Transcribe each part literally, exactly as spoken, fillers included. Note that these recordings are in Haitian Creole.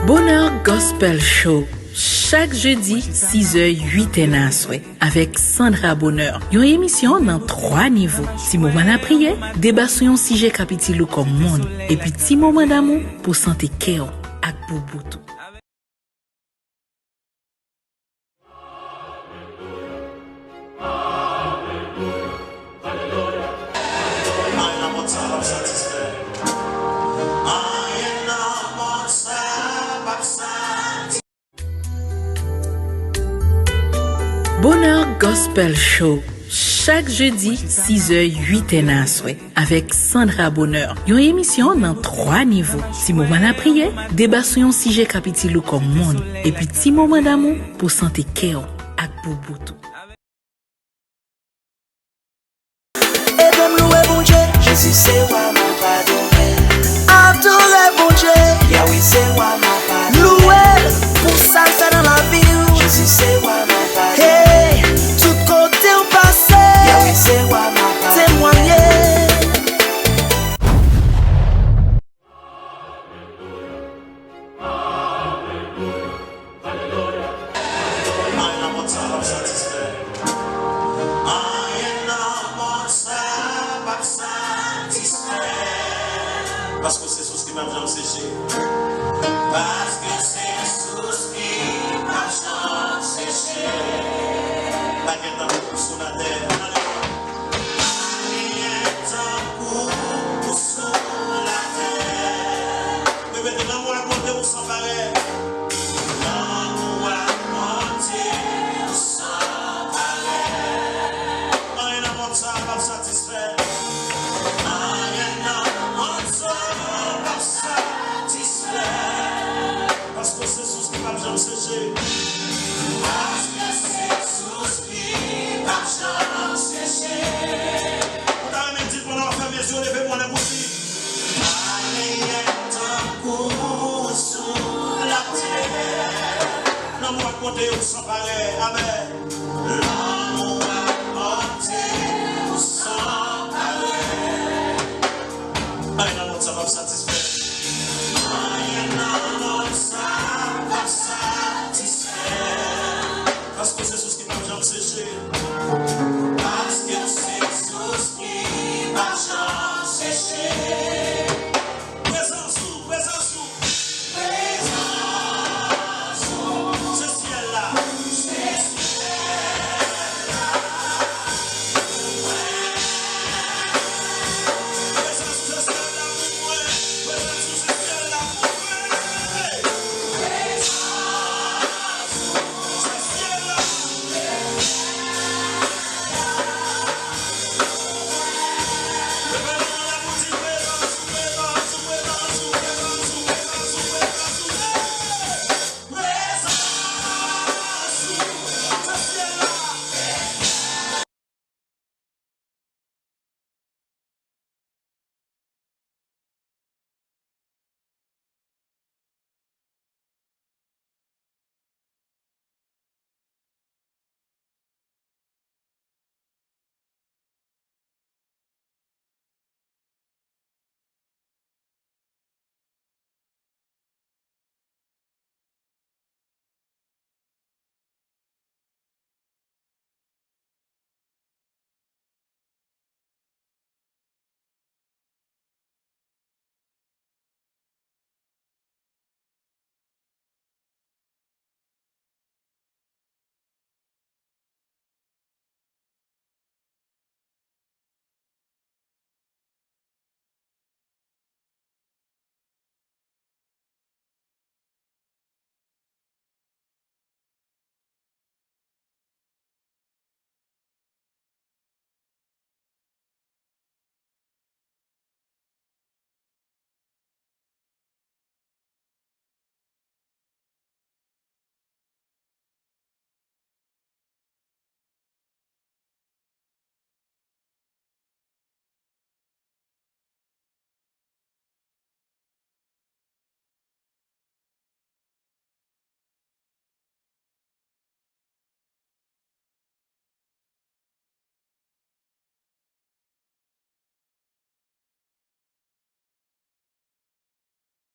Bonheur Gospel Show, chak jedi, sizè, uitè nan aswè, avèk Sandra Bonheur. Yon emisyon nan twa nivo. Ti moman lapriyè, deba sou yon sijè k ap itil ou kòm moun, epi ti moman damou pou sante kè w ak boubout ou. Anyen nan mond sa p ap satisfè. Anyen nan mond sa p ap satisfè. Bonheur Gospel Show, chak jedi, sizè, uitè nan aswè, avèk Sandra Bonheur. Yon emisyon nan twa nivo. Ti moman lapriyè, deba sou yon sijè k ap itil ou kòm moun, epi ti moman damou pou sante kè w ak boubout ou. Ede m louwe Bondye. Jezi se wa m ap adore. Adore Bondye. Yahweh se wa m ap adore. Louwe l pou sa l fè nan lavi w. Jezi se wa m ap adore. Hey, tout kote w pase. Yahweh se wa m ap adore. Temwanye. Anyen nan mond sa p ap satisfè. Anyen nan mond sa p ap satisfè. Paske se sous ki p ap janm seche. Paske se sous ki p ap janm seche. Pa gen tankou w sou latè. Pa genyen tankou w sou latè. Repete, lanmou ak bonte w san parèy. Lanmou ak bonte w san parèy. Anyen nan mond sa p ap satisfè. Anyen nan mond sa p ap satisfè. Paske se sous ki p ap janm seche. Paske se sous ki p ap janm seche. Ou ta renmen di l pandan w ap fèmen je w, leve men w anlè pou di. Pa genyen tankou w sou latè. Lanmou ak bonte w san parèy. Amèn. Lanmou ak bonte w san parèy. Anyen nan mond sa p ap satisfè. Anyen nan mond sa p ap satisfè. Paske se sous ki p ap janm seche. Paske se sous ki p ap janm seche. Prezans ou, prezans ou. Prezans ou. Se syèl la. Se syèl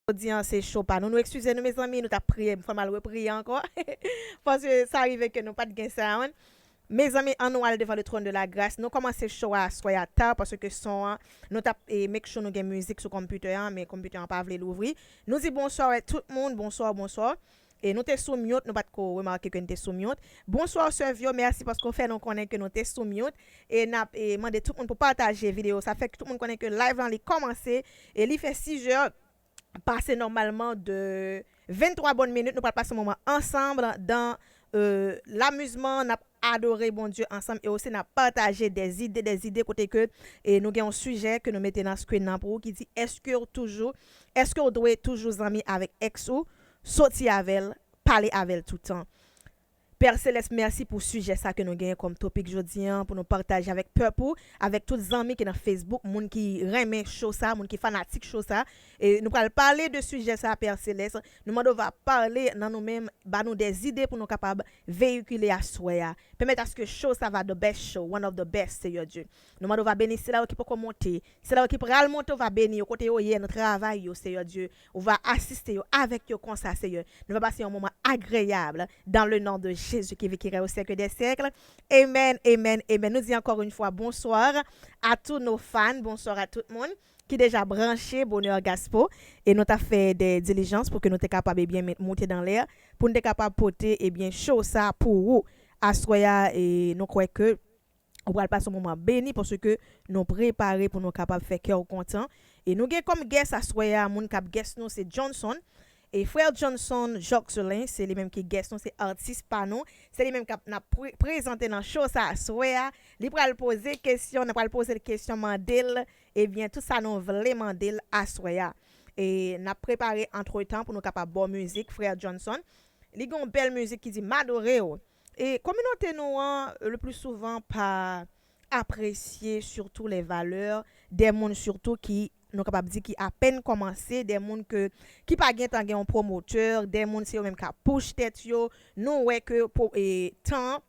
Jodi an se cho pa nou. Nou eskize nou, mezanmi, nou t ap priye, fò m al repriye ankò. Paske sa rive ke nou pa t gen sound. Mezanmi, ann nou al devan le trône de la grâce. Nou kòmanse cho a aswè a ta, paske son an, nou t ap e, make sure nou gen mizik sou computer an, men computer an pa vle louvri. Nou di bonswa wè tout moun, bonswa, bonswa. E nou te sou mute, nou pa t ko remake ke nou te sou mute. Bonswa, Sè Vyo, mèsi paske w fè nou konnen ke nou te sou mute. E n ap e, mande tout moun pou pataje videyo. Sa fè ke tout moun konnen ke live lan li kòmanse e li fè sizè pase nòmalman de venntwa bòn minit. Nou pral pase yon moman ansanm dan euh, lamizman, n ap adore Bondye ansanm e osi n ap pataje des idées, des idées kote ke e nou gen yon sijè ke nou mete nan screen nan pou ou ki di èske w toujou, èske w dwe toujou zanmi avèk ex ou, soti avè l, pale avè l toutan. Pè Selès, mèsi pou sijè sa ke nou genyen kòm topik jodi an pou nou pataje avèk pèp ou, avèk tout zanmi ki nan Facebook, moun ki renmen cho sa, moun ki fanatik cho sa. E nou pral pale de sijè sa, Pè Selès. Nou mande w va pale nan nou menm, ba nou des idées pou nou kapab veyikile aswè a. Pèmèt aske cho sa va the best show, one of the best, Seyè Dye. Nou mande w va beni sila yo ki poko monte. Sila yo ki pral monte, w va beni yo kote yo ye, nan travay yo, Seyè Dye. Ou va asiste yo avèk yo konsa, Seyè. Nou va pase yon moman agreyab dans le nom de Jésus qui vit, qui règne au siècle des siècles. Amen, amen, amen. Nou di encore une fois bonsoir à tous nos fans, bonsoir à tout moun ki deja branche Bonheur Gaspo e nou ta fè de dilijans pou ke nou te kapab ebyen met moute dan lè pou nou te kapab pote ebyen show sa pou ou aswè a e nou kwè ke ou pral pase yon moman beni paske nou prepare pou nou kapab fè kè w kontan. E nou gen kòm guest aswè a, moun k ap guest nou se Johnson. E frè Johnson Jocelyn, se li menm ki guest nou, se atis pa nou. Se li menm k ap n ap pre- prezante nan show sa aswè a. Li pral poze kesyon, n pral poze l kesyon, mande l, ebyen, tout sa nou vle mande l aswè a. E n ap prepare antretan pou nou kapab ba w mizik, frè Johnson. Li gen yon bèl mizik ki di M adore w. E kominote nou an, le pli souvan, pa apresye sitou les valeurs de moun sitou ki, nou kapab di, ki apèn kòmanse, de moun ke, ki pa gentan gen yon pwomotè, de moun se yo menm k ap push tèt yo. Nou wè ke po- e, tan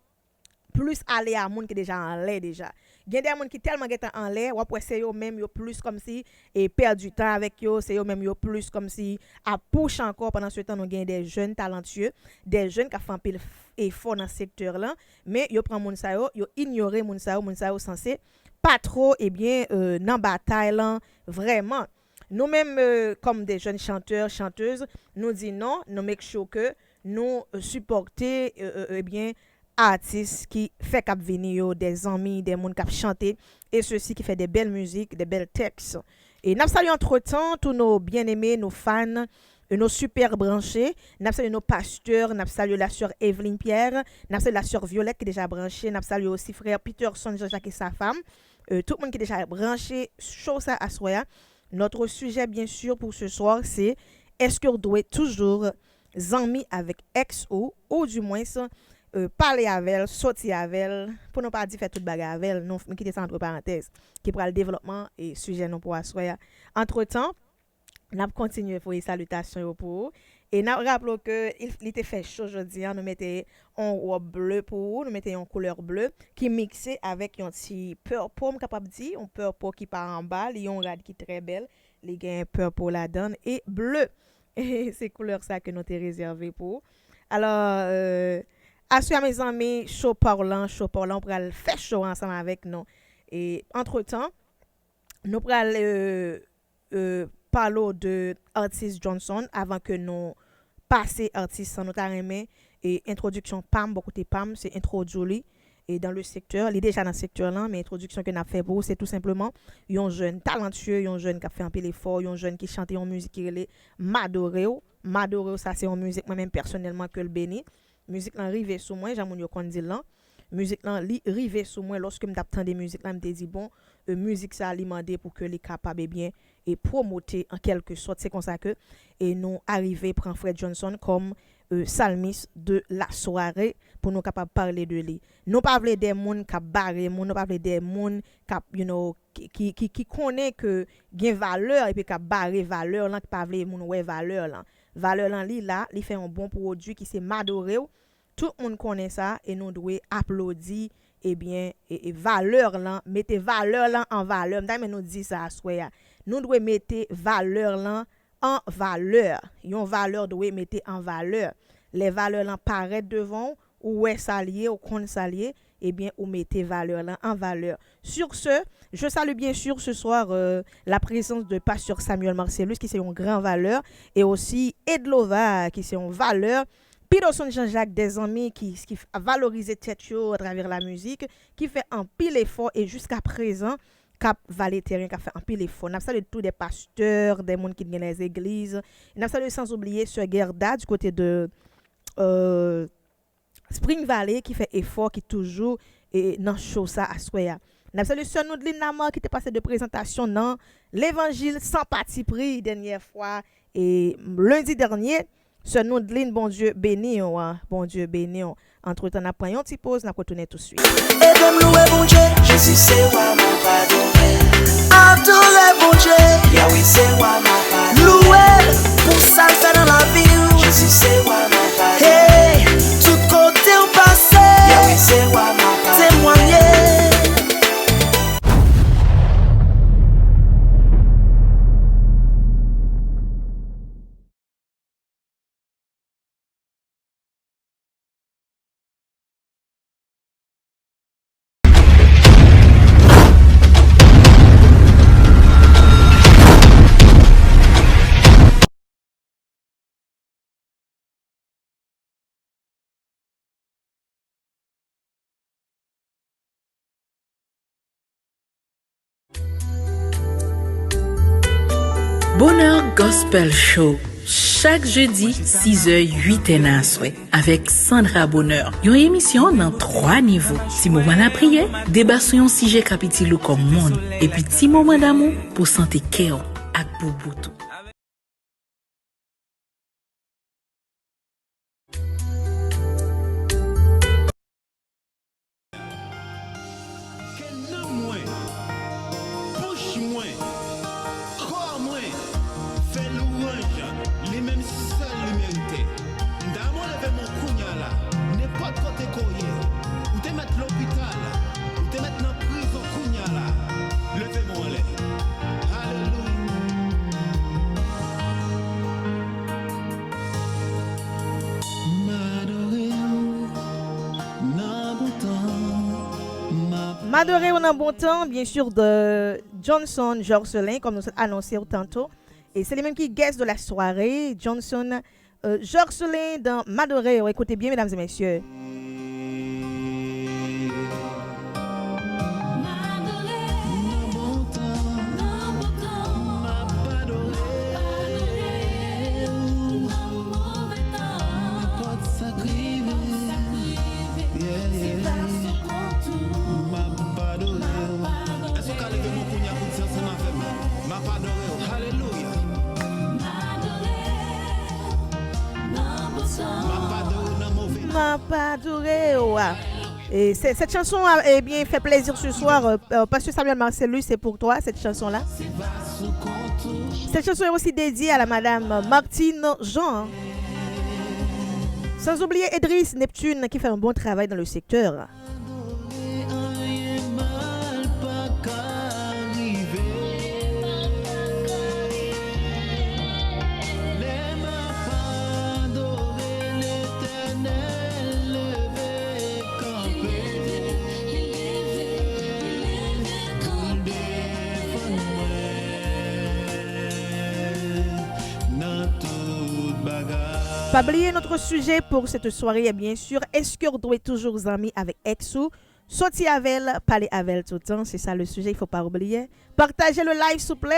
plis ale a moun ki deja anlè deja. Gen de moun ki tèlman gentan anlè, w ap wè se yo menm yo plis kòmsi e pèdi tan avèk yo, se yo menm yo plis kòmsi ap push ankò. Pandan se tan, nou gen de jèn talantye, de jèn k ap fè anpil f- efò nan sektè lan, men yo pran moun sa yo, yo inyore moun sa yo, moun sa yo sanse pa two ebyen euh, nan batay lan vrèman. Nou menm euh, kòm de jèn chantè, chantèz, nou di non, nou make sure ke nou euh, sipòte euh, euh, ebyen atis ki fèk ap vini yo, de zanmi, de moun k ap chante, e sesi ki fè de bèl mizik, de bèl tèks. E n ap salye antretan tous nos bien-aimés, nos fans, euh, nos super branchés. N ap salye nos pasteurs, n ap salye la sè Evelyne Pierre, n ap salye la sè Violette ki deja branche, n ap salye osi frè Peterson Jean-Jacques et sa femme. Euh, tout moun ki deja branche show sa aswè a. Notre sujet, bien sûr, pour ce soir, c'est est-ce que w dwe toujou zanmi avèk ex ou, ou du moins euh, pale avè l, soti avè l, pou nou pa di fè tout bagay avè l, nou m kite sa antre parantèz, ki pral devlòpman e sijè nou pou aswè a. Antretan, n ap kontinye voye salitasyon yo pou ou. E n ap raple w ke il- li te fè cho jodi an, nou mete yon wòb ble pou ou, nou mete yon koulè ble ki mikse avèk yon ti purple, m kapab di, yon purple ki pa anba, li yon rad ki trè bèl, li gen purple ladan l e ble. E se koulè sa ke nou te rezève pou ou. Alò, euh, aswè a, mezanmi, cho pa w lan, cho pa w lan, ou pral fè cho ansanm avèk nou. E antretan, nou pral euh, euh, pale w de atis Johnson avan ke nou pase atis lan. Nou ta renmen e entwodiksyon pa m, bò kote pa m, se entwodui li e dan le sektè. Li deja nan sektè lan, men entwodiksyon ke n ap fè pou ou, se tou senpleman yon jèn talantye, yon jèn k ap fè anpil efò, yon jèn ki chante yon mizik ki rele M adore w. M adore w, sa se yon mizik mwen menm pèsonèlman ke l beni. Mizik lan rive sou mwen, jan moun yo konn di l lan. Mizik lan, li rive sou mwen lòske m t ap tande mizik lan, m te di, bon, euh, mizik sa li mande pou ke li kapab, ebyen, e pwomote an kèlke sòt. Se konsa ke e nou arive pran frè Johnson kòm euh, salmis de la soirée pou nou kapab pale de li. Nou pa vle de moun k ap bare moun, nou pa vle de moun k ap, you know, ki, ki, ki, ki konnen ke gen valè epi k ap bare valè lan, ki pa vle moun wè valè lan. Valè lan li la, li fè yon bon pwodui ki se M adore w. Tout moun konnen sa e nou dwe aplodi, ebyen, e, e valè lan, mete valè lan an valè. M ta renmen nou di sa aswè a. Nou dwe mete valè lan an valè. Yon valè dwe mete an valè. Lè valè lan parèt devan w, ou wè sa l ye, ou konn sa l ye, ebyen, ou mete valè lan an valè. Sur ce, je salue bien sûr ce soir, euh, la présence de Pasteur Samuel Marcellus, ki se yon gran valè, e osi Edlova, ki se yon valè, Pidosonn Jean-Jacques, dè zanmi ki, ki valorize tèt yo atravè la mizik, ki fè anpil efò e jiska prezan k ap vale teren, k ap fè anpil efò. N ap salye tou dè pastè, dè moun ki gen lèzegliz. N ap salye sans oublier sè Gerda du côté de, euh, Spring Valley ki fè efò, ki toujou, e, nan show sa aswè a. N ap salye sè Noudline Lamar ki te pase de prezantasyon nan Levanjil san patipri dènyè fwa, e, lendi dènye. Sè Noudline, Bondye beni w, Bondye beni w. Antretan, n ap pran yon ti poz, n ap retounen touswit. Ede m louwe Bondye. Jezi se wa m ap adore. Adore Bondye. Yawe se wa m ap adore. Louwe l pou sa l fè nan lavi w. Jezi se wa m ap adore. Hey, tout kote w pase. Yawe se wa m ap adore. Temwanye. Bonheur Gospel Show, chak jedi, sizè, uitè nan aswè, avèk Sandra Bonheur. Yon emisyon nan twa nivo, ti moman lapriyè, deba sou yon sijè k ap itil ou kòm moun, epi ti moman damou pou sante kè w ak boubout ou. Ke nanm mwen, bouch mwen, kò mwen fè lwanj li menm sèl li merite. M ta renmen w leve men w kounya la, nenpòt kote ke w ye, ou te mèt lopital, ou te mèt nan prizon kounya la, leve men w anlè. Alelouya. M adore w nan bon tan. M adore w nan bon tan, byen si, de Johnson Jocelyn, kòm nou sot anonse w tanto. E se li menm ki guest de la soirée, Johnson, euh, Jocelyn dans M adore w. Écoutez bien, mesdames et messieurs. Èske w ka leve men w kounya pou di ansanm avè m? M ap adore w. Alelouya. M ap adore w. Et c'est- cette chanson, euh, eh bien, fait plaisir ce soir. Euh, euh, Pasteur Samuel Marcellus, c'est pour toi, cette chanson-là. Cette chanson est aussi dédiée à la madame Martine Jean. Sans oublier Edris Neptune, qui fait un bon travail dans le secteur. Pa bliye notre sujet pour cette soirée, bien sûr, èske w dwe toujou zanmi avèk ex ou? Soti avè l, pale avè l toutan, se sa le sujet, il faut pas oublier. Pataje le live, souple.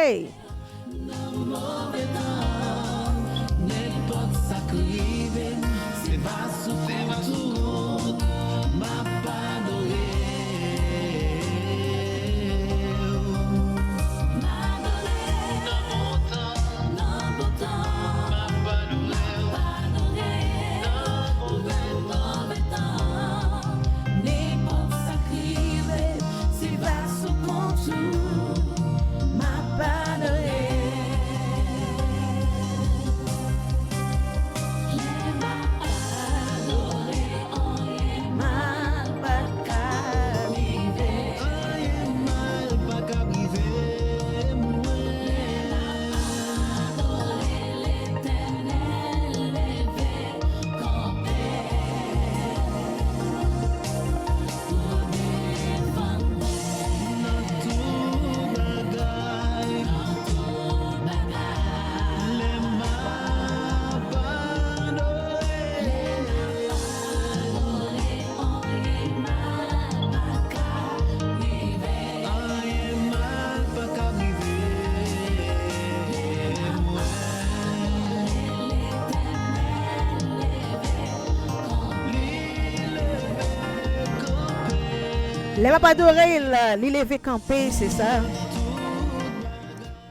Lè m ap adore l, li leve kanpe, se sa.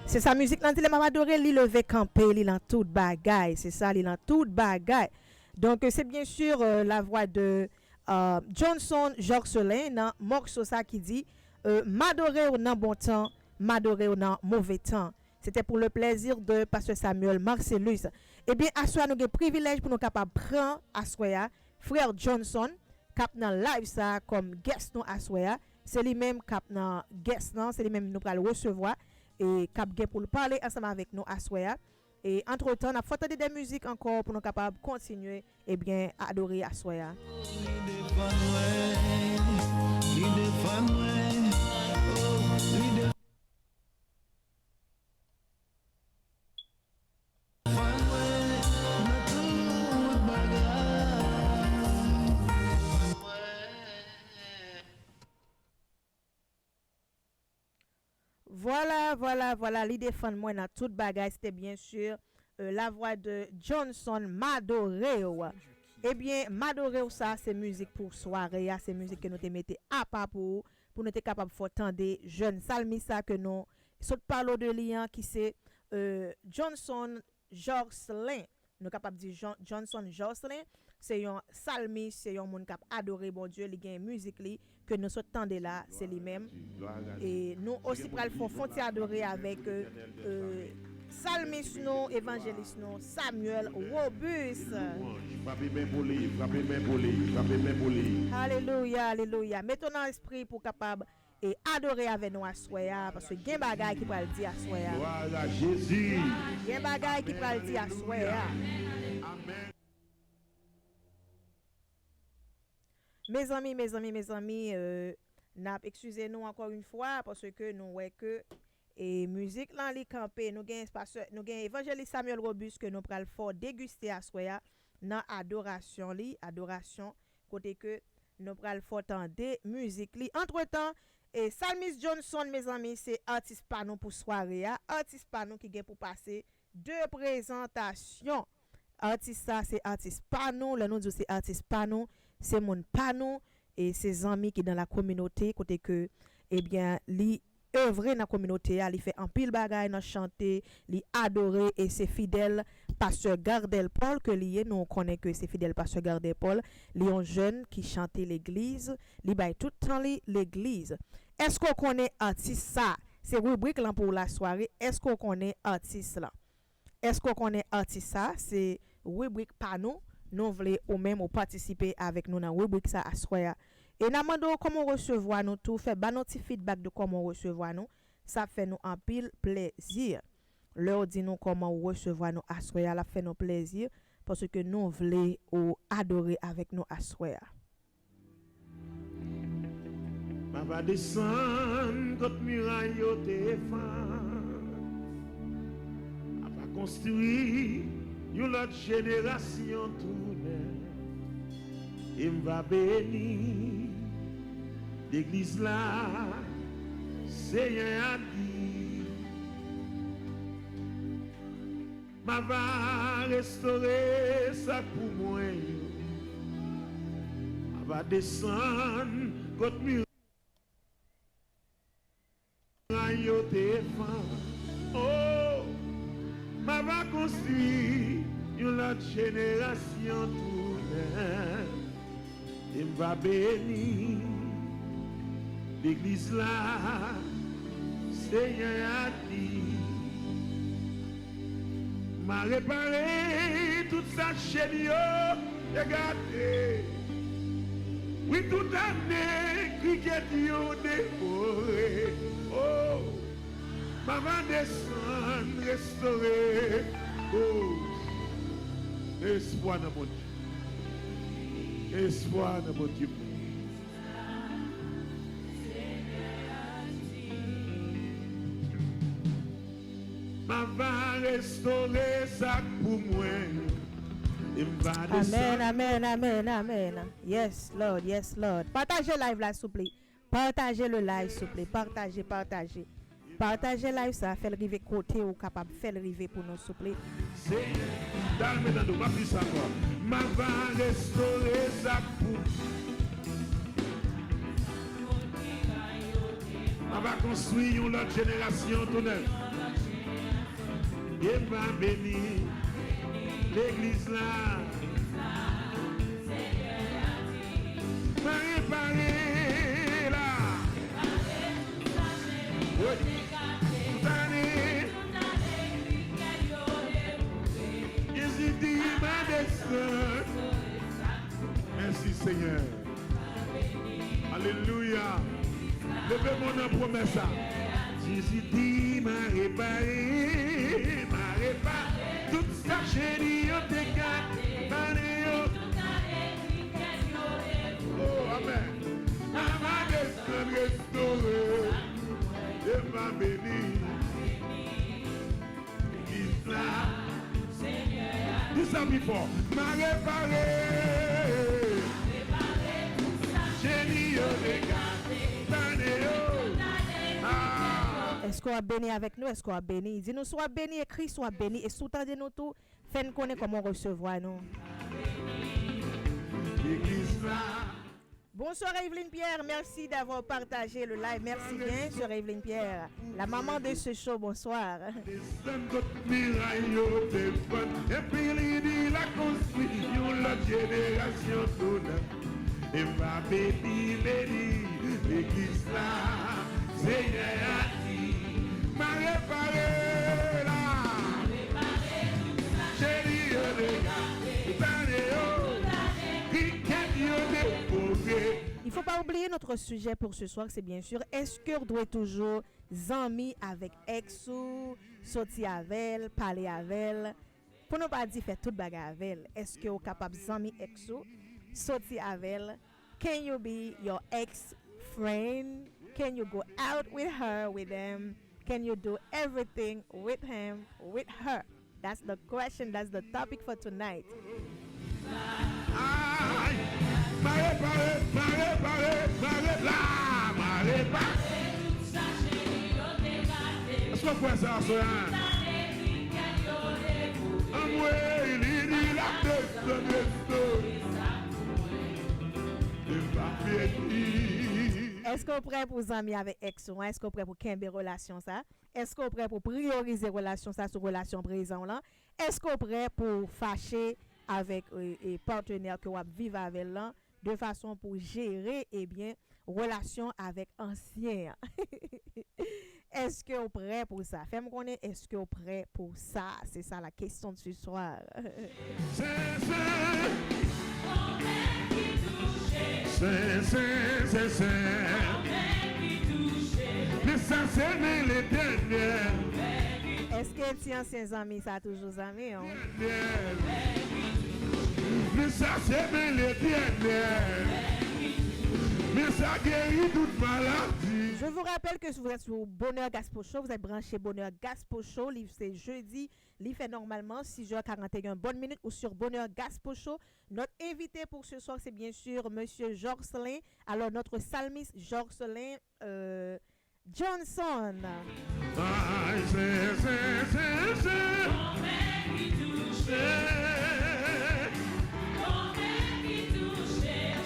Se sa mizik lan di, lè m ap adore l, li leve kanpe, li lan tout bagay, se sa, li lan tout bagay. Donk, se byen si, euh, la vwa de, euh, Johnson Jocelyn nan mòso sa ki di, euh, M adore w nan bon tan, m adore w nan move tan. C'était pour le plaisir de Pasteur Samuel Marcellus. Ebyen, aswè a nou gen privilèj pou nou kapab pran aswè a, frè Johnson, k ap nan live sa a kòm guest nou aswè a. Se li menm k ap nan guest lan, se li menm nou pral resevwa e k ap gen pou l pale ansanm avèk nou aswè a. E antretan, n ap fè tande de mizik ankò pou nou kapab kontinye, ebyen, adore aswè a. Vwala, vwala, vwala, li defann mwen nan tout bagay. Se te byen si, euh, la vwa de Johnson, M adore w. Ebyen, M adore w sa, se mizik pou sware a, se mizik ke nou te mete apa pou ou, pou nou te kapab fè w tande jèn salmis sa ke nou sot pale w de li an, ki se, euh, Johnson Jocelyn. Nou kapab di Jan-, Johnson Jocelyn, se yon salmis, se yon moun k ap adore Bondye, li gen mizik li ke nou sot tande la, se li menm. E nou osi pral fè yon ti adore avèk, euh, euh, salmis nou, evanjelis nou, Samuel Robus. Frape men pou li, frape men pou li, frape men pou li. Alelouya, alelouya. Mete w nan espri pou w kapab e adore avè nou aswè a, paske gen bagay ki pral di aswè a. Gloire à Jésus. Gen bagay ki pral di aswè a. Amèn. Mezanmi, mezanmi, mezanmi, euh, n ap eskize nou ankò yon fwa, paske nou wè ke, e mizik lan li kanpe. Nou gen pastè, nou gen evanjelis Samuel Robus ke nou pral fè w degiste aswè a nan adorasyon li, adorasyon kote ke nou pral fè w tande mizik li. Antretan, e Salmis Johnson, mezanmi, se atis pa nou pou sware a. Atis pa nou ki gen pou pase de prezantasyon. Atis sa, se atis pa nou. Lè nou di w se atis pa nou, se moun pa nou. E se zanmi ki dans la communauté, kote ke, ebyen, li evre nan kominote a, li fè anpil bagay nan chante, li adore, e se fidèl pastè Gardel Paul ke li ye. Nou konnen ke se fidèl pastè Gardel Paul, li yon jèn ki chante legliz, li bay tout tan li legliz. Èske w konnen atis sa? Se ribrik lan pou w lasware, èske w konnen atis lan? Èske w konnen atis sa? Se ribrik pa nou. Nou vle ou menm ou patisipe avèk nou nan ribrik sa aswè a. E n a mande w kòman w resevwa nou tou, fè ba nou ti feedback de kòman w resevwa nou. Sa ap fè nou anpil plezi. Lè w di nou kòman w resevwa nou aswè a, l ap fè nou plezi, paske nou vle ou adore avèk nou aswè a. M ava desann kot miray yo te fann. M ava konstwi yon lòt jenerasyon tou nèf. E m va beni legliz la, Senyè a di. M ava restore sa k pou mwen yo. M ava desann kot miray yo te fann. Oh, m ava konstwi yon lòt jenerasyon tou nèf. E m va beni legliz la, Senyè a di. M a repare tout sa chèn yo te gate. Wi, tout ane krikèt yo devore. Oh, m ava desann restore. Oh, espwa nan Bondye. Espwa nan Bondye. M ava restore sa k pou mwen. E m va desann. Amèn, amèn, amèn, amèn. Yes, Lord, yes, Lord. Pataje live la, souple. Pataje le live, souple. Pataje, pataje. Pataje live sa, fè l rive kote ou kapab fè l rive pou nou, souple. Se, ta renmen tande w, m ap di sa ankò. M ava restore sa k pou. Va konstwi yon lòt jenerasyon tou nèf. E va beni legliz la. Va repare la. Wi. Tout ane. Jezi di, "M a desann." Mèsi, Senyè. Alelouya. Leve men w nan pwomès sa. Jezi di, "M a repare, m a repare tout sa cheni yo te gate, bale yo." Oh, amèn. M a desann restore, e m a beni legliz la. Di sa pi fò. M a repare. Cheni yo te gate, bale yo. Ah. Èske w ap beni avèk nou? Èske w ap beni? Di nou si w ap beni, ekri si w ap beni. E si w tande nou tou, fè n konnen kòman w resevwa nou. Legliz la. Bonsoir Evelyne Pierre, merci d'avoir partagé le live. Merci bien, sœur Evelyne Pierre, la maman de ce show. Bonsoir. Desann tout miray yo te fann, epi li di l a konstwi yon lòt jenerasyon tou nèf. E va beni, beni legliz la, Senyè a di. M a repare la. Cheni yo te gate, bale yo. Pikèt yo te pote. Il faut pas oublier notre sujet pour ce soir, c'est bien sûr, est-ce que w dwe toujou zanmi avèk ex ou, soti avè l, pale avè l, pou nou pa di fè tout bagay avè l? Èske w kapab zanmi ex ou, soti avè l? Can you be your ex friend? Can you go out with her, with them? Can you do everything with him, with her? That's the question, that's the topic for tonight. Ay, mare, mare, mare, mare, mare, la, mare, mare. Èske w kwè sa, sè a? Anmwey, li di l ap desann restore. Li pa fini. Èske w prè pou zanmi avèk ex ou an? Èske w prè pou kenbe relasyon sa? Èske w prè pou priyorize relasyon sa sou relasyon prezan w lan? Èske w prè pou fache avèk, e, e, patnè ke w ap viv avè l lan, de fason pou jere, ebyen, relasyon avèk ansyen an? Èske w prè pou sa? Fè m konnen, èske w prè pou sa? Se sa la question de ce soir. Sen, sen. Sen, sen, sen, sen. Men sa se men Letènèl. Èske ti ansyen zanmi sa toujou zanmi w? Men sa se men Letènèl. Men sa geri tout maladi. Je vous rappelle que si vous êtes sur Bonheur Gaspo Show, vous êtes branché Bonheur Gaspo Show, li se jedi, li fè nòmalman sis è karanteyen bonn minit ou sur Bonheur Gaspo Show. Notre invité pour ce soir, c'est bien sûr Monsieur Jocelyn. Alors, notre psalmiste Jocelyn, euh, Johnson. Ay, sen, sen, sen, sen.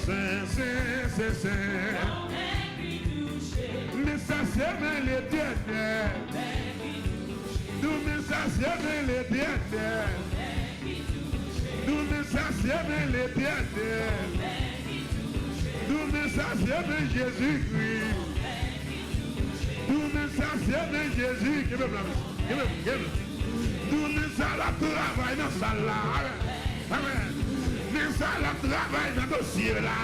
Sen, sen, sen, sen. Men sa se men Letènèl. Nou men sa se men Letènèl. Nou men sa se men Letènèl. Nou men sa se men Jezikri. Nou men sa se men Jezi. Kenbe m la, mesye. Kenbe m, kenbe m. Nou men sa l ap travay nan sal la. Amèn. Amèn. Men sa l ap travay nan dosye la.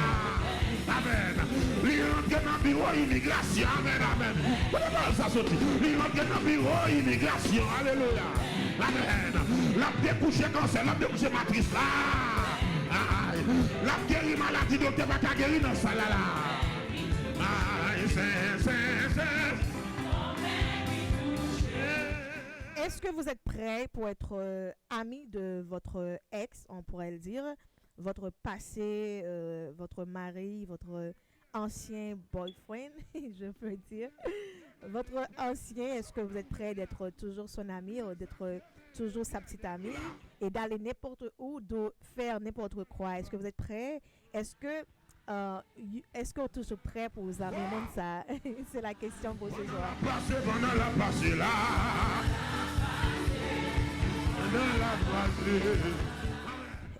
Amèn. Li rantre nan biwo imigrasyon. Amèn, amèn. Kote pawòl sa soti? Li rantre nan biwo imigrasyon. Alelouya. Amèn. L ap dekouche kansè, l ap dekouche matris la. Ay. L ap geri maladi doktè pa ka geri nan sal la la. Ay, sen, sen, sen. Est-ce que vous êtes prêt pour être, euh, ami de votre ex, on pourrait le dire, votre passé, euh, votre mari, votre ancien boyfriend, je peux dire, votre ancien, est-ce que vous êtes prêt d'être toujours son ami, euh, d'être toujours sa petite amie et d'aller n'importe où, de faire n'importe quoi? Est-ce que vous êtes prêt? Est-ce que Euh, y- Est-ce que tu es toujours prêt pour vous amener ça? C'est la question pour ce soir. Pase pandan l ap pase la. Pandan l ap pase.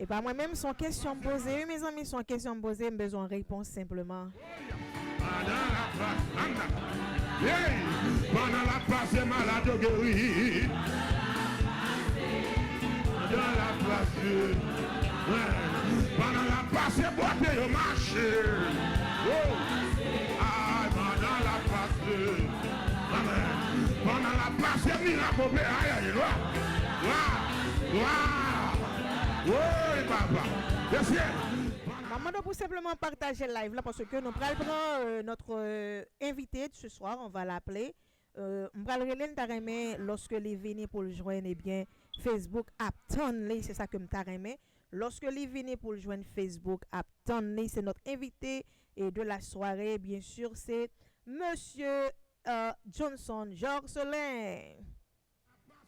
E pa mwen menm, se yon kesyon m poze, wi, mezanmi, se yon kesyon m poze, m bezwen yon repons senpleman. Pandan l ap pase. Ann la. Hey! Pandan l ap pase, malad yo geri. Pandan l ap pase. Pandan l ap pase, bòte yo mache. Oh! Ay, pandan l ap pase. Amèn. Pandan l ap pase, mirak opere. Ay, ay, glwa. Glwa. Glwa. Woy, papa. Mesye. M ap mande w pou senpleman pataje live la paske nou pral pran euh, notre euh, invité de ce soir, on va l'appeler. Euh, m pral rele l, m ta renmen lòske li vini pou l jwenn ebyen Facebook ap tann li, se sa ke m ta renmen. Lòske li vini pou l jwenn Facebook ap tann li, c'est notre invité et de la soirée, bien sûr, c'est Monsieur euh, Johnson Jorcelin.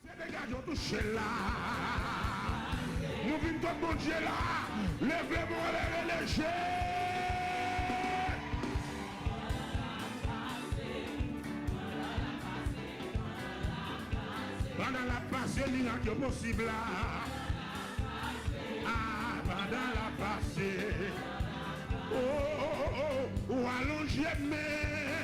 Se degaj yo touche la. Nou vin kot Bondye la. Leve men w, leve leje. Pandan l ap pase, mirak yo posib la. Ah, pandan l ap pase. Oh, oh, oh, oh. Ou alonje men.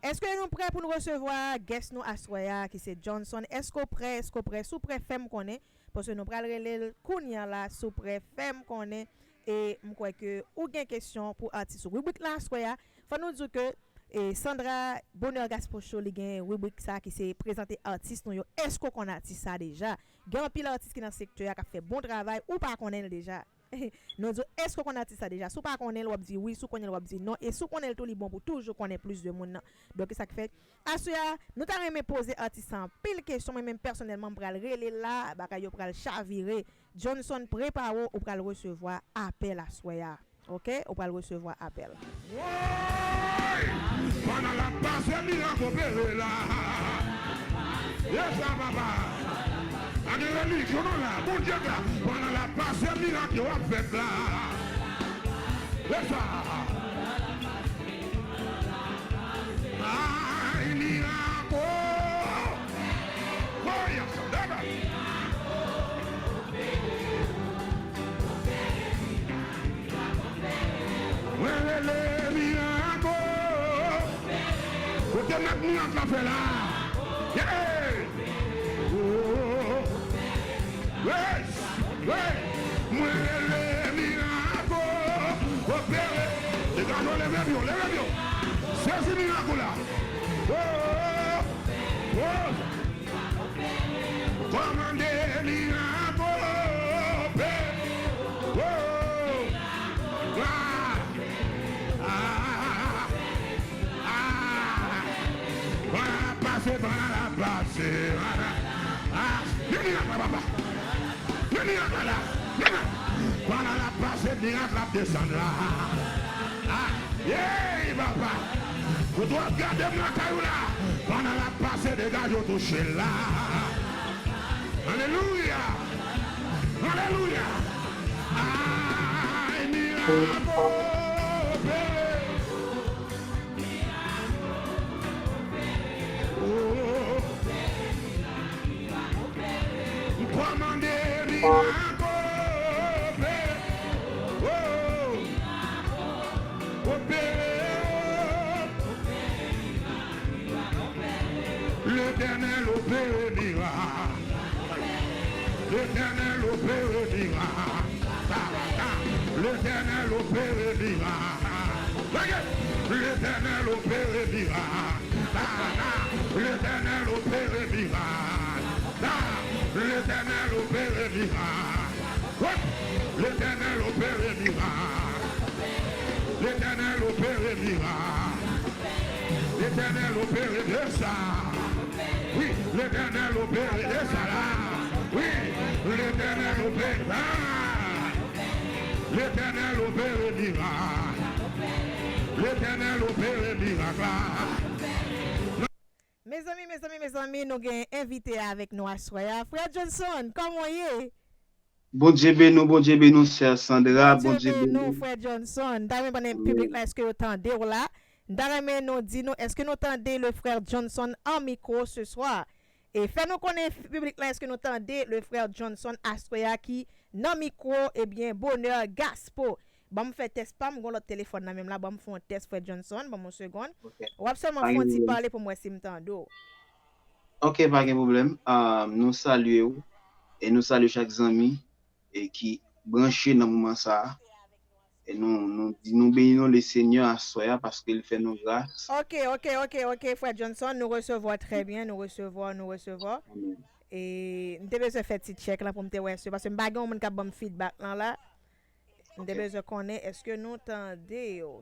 Èske nou prè pou n resevwa guest nou aswè a ki se Johnson? Èske w prè? Èske w prè? Si w prè, fè m konnen. Paske nou pral rele l kounye a la. Si w prè, fè m konnen. E m kwè ke ou gen kesyon pou atis ou. Ribrik la aswè a, fò nou di w ke e Sandra Bonheur Gaspocho li gen ribrik sa ki se prezante atis nou yo. Èske w konn atis sa deja? Gen anpil atis ki nan sektè a k ap fè bon travay, ou pa konnen l deja. Nou di w, èske w konn atis sa deja? Si w pa konnen l, w ap di wi. Si w konnen l, w ap di non. E si w konnen l tou, li bon pou toujou konnen plis de moun nan. Donk, e sa k fè, aswè a, nou ta renmen poze atis sa anpil kesyon. Mwen menm, pèsonèlman, m pral rele l la, bagay yo pral chavire. Johnson, prepare w, ou pral resevwa apèl aswè a. Oke? Ou pral resevwa apèl. Woy! Pandan l ap pase, mirak opere la. Yes, la, papa. Pa gen relijyon non la. Bondye la. Pandan l ap pase, mirak yo ap fèt la. Yes, la. Ay, mirak, oh. Oh, yes, la. Mwen rele mirak, oh. Kote mèt mirak la fè la? Yeah! Oh! Hey! Hey! Mwen rele mirak, oh. Opere. Degaj w, leve pye w, leve pye w. Sezi mirak ou la. Oh! Oh! Kòmande mirak opere. Oh! Ah! Ah! Ah! Pandan l ap pase, pandan l ap pase. Ah! Ah! Gen mirak la, papa. Gen mirak la, la. Gen mirak. Pandan l ap pase, mirak la ap desann la. Ah! Yey, papa! Kote w ap gade m lakay ou la? Pandan l ap pase, degaj yo touche l la. Alelouya! Alelouya! Ay, mirak opere! Oh! M kòmande mirak opere. Oh! Opere, oh. Letènèl opere mirak. Letènèl opere mirak. Letènèl opere mirak. Letènèl opere mirak. Letènèl opere mirak. Letènèl opere mirak. Letènèl opere mirak. Letènèl opere mirak. Letènèl opere mirak. Wi, Letènèl opere mirak. Wi, Letènèl opere mirak. Letènèl opere mirak. Letènèl opere mirak la. Mezanmi, mezanmi, mezanmi, nou gen envite avèk nou aswè a. Frè Johnson, kòman w ye? Bondye beni w, Bondye beni w, sè Sandra, Bondye beni w. Frè Johnson. M ta renmen konnen piblik la, èske yo tande w la? M ta renmen nou di nou, èske nou tande le frè Johnson an mikro se swa? E fè nou konnen piblik la, èske nou tande le frè Johnson aswè a ki nan mikwo, ebyen, Bonheur Gaspo. Ban m fè tès pa m, gon lòt telefòn nan menm la, ban m fè yon tès frè Johnson, ban m yon segonn. W ap sèlman fè yon ti pale pou m wè si m tande w. Ok, pa gen pwoblèm. Ah, nou salye w e nou salye chak zanmi e ki branche nan moman sa a. E nou, nou, nou beni non Lesenyè aswè a paske l fè nou gras. Ok, ok, ok, ok, frè Johnson, nou resevwa trè byen, nou resevwa, nou resevwa. E m te bezwen fè ti tchèk la pou m te wè si, paske m pa gen yon moun k ap ban m feedback lan la. M te bezwen konnen èske nou tande yo.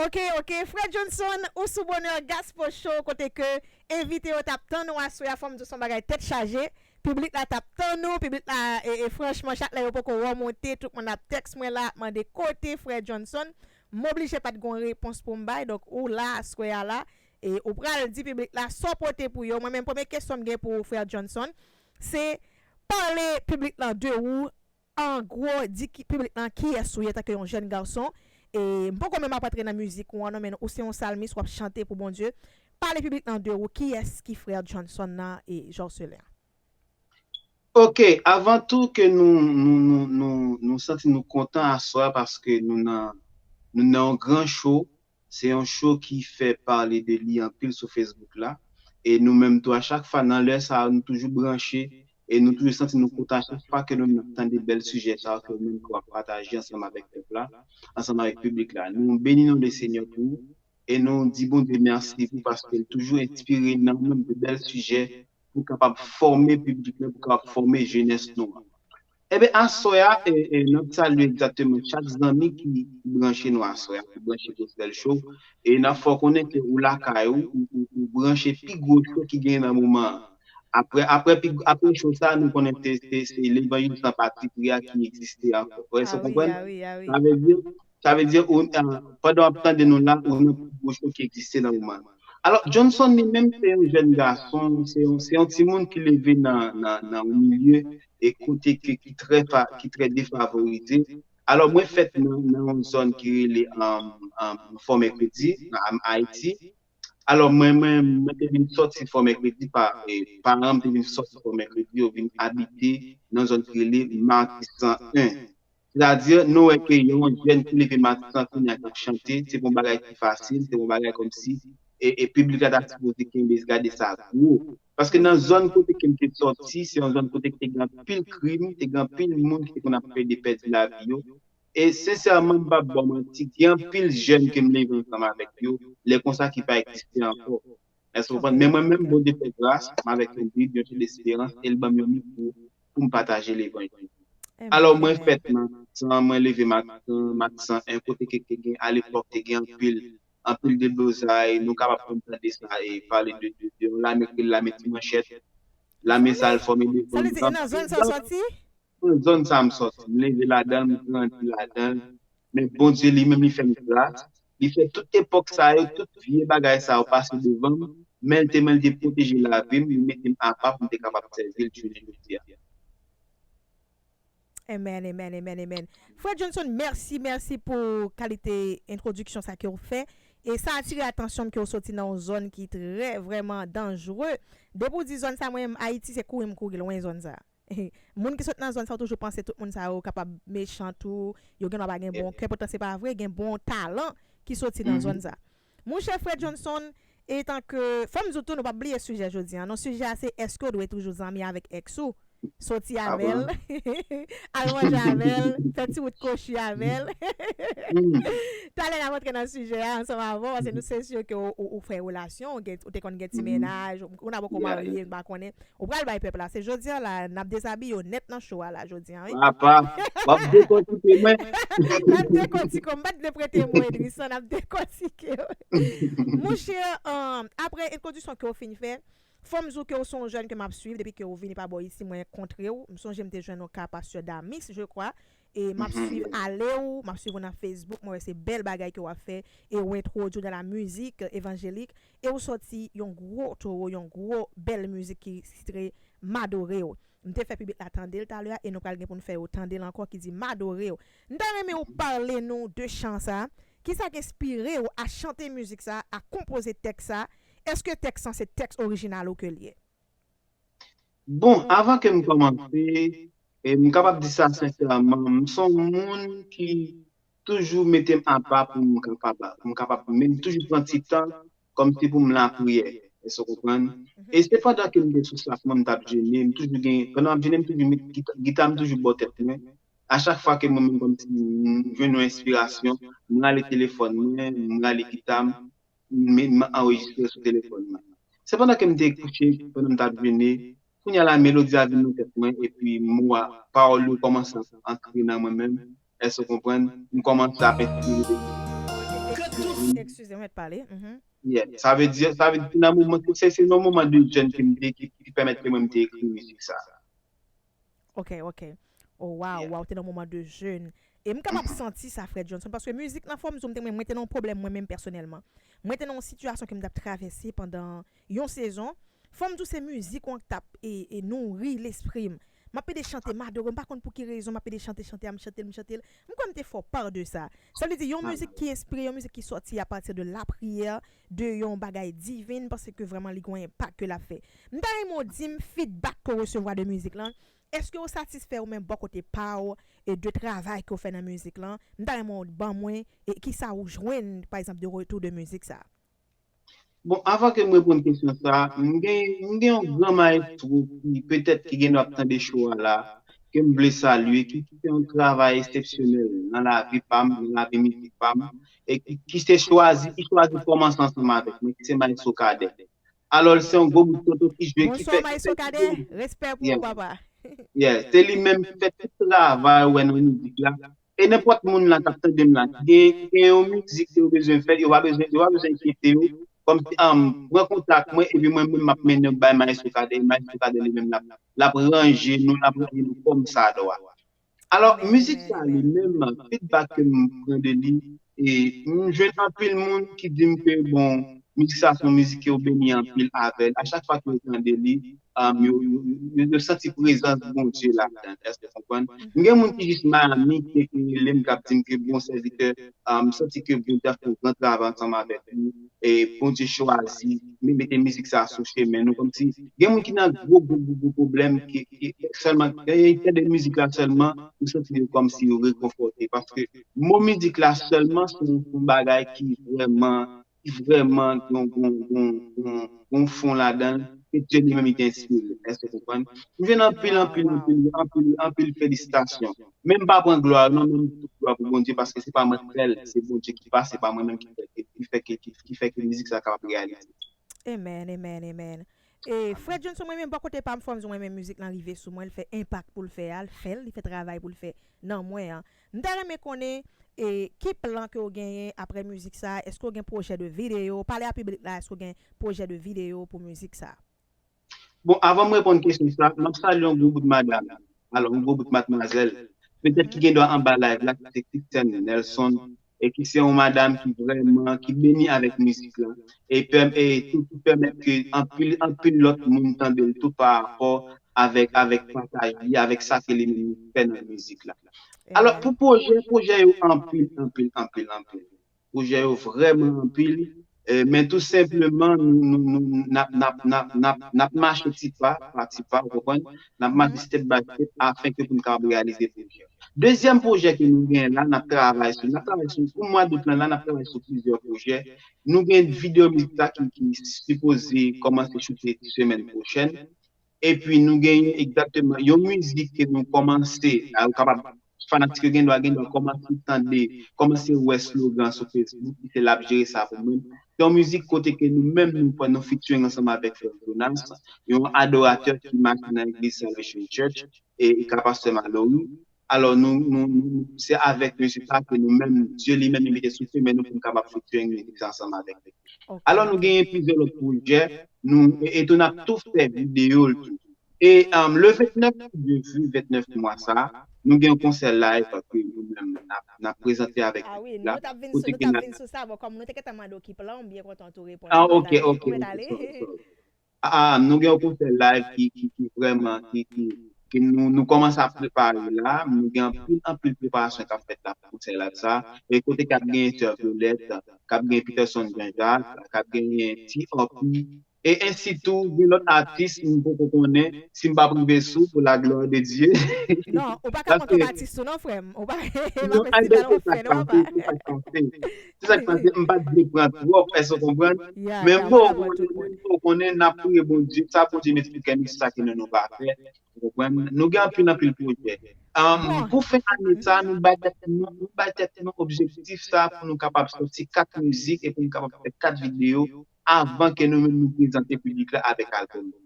Ok, ok, frè Johnson, ou sou Bonheur Gaspo Show kote ke envite yo t ap tann ou aswè a, fò m di w se yon bagay tèt chaje. Piblik la t ap tann ou, piblik la, e, e franchman, chak lè yo poko remonte, tout moun ap tèks mwen la, ap mande kote frè Johnson. M oblije pa t gon repons pou m bay, donk ou la aswè a la, e ou pral di piblik la sa w pote pou yo. Mwen menm, premye kesyon m gen pou ou, frè Johnson, se pale piblik lan de ou, an gwo, di ki, piblik lan kiyès ou ye antanke yon jèn gason. E m poko menm ap antre nan mizik ou an non, men ou se yon salmis, w ap chante pou Bondye. Pale piblik lan de ou, kiyès ki frè Johnson nan e Jocelyn? Ok, avan tou ke nou, nou, nou, nou, nou santi nou kontan aswè a paske nou nan, nou nan yon gran show. Se yon show ki fè pale de li anpil sou Facebook la. E nou menm tou, a chak fwa nan lè sa a, nou toujou branche e nou toujou santi nou kontan a chak fwa ke nou ap tande bèl sijè sa yo ke ou menm ke w ap pataje ansanm avèk pèp la, ansanm avèk piblik la. Nou beni non Lesenyè pou ou e nou di Bondye mèsi pou paske l toujou enspire nan ou menm de bèl sijè pou kapab fòme piblik la, pou kapab fòme jenès nou an. Ebyen, aswè a, e, e, n ap salye egzakteman chak zanmi ki branche nou aswè a, ki branche Gospel Show. E n ap fè w konnen ke ou lakay ou, ou, ou, ou branche pi gwo show ki genyen nan moman an. Apre, apre, pi, apre show sa, nou konnen se, se, se levanjil san patipri a ki egziste ankò. Frè, se konprann? Sa vle di, sa vle di, ou, ah, pandan w ap tande nou la, ou nan pi gwo show ki egziste nan moman an. Alò, Johnson li menm se yon jèn gason, se yon, se yon timoun ki leve nan, nan, nan yon milye e kote ke ki trè fa, ki trè defavorize. Alò, mwen fèt nan, nan yon zòn ki rele um, um, Fò Mèkredi, nan Ayiti. Alò, mwen, mwen, mwen te vin sòti Fò Mèkredi pa, e, paran m te vin sòti Fò Mèkredi, yo vin abite nan zòn ki rele Matisan en. Sètadi, nou wè ke yon jèn ki leve Matisan kounye a k ap chante, se pa yon bagay ki fasil, se pa yon bagay kòmsi e, e piblik la ta sipoze kenbe, gade sa gwo. Paske nan zòn kote ke m te sòti, se yon zòn kote ki te gen anpil krim, te gen anpil moun ki te konn ap pèdi, pèdi lavi yo. E sensèman, m p ap ba w manti, gen anpil jèn ke m leve ansanm avèk yo, lè konsa ki pa egziste ankò. Èske w konprann? Men mwen menm, Bondye fè gras, m avèk yon Bib, yon ti lesperans, e l ban m yon mikwo pou m pataje levanjil. Alò, mwen fèt Matisan, mwen leve Matisan, Matisan en, kote ke te gen, alepòk, te gen anpil, anpil deblozay, nou kapab konn tande sa, e pale de, de, de yon lame ki rele lame ti manchèt, lame sa l fòme de zòn. Sa vle di, e nan zòn sa w sòti? Nan zòn sa m sòti, m leve ladan l, m grandi ladan l, men Bondye li menm, li fè m gras, li fè tout epòk sa yo, tout vye bagay sa yo pase devan m, men l te, men l te pwoteje lavi m, li mete m apa pou m te kapab sèvi l jounen jodi a. Amen, amen, amen, amen. Frè Johnson, mèsi, mèsi pou kalite entwodiksyon sa ke w fè. E sa atire atansyon m ke w soti nan yon zòn ki trè, vrèman danjre. Depi w di zòn sa, mwen menm, Ayiti, se kouri m kouri lwen zòn sa. Moun ki sot nan zòn sa, w toujou panse tout moun sa yo kapab mechan tou, yo gen dwa pa gen bon kè, poutan se pa vre, gen bon talan ki soti nan zòn sa. Monchè frè Johnson, etanke, fò m di w tou, nou p ap bliye sijè jodi a non. Sijè a se èske w dwe toujou zanmi avèk èks ou? Soti avè l, al manje avè l, fè ti wout kwochi avè l. Talè n ap antre nan sijè a ansanm avè w, paske nou se si ke ou, ou, ou fè relasyon, ou, gen, ou te konn gen ti mennaj, ou, ou nan poko marye, m pa konnen. Ou pral bay pèp la. Se jodi a la, n ap dezabiye w nèt nan show a la jodi a, wi. Papa, w ap dekòtike mwen. N ap dekòtike w. M pa t vle prete mo, Edrison, n ap dekòtike w. Monchè, um, apre entwodiksyon ke w fin fè, fò m di w ke w se yon jèn ke m ap swiv depi ke w vini pa bò isi, mwen kontre w. M sonje m te jwenn w ka pastè Damis, je crois. E m ap swiv ale w, m ap swiv w nan Facebook, mwen wè se bèl bagay ke w ap fè, e w entwodui w nan la mizik evanjelik, e w sòti yon gwo towo, yon gwo bèl mizik ki titre M adore w. M te fè piblik la tande l talè a e nou pral gen pou n fè yo tande l ankò ki di M adore w. M ta renmen ou pale nou de chan sa. Kisa k enspire w a chante mizik sa, a konpoze tèks sa? Èske tèks lan se tèks orijinal ou ke l ye? Bon, avan ke m kòmanse, e m kapab di sa sensèman, m se yon moun ki toujou mete m apa pou m kapab, pou m kapab, men m toujou pran ti tan kòmsi pou m lapriyè. Èske w konprann? E se pandan ke m te sou saf mwen, m t ap jene, m toujou gen, pandan m ap jene, m toujou met gita, gita m toujou bò tèt mwen. A chak fwa ke mwen menm kòmsi m jwenn yon enspirasyon, m rale telefòn mwen, m rale gita m, m, m anrejistre sou telefòn mwen. Se pandan ke m te kouche, pandan m t ap jene, kounye a la melodi a vin nan tèt mwen, epi mo a, pawòl yo kòmanse antre nan mwen menm. Èske w konprann? M kòmanse ap enspire. Eskize, mèt pale. Mhm. Yeah. Sa vle di, sa vle di, nan moman, se, se nan moman de jèn ke m te, ki, ki pèmèt ke mwen m te ekri mizik sa. Ok, ok. Oh, wow, wow, te nan moman de jèn. E m kapab santi sa, Fred Johnson, paske mizik nan fòm, mwen te, mwen te nan yon pwoblèm mwen menm pèsonèlman. Mwen te nan yon sitiyasyon ke m t ap travèse pandan yon sezon. Fò m di w se mizik ou an k t ap e, e nouri lespri m. M ap pede chante, m adore, m pa konn pou ki rezon, m ap pede chante, chante a, m chante l, m chante l. M kwè m te fè w pa de sa. Sa vle di, yon mizik ki enspire, yon mizik ki sòti apati de lapriyè, de yon bagay divin, m panse ke vrèman li gen yon enpak ke l ap fè. M ta renmen w di m feedback ke w resevwa de mizik lan. Èske w satisfè ou menm bò kote pa w e de travay ke w fè nan mizik lan? M ta renmen w ban mwen e kisa ou jwenn, pa egzanp, de retou de mizik sa. Bon, avan ke m reponn kesyon sa, m gen, m gen yon gran mayestwo ki petèt ki gen dwa ap tande show a la, ke m vle salye, ki, ki fè yon travay eksepsyonèl nan lavi pa m, nan lavi mizik pa m, e ki, ki se chwazi, ki chwazi kòmanse ansanm avèk mwen, ki se Maestro Cadet. Alò, se yon gwo bout tonton ki jwe, ki fè, ki fè, Respè pou ou, papa. Yeah, se li menm ki fè tout travay ou wè nan mizik la. E nenpòt moun la k ap tande m la, ki gen, ki gen yon mizik ke yo bezwen fè, yo pa bezwen, yo pa bezwen enkyete yo. Kòmsi, um, pran kontak mwen, epi mwen menm m ap mennen yo bay Maestro Cadet, e Maestro Cadet li menm l ap, l ap ranje nou, l ap ranje nou kòm sa dwa. Alò, mizik sa li menm, feedback ke m pran de li, e m jwenn anpil moun ki di m ke, bon, mizik sa se yon mizik ke yo beni anpil avè l. A chak fwa ke yo tande li, um, yo, yo, yo, yo santi prezans Bondye ladan l. Èske w konprann? M gen moun ki jis Miami ki, ki rele m, k ap di m ke, bon, sèvitè, um, m santi ke Bondye ap fè yon gran travay ansanm avèk ou. E Bondye chwazi, li mete mizik sa sou chemen nou. Kòmsi, gen moun ki nan gwo, gwo, gwo, gwo pwoblèm, ki, ki sèlman, lè yo tande mizik la sèlman, yo santi yo kòmsi yo rekonfòte. Paske mo mizik la sèlman se yon, yon bagay ki vrèman, ki vrèman gen yon, yon, yon, yon, yon fon ladan l, ke Dye li menm li te enspire. Èske w konprann? M jwenn anpil, anpil, anpil, anpil, anpil felisitasyon. Men m pa pran glwa, non, men m tout glwa pou Bondye, paske se pa mwen k fè l, se Bondye ki pa, se pa mwen menm ki fè, ki fè, ki, ki, ki fè ke mizik sa kapab reyalize. Amen, amen, amen. E Fred Johnson, mwen menm bò kote pa m, fò m di w, mwen menm mizik lan rive sou mwen, l fè enpak pou l fè a, l fè l, li fè travay pou l fè nan mwen an. M ta renmen konnen e ki plan ke w genyen apre mizik sa, èske w gen pwojè de videyo? Pale a piblik la, èske w gen pwojè de videyo pou mizik sa? Bon, avan m reponn kesyon sa, m ap salye yon gwo bout madam, alò yon gwo bout madmwazèl, petèt ki gen dwa anba live la, ki se Christiane Nelson, e ki se yon madam ki vrèman, ki beni avèk mizik la, e, pèm, e tou, ki pèmèt ke anpil, anpil lòt moun tande l tou pa rapò avèk, avèk pataj li, avèk sa ke li menm li fè nan mizik la. Alò, pou pwojè, pwojè yo anpil, anpil, anpil, anpil. Pwojè yo vrèman anpil, e, men tou senpleman, nou, nou, nou, n ap, n ap, n ap, n ap, n ap mache ti pa, pa ti pa, ou konprann? N ap mache step by step afenke pou n kapab reyalize pwojè. Dezyèm pwojè ke nou genyen la, n ap travay sou, n ap travay sou, pou mwa dout lan la, n ap travay sou plizyè pwojè. Nou gen videyo mizik la ki, ki sipoze kòmanse choute semèn pwochèn. Epi nou genyen egzakteman yon mizik ke nou kòmanse, a, ou kapab, fanatik yo gen dwa, gen dwa kòmanse tande, kòmanse wè slogan sou Facebook, ki se L ap jere sa pou mwen. Se yon mizik kote ke nou menm nou pran, nou featuring ansanm avèk Frè Jonas, yon adoratè ki mache nan legliz Salvation Church, e, e ka pastè Malory. Alò, nou, nou, nou, se avèk mizik sa ke nou menm, Dye li menm li mete sou chemen nou pou n kapab featuring mizik sa ansanm avèk li. Alò, nou genyen plizyè lòt pwojè, nou, e, e tou n ap tou fè videyo l tou. E, um, le vennèf, si Dye vle, vennèf mwa sa, nou gen yon konsè live ke nou menm n ap, n ap prezante avèk piblik la. Kote ke n ap vin sou sa, bon, kòm nou te gentan mande w ki plan, m byen kontan w tou reponn. Ah, ok, ok, ok, sorry, sorry. Ah, nou gen yon konsè live ki, ki, ki vrèman, ki, ki, ke nou, nou kòmanse ap prepare la, nou gen anpil, anpil preparasyon k ap fèt la pou konsèy live sa, e kote k ap genyen Sè Violette, k ap genyen Peterson Jean-Jacques, k ap genyen T R P, e ensi tou, gen lòt atis m poko konnen, si m p ap rive sou, pour la gloire de Dieu. Non, ou pa ka manke atis ou non, frè m. Ou pa, pa festival ou fè non, pa. Se sa k pase, m pa t vle pran twòp, èske w konprann? Men bon, ou konnen, n ap priye Bondye, sa Bondye met sou kè nou, se sa ke nou, nou pa fè. Ou konprann? Nou gen anpil, anpil pwojè. Um, pou fen ane sa, nou bay tèt nou, nou bay tèt nou objektif sa pou nou kapab sòti kat mizik e pou nou kapab fè kat videyo avan ke nou menm nou prezante piblik la avèk albòm nou.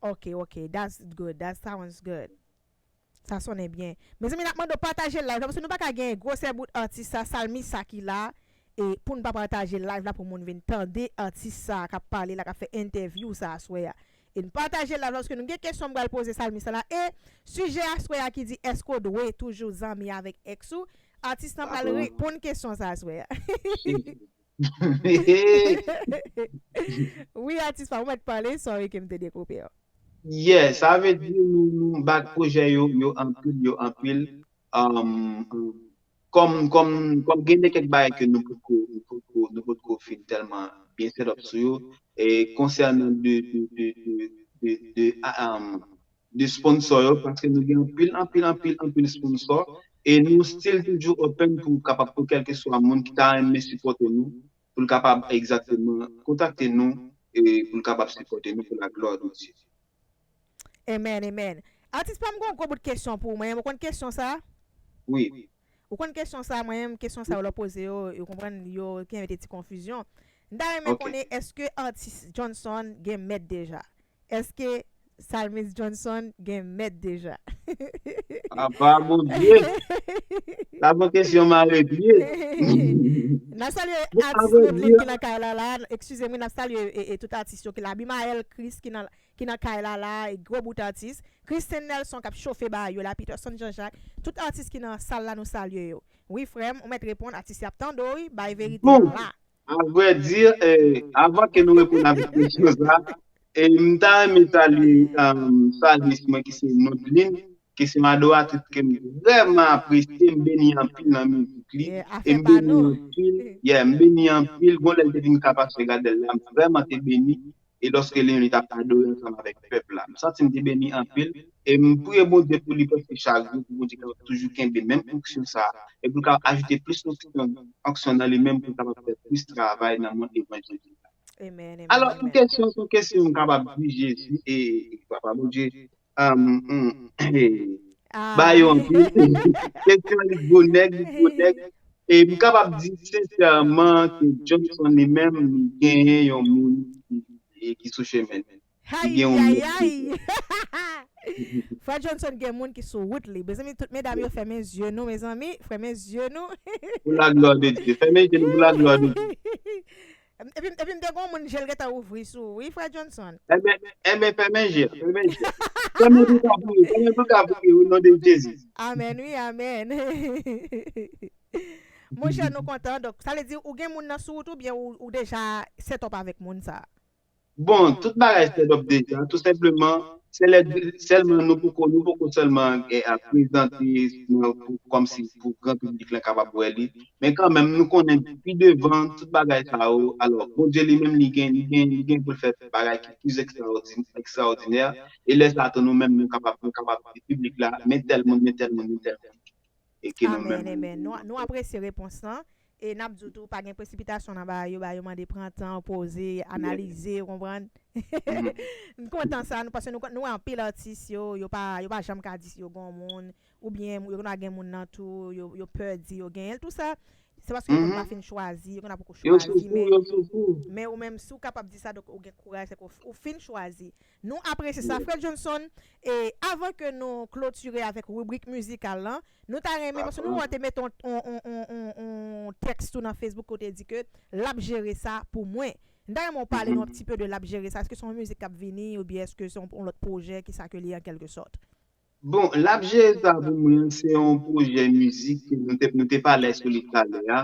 Ok, ok. That's good. That sounds good. Sa sonnen byen. Mezanmi, n ap mande w pataje live la, paske nou pa ka gen gwosè bout atis sa, Salmis sa ki la, e pou n pa pataje live la pou moun vin tande atis sa k ap pale la, k ap fè entèvyou sa aswè a. E n pataje live la, paske nou gen kesyon m pral poze Salmis sa la, e sijè aswè a ki di, èske w dwe toujou zanmi avèk èks ou? Atis lan pral reponn kesyon sa aswè a. Wi, atis pa, ou mèt pale, sorry ke m te dekoupe w. Yeah, sa vle di nou, nou bak pwojè yo, yo anpil, yo anpil. Um, kòm, kòm, kòm gen de kèk bagay ke nou potko, nou potko, nou potko fin tèlman byen set up sou yo, e konsènan de, de, de, de, de, de, ah, um, de sponsor yo, paske nou gen anpil, anpil, anpil, anpil sponsor, e nou still toujou open pou kapab pou kèlkeswa moun ki ta renmen sipòte nou, pou l kapab egzakteman kontakte nou, e pou l kapab sipòte nou pour la gloire de Dieu. Amen, amen. Atis pa m gon gwo bout kesyon pou ou, mwen, ou konn kesyon sa? Wi. Ou konn kesyon sa, mwen, kesyon sa yo lè w poze yo, yo konprann, yo ki mete ti konfizyon. M ta renmen konnen, èske atis Johnson gen mèt deja? Èske Salmis Johnson gen mèt deja? Apa, Bondye! Sa bon kesyon mare pye. N ap salye atis Medlin ki nan kay la la. Eskize m, wi, n ap salye e, e tout atis yo ki la. Abimael Chris ki nan, ki nan kay la la. E gwo bout atis. Christian Nelson k ap chofe bagay yo la. Peterson Jean Jacques. Tout atis ki nan sal la, nou salye yo. Wi, frè m, ou mèt reponn, atis y ap tande w, wi. Bay verite a la. A vrè di, eh, avan ke nou reponn avèk kesyon sa, eh, m ta renmen salye, um, salmis mwen ki se Nodlin, ki se yon adoratris ke m vrèman apresye, m beni anpil nan mizik li, e m beni anpil, yeah, m beni anpil, gon lè l te vin ka pase gade l la, m vrèman te beni, e lòske li menm li t ap adore ansanm avèk pèp la. M santi m te beni anpil, e m priye Bondye pou li prèske chak jou, pou Bondye kapab toujou kenbe menm onksyon sa, e pou l ka ajoute plis onksyon, onksyon nan li menm, pou l kapab fè plis travay nan mond evanjelik la. Amen, amen. Alò, yon kesyon, yon kesyon m kapab di Jezi e Papa Bondye, um, um, ba yo anpil. Kesyon li gwo nèg, li gwo nèg. E m kapab di sensèman ke Johnson li menm, li genyen yon moun ki, ki sou chemen. Li gen yon moun ki Frè Johnson gen moun ki sou wout li. Mezanmi, tout medam yo, fèmen zye nou, mezanmi. Fèmen zye nou. Pour la gloire de Dieu. Fèmen zye nou pour la gloire de Dieu. Epi, epi m te gon moun je l gentan ouvri sou ou, wi, frè Johnson. Enben, enben, fèmen je, fèmen je. Fèmen pou ka pou yo, fèmen pou ka pou yo, o non de Jezi. Amèn, wi, amèn. Monchè, nou kontan. Donk, sa vle di ou gen moun nan sou wout oubyen ou, ou deja set up avèk moun sa? Bon, tout bagay set up deja, tou senpleman, se lè, sèlman nou poko, nou poko sèlman, eh, ap prezante nan, pou, kòmsi pou gran piblik lan kapab wè li. Men kanmenm, nou konnen pi devan tout bagay sa yo, alò, Bondye li menm, li gen, li gen, li gen pou l fè bagay ki plis ekstraòdi-, ekstraòdinè, e lè sa a tou nou menm, nou kapab, nou kapab di piblik la, men tèl moun, men tèl moun, men tèl moun. E ke nou menm. Amèn, amèn. Nou, nou apresye repons lan. E n ap di w tou, pa gen presipitasyon nan bagay yo, bagay yo mande pran tan, poze, analize, ou konprann? M kontan sa, nou, paske nou, nou wè anpil atis yo, yo pa, yo pa janm ka di si yo gen yon moun, oubyen yo konn gen moun nan tou, yo, yo pè di yo genyen l, tou sa. Se paske yo konn pa fin chwazi, yo konn poko chwazi, men, men ou menm, si w kapab di sa, donk ou gen kouraj, se ke w, ou fin chwazi. Nou apresye sa, frè Johnson. E avan ke nou klotire avèk ribrik mizikal lan, nou ta renmen, paske nou wè w te mete yon, yon, yon, yon, yon, yon tèks tou nan Facebook kote di ke l ap jere sa pou mwen. Nou ta renmen w pale nou yon ti pe de l ap jere sa. Èske se yon mizik k ap vini oubyen èske se yon, yon lòt pwojè, kisa ke li an kèlke sòt? Bon, l ap jere sa pou mwen, se yon pwojè mizik ke nou te, nou te pale sou li talè a,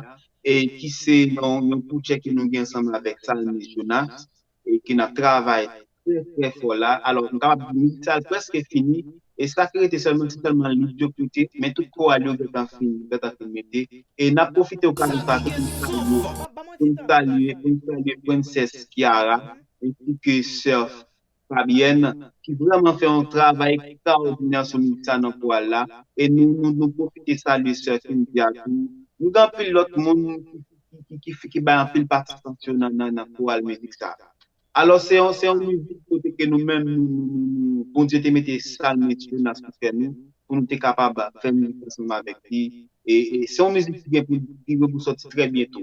e ki se yon, yon pwojè ke nou gen ansanm avèk Salmis Jonas, e ke n ap travay trè, trè fò la. Alò, m kapab di mizik sa a prèske fini. E sa ki rete sèlman, se sèlman lead yo ki rete, men tout koral yo gentan fin, gentan fin mete. E n ap pwofite okazyon sa a tou pou n salye, pou n salye, pou n salye Princess Kiara, ensi ke sè Fabienne, ki vrèman fè yon travay ekstraòdinè sou mizik sa nan koral la. E nou, nou, nou pwofite salye sè Cynthia tou. Nou gen anpil lòt moun ki, ki, ki, ki, ki bay anpil pasistans yo nan, nan, nan koral mizik sa. Alò, se yon, se yon mizik kote ke nou menm, nou, nou, nou, nou, Bondye te mete sa nan espri nou, nan kè nou, pou nou te kapab fè mizik ansanm avèk li. E, e se yon mizik ki gen pou, ki gen pou sòti trè byento.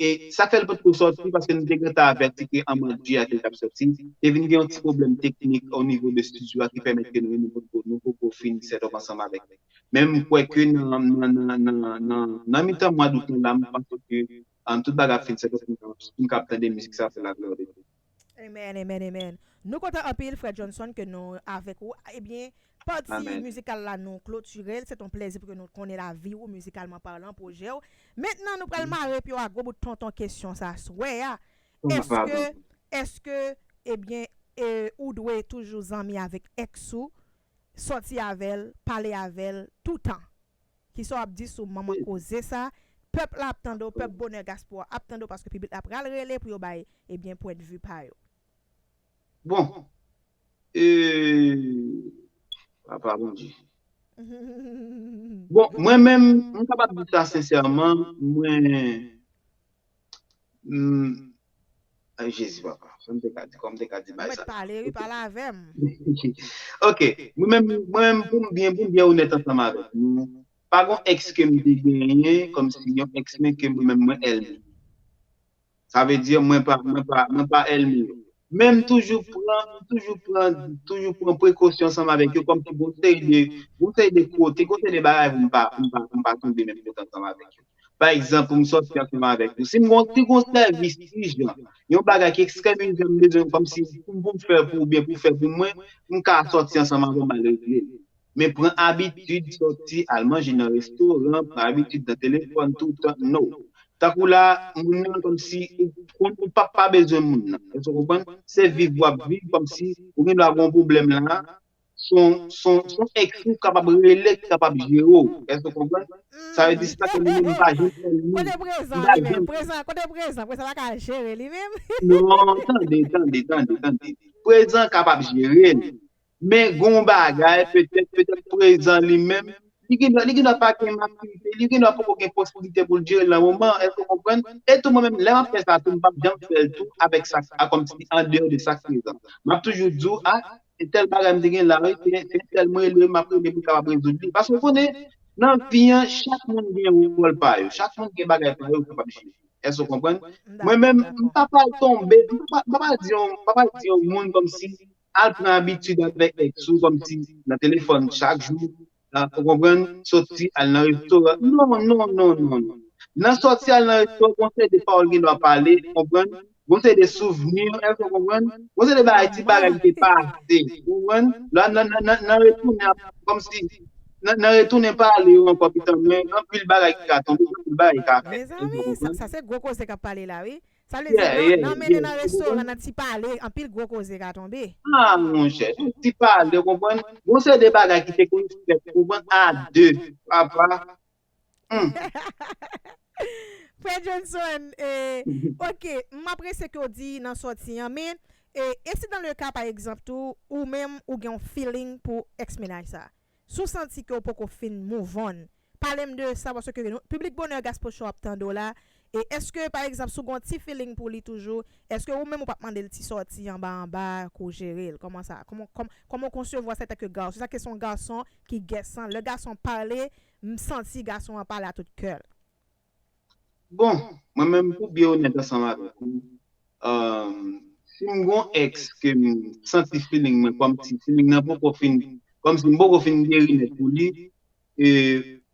E sa fè l potko sòti, paske nou te gentan avèti ke an mwa de jiyè a ke l t ap sòti, te vin gen yon ti pwoblèm teknik o nivo de estidyo a ki pèmèt ke nou, nou potko, nou potko fini sètòp ansanm avèk li. Men m kwè ke nan, nan, nan, nan, nan, nan mitan mwa dout lan la, m panse ke, um, tout bagay ap fin sètòp pou n, pou n kab tande mizik sa pou laglwa de Dye. Amen, amen, amen. Nou kontan anpil, frè Johnson, ke nou avèk ou. Ebyen, pati mizikal la, nou klotire l. Se yon plèzi pou ke nou konnen lavi w, mizikalman palan, pwojè w. Mentnan, nou pral mare pye w a gwo bout tonton kesyon sa a, swè a. Èske, èske, ebyen, e, ou dwe toujou zanmi avèk èks ou, sòti avè l, pale avè l, toutan? Kisa w ap di sou manman koze sa? Pèp la ap tande w, pèp Bonè Gaspo a ap tande w, paske piblik la pral rele pou yo bay, ebyen, pwendvi pa yo. Bon, e, Papa Bondye. Bon, mwen menm, m kapab di sa sensèman, mwen, m, ay, Jezi, papa, sa m te ka di, kòman m te ka di bagay sa? Ou mèt pale, wi, pale avè m. Ok, mwen menm, mwen menm, pou m byen, pou m byen onèt ansanm avèk nou, pa gon èks ke m te genyen, kòmsi yon èks mwen ke mwen menm mwen èlmi. Sa vle di mwen pa, mwen pa, mwen pa èlmi yo. Men m toujou pran, m toujou pran, toujou pran prekosyon ansanm avèk yo, kòmsi gon seri de, gon seri de kote, gon seri de bagay pou m pa, pou m pa, pou m pa tonbe menm kote ansanm avèk yo. Pa egzanp, pou m sòti ansanm avèk ou. Si m gon, si gon sèvis ijan, yon bagay ki ekstrèm ijan, m bezwen kòmsi pou, pou m fè pou ou byen pou w fè pou mwen, m ka sòti ansanm avè w, m al regle l. Men pran abitid sòti al manje nan restoran, pran abitid nan telefòn toutan, no. Tankou la, moun nan kòmsi ou konn ou p ap pa bezwen moun nan. Èske w konprann? Se viv w ap viv kòmsi ou gen dwa gen yon pwoblèm la, se yon, se yon, se yon èks ou kapab rele, ki kapab jere w. Èske w konprann? Sa vle di se pa ke moun nan pa janm fè l moun. Kote prezan li menm? Prezan, kote prezan? Prezan pa ka jere li menm? Non, tande, tande, tande, tande. Prezan kapab jere l. Men gon bagay, petèt, petèt prezan li menm, li gen dwa, li gen dwa pa gen matirite, li gen dwa poko gen posibilite pou l jere l nan moman, èske w konprann? E tou mwen menm, lè m ap fè sa tou, m p ap janm fè l tou avèk sa, a, kòmsi andeyò de sa k prezan. M ap toujou di w, a, e tèl bagay m te gen la, wi, se, se entèl mwen rele, m ap rele pou l kapab rezoud li. Paske w konnen, nan vi an, chak moun gen wòl pa yo, chak moun gen bagay pa yo yo kapab jere. Èske w konprann? Mwen menm, m pa pral tonbe, m pa, m pa pral di yon, m pa pral di yon moun kòmsi al pran abitid avèk èks ou kòmsi nan telefòn chak jou, ou konprann, sòti al nan restoran. Non, non, non, non, non. Nan sòti al nan restoran, gon seri de pawòl gen dwa pale, ou konprann, gon seri de souvni, èske ou konprann? Gon seri de bagay, ti bagay ki te pase, ou konprann? La, nan, nan, nan, nan retounen ap, kòmsi, nan, nan retounen pale yo ankò, pitan mwen, anpil bagay ki ka tonbe, anpil bagay ki ka fèt. Mezanmi, sa, sa se gwo koze k ap pale la, wi. Sa vle di, nan, nan mennen nan restoran, nan ti pale, anpil gwo koze ka tonbe. Ah, monchè, ti pale, ou konprann? Gon seri de bagay ki te konn fèt, ou konprann, a de, papa. Hmm. Frè Johnson, eh, ok, m apresye ke w di nan sòti an, men, eh, e si dans le cas, pa egzanp, tou, ou menm, ou gen yon feeling pou èks mennaj sa? Si w santi ke w poko fin move on, pale m de sa, paske nou, piblik Bonè Gaspo Show ap tande w la. E èske, pa egzanp, si w gen yon ti feeling pou li toujou, èske ou menm ou p ap mande l ti sòti anba anba, ke w jere l? Kòman sa? Kòman, kòman, kòman w konsevwa sa antanke gason? Sa ke se yon gason ki gèsan. Lè gason pale, m santi gason an pale a tout kè l. Bon, mwen menm pou byen onèt ansanm avèk ou, um, si m gon èks ke m santi feeling mwen, kòmsi feeling nan poko fin, kòmsi m poko fin geri nèt pou li, e,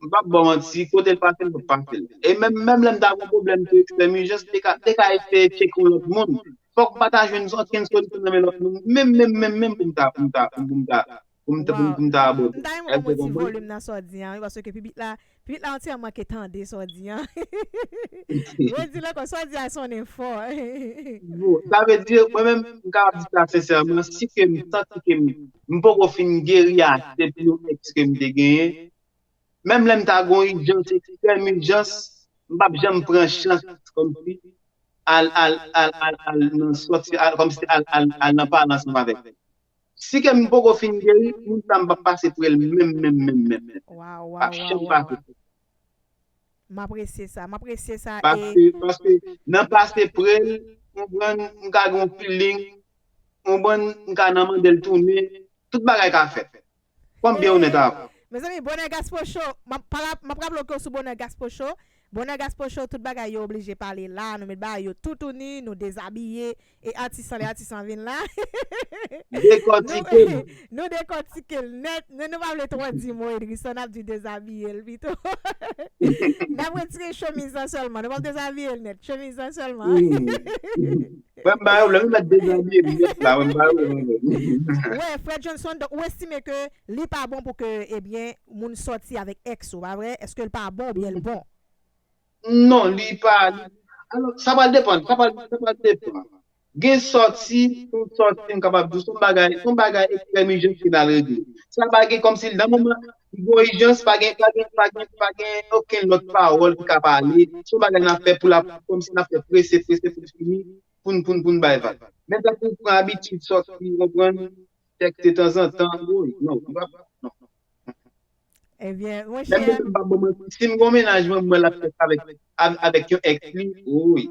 m p ap ba w manti, kote l pase, m p ap pase l. E menm, menm lè m ta gon pwoblèm tou ekstrèm ijans, m te ka, m te ka eseye tcheke yon lòt moun. Fòk m pa ta jwenn okenn solisyon nan men lòt moun, menm, menm, menm, menm pou m ta, pou m ta, pou m ta, pou m ta, pou m, pou m ta abòde. M ta renmen w monte volim nan sa w di an, wi, paske piblik la, piblik la antyèman ke tande sa w di an. Redi l ankò, sa w di a sonnen fò. Bon, sa vle di, mwen menm, m kapab di sa sensèman, si ke m santi ke m, m poko fin geri ase pou yon èks ke m te genyen, menm lè m ta gon ijans, ekstrèm ijans, m p ap janm pran chans kòmsi al, al, al, al, al nan sòti, al, kòmsi al, al, al nan pale ansanm avèk li. Si ke m poko fin geri, moun sa m p ap pase pre l menm, menm, menm, menm, menm. Waw, waw, waw, waw. M apresye sa, m apresye sa. Paske, paske nan pase pre l, konprann, m ka gen yon feeling, konprann, m ka nan mande l tounen, tout bagay ka fèt. Kòm byen onèt avè w. Mezanmi, Bonè Gaspo Show, m ap raple w ke w sou Bonè Gaspo Show. Bonè Gaspo Show, tout bagay yo oblije pale la, nou met bagay yo toutouni, nou dezabiye, e atis an, lè atis an vin la. Dekòtike. Nou dekòtike l nèt, men nou pa vle twò di mo Edrison, n ap di dezabiye l pito. N ap retire chemiz lan sèlman, nou p ap dezabiye l nèt, chemiz lan sèlman. Mwen m ba yo lè, m mèt dezabiye m nèt la, mwen m ba yo lè. Wè, frè Johnson, donk ou estime ke li pa bon pou ke, ebyen, moun sòti avèk èks ou, pa vre? Èske l pa bon oubyen l bon? Non, li pa. Alò, sa pral depann, sa pral, sa pral depann. Gen sòti, yon sòti m kapab di w, se yon bagay, se yon bagay ekstrèm ijans ki pral regle. Sa pa gen kòmsi nan moman li gon ijans, pa gen, pa gen, pa gen, pa gen okenn lòt pawòl ki ka pale. Se yon bagay n ap fè pou la, kòmsi n ap fè prese, prese pou l fini, pou n, pou n, pou n bay vag. Men tankou pran abitid sòti, konprann, tèkste tanzantan, woy, non, li pa, non. Ebyen, monchè. Menm si m pa bon manti, si m gon mennaj, mwen, mwen l ap fèt avèk, avèk yon èks li, woy.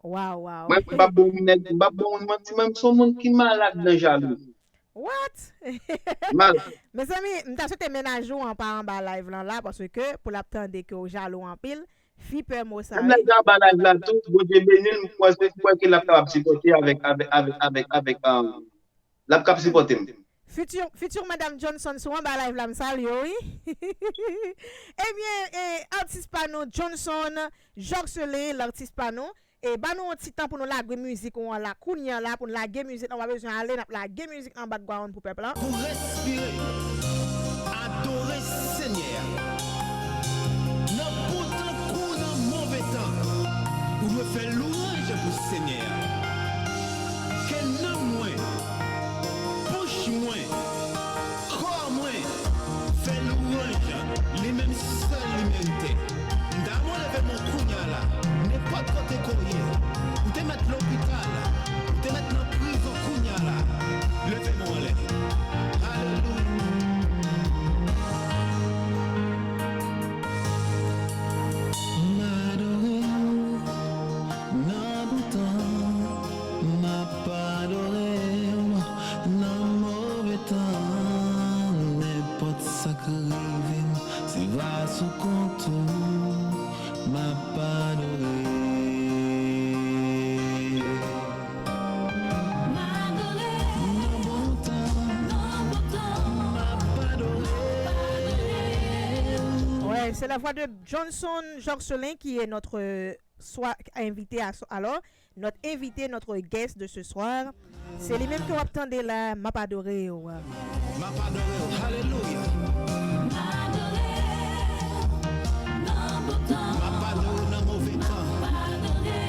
Waw, waw. Mwen, m p ap bon nèg, m p ap bon moun manti, mwen, m se yon moun ki malad nan jalouzi. What? Malad. Mezanmi, m ta swete mennaj ou an pa anba live lan la, paske pou l ap tande ke w jalou anpil, fi pè mo sa, wi. Menm lè l anba live la tou, Bondye beni l, m kwè se, m kwè ke l ap kapab sipòte avèk, avèk, avèk, avèk, avèk, um, l ap kab sipòte m. Futur, futur Madame Johnson, si w anba live la, m salye w, wi. Ebyen, e, atis pa nou, Johnson Jorcelin, latis pa nou. E, ban nou yon ti tan pou nou lage mizik ou an la, kounye a la, pou n lage mizik lan, w pa bezwen ale, n ap lage mizik lan an background pou pèp lan. Pou respire, adore Senyè a. Nan bon tan kou nan move tan, ou dwe fè lwanj pou Senyè a. Ke nanm mwen, bouch mwen, kò mwen fè lwanj, li menm sèl li merite. M ta renmen w leve men w kounye a la, nenpòt kote ke w ye, ou te mèt lopital, ou te mèt nan prizon kounye a la, leve men w anlè. Alelouya. M adore w nan bon tan, m ap adore w nan move tan, nenpòt sa k rive m, se va sou kont ou m ap adore. M adore w nan bon tan, nan bon tan, m ap adore w. Ouais, c'est la voix de Johnson Jorcelin qui est notre soir invité à, alors, notre invité, notre guest de ce soir. Se li menm ke w ap tande la, m ap adore w. M ap adore w, alelouya. M adore w nan bon tan. M ap adore w nan move tan. M ap adore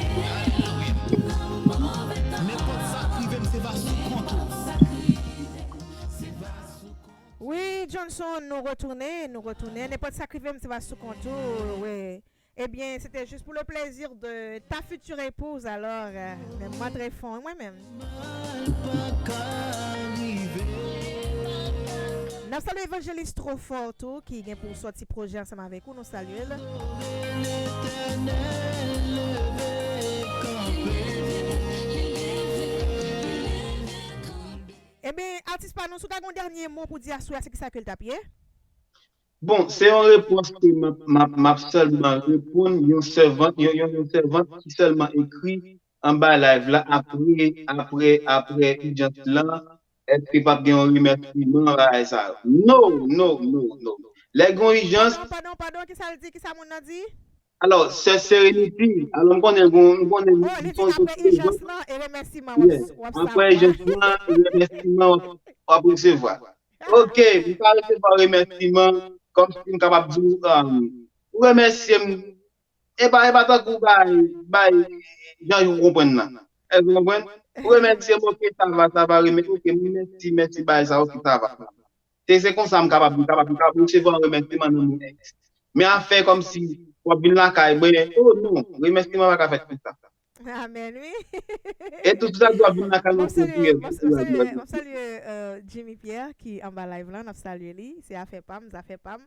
w nan move tan. Nenpòt sa k rive m, se va sou kont ou. Wi, Johnson, nou retounen, nou retounen. Nenpòt sa k rive m, se va sou kont ou, wi. Ebyen, se te jis pou le plezi de ta future épouse, alors, euh, men mwen trè fon, mwen menm. N ap salye Evanjelis Trofò tou, ki gen pou sòti pwojè ansanm avèk ou, nou salye l. Ebyen, atis pa nou, si w ta gen yon dènye mo pou di aswè a, se kisa ke l t ap ye? Bon, se yon repons ke m ap, m ap, m ap sèlman reponn yon sèvant, yon, yon, yon sèvant ki sèlman ekri anba live la apre, apre, apre ijans lan, èske p ap gen yon remèsiman bagay sa yo? No, no, no, no. Lè gen yon ijans. Padon, padon, padon, kisa l di? Kisa moun nan di? Alò, sè Serenity, alò m konnen gon, m konnen. Oh, li di apre ijans lan, e remèsiman w ap, w ap sa. Apre ijans lan, remèsiman w ap, w ap resevwa. Ok, m ka resevwa remèsiman, kòmsi m kapab di w, um, ou remèsye m, e pa, e pa tankou bay, bay, jan ou konprann nan. Èske ou konprann? Ou remèsye m, ok, sa va, sa va, remèsye, ok, mèsi, mèsi, bay sa, ok, sa va. Se, se konsa m kapab, m kapab, m kapab resevwa yon remèsiman nan men ex. Men afè kòmsi w ap vin lakay mwen, oh non, remèsiman pa ka fèt konsa. Amen, wi. E tou sa w ap vin lakay mwen pou priye. M ap salye, m ap salye, euh, Jimmy Pierre ki anba live lan, n ap salye li. Se afè pa m, zafè pa m.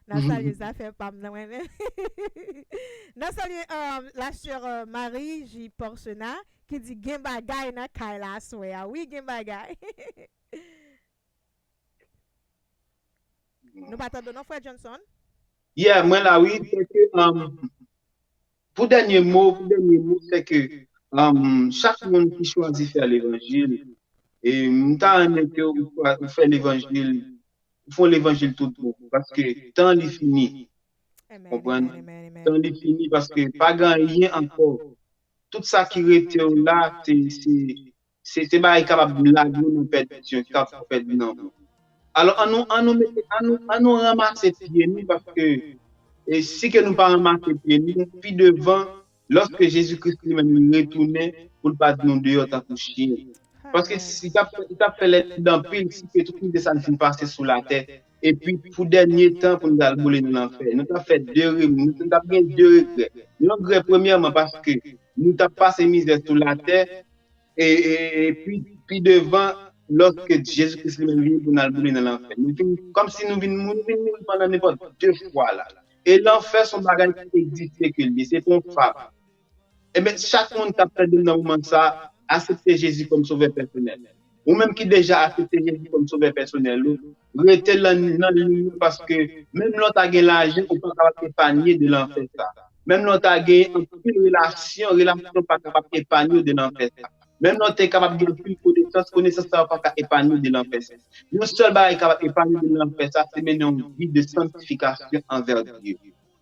N ap salye zafè pa m nan mwen menm. N ap salye, euh, la sœur, euh, Marie J Porsena ki di gen bagay nan kay la aswè a. Wi, gen bagay. Nou pa tande w non, frè Johnson. Yeah, mwen la, wi. Se ke, um, pou dènye mo, pou dènye mo, se ke, um, chak moun ki chwazi fè levanjil, e m ta renmen ke ou, ou fè levanjil, ou fè levanjil tout bon, paske tan li fini. Amen, konprann? Amen, amen, amen. Tan li fini, paske pa gen anyen ankò. Tout sa ki rete w la, se, se, se, se bagay ki kapab lage w nan pèdisyon, ki kapab fè w pèdi nanm ou. Alò, ann nou, ann nou mete, ann nou, ann nou ranmase pye nou, paske, e, si ke nou pa ranmase pye nou, pi devan, lòske Jezi Kris li menm li retounen, pou l pa di nou deyò tankou chen. Paske si, li t ap, li t ap fè lèd anpil, si ke tout mizè sa n fin pase sou latè, epi pou dènye tan, pou n al boule nan lanfè. Nou t ap fè de rem-, nou t ap gen de regrè. Yon regrè, premyèman, paske nou t ap pase mizè sou latè, e, e, e pi, pi devan, lòske Jezi Kris li menm vini pou n al boule nan lanfè. Nou vin, kòmsi nou vin, nou vin mouri pandan nenpòt de fwa la. E lanfè se yon bagay ki egziste ke l ye, se pa yon fab. Ebyen, chak moun k ap tande m nan moman sa, aksepte Jezi kòm sovè pèsonèl. Ou menm ki deja aksepte Jezi kòm sovè pèsonèl ou, rete nan, nan liy ou, paske menm lè w ta gen lajan, ou pa kapab epanye de lanfè sa. Menm lè w ta gen anpil relasyon, relasyon pa kapab epanye w de lanfè sa. Menm lè w te kapab gen anpil konesans, konesans sa yo pa ka epanye w de lanfè sa. Yon sèl bagay ki kapab epanye w de lanfè sa, se mennen yon vi de santifikasyon anvè Dye.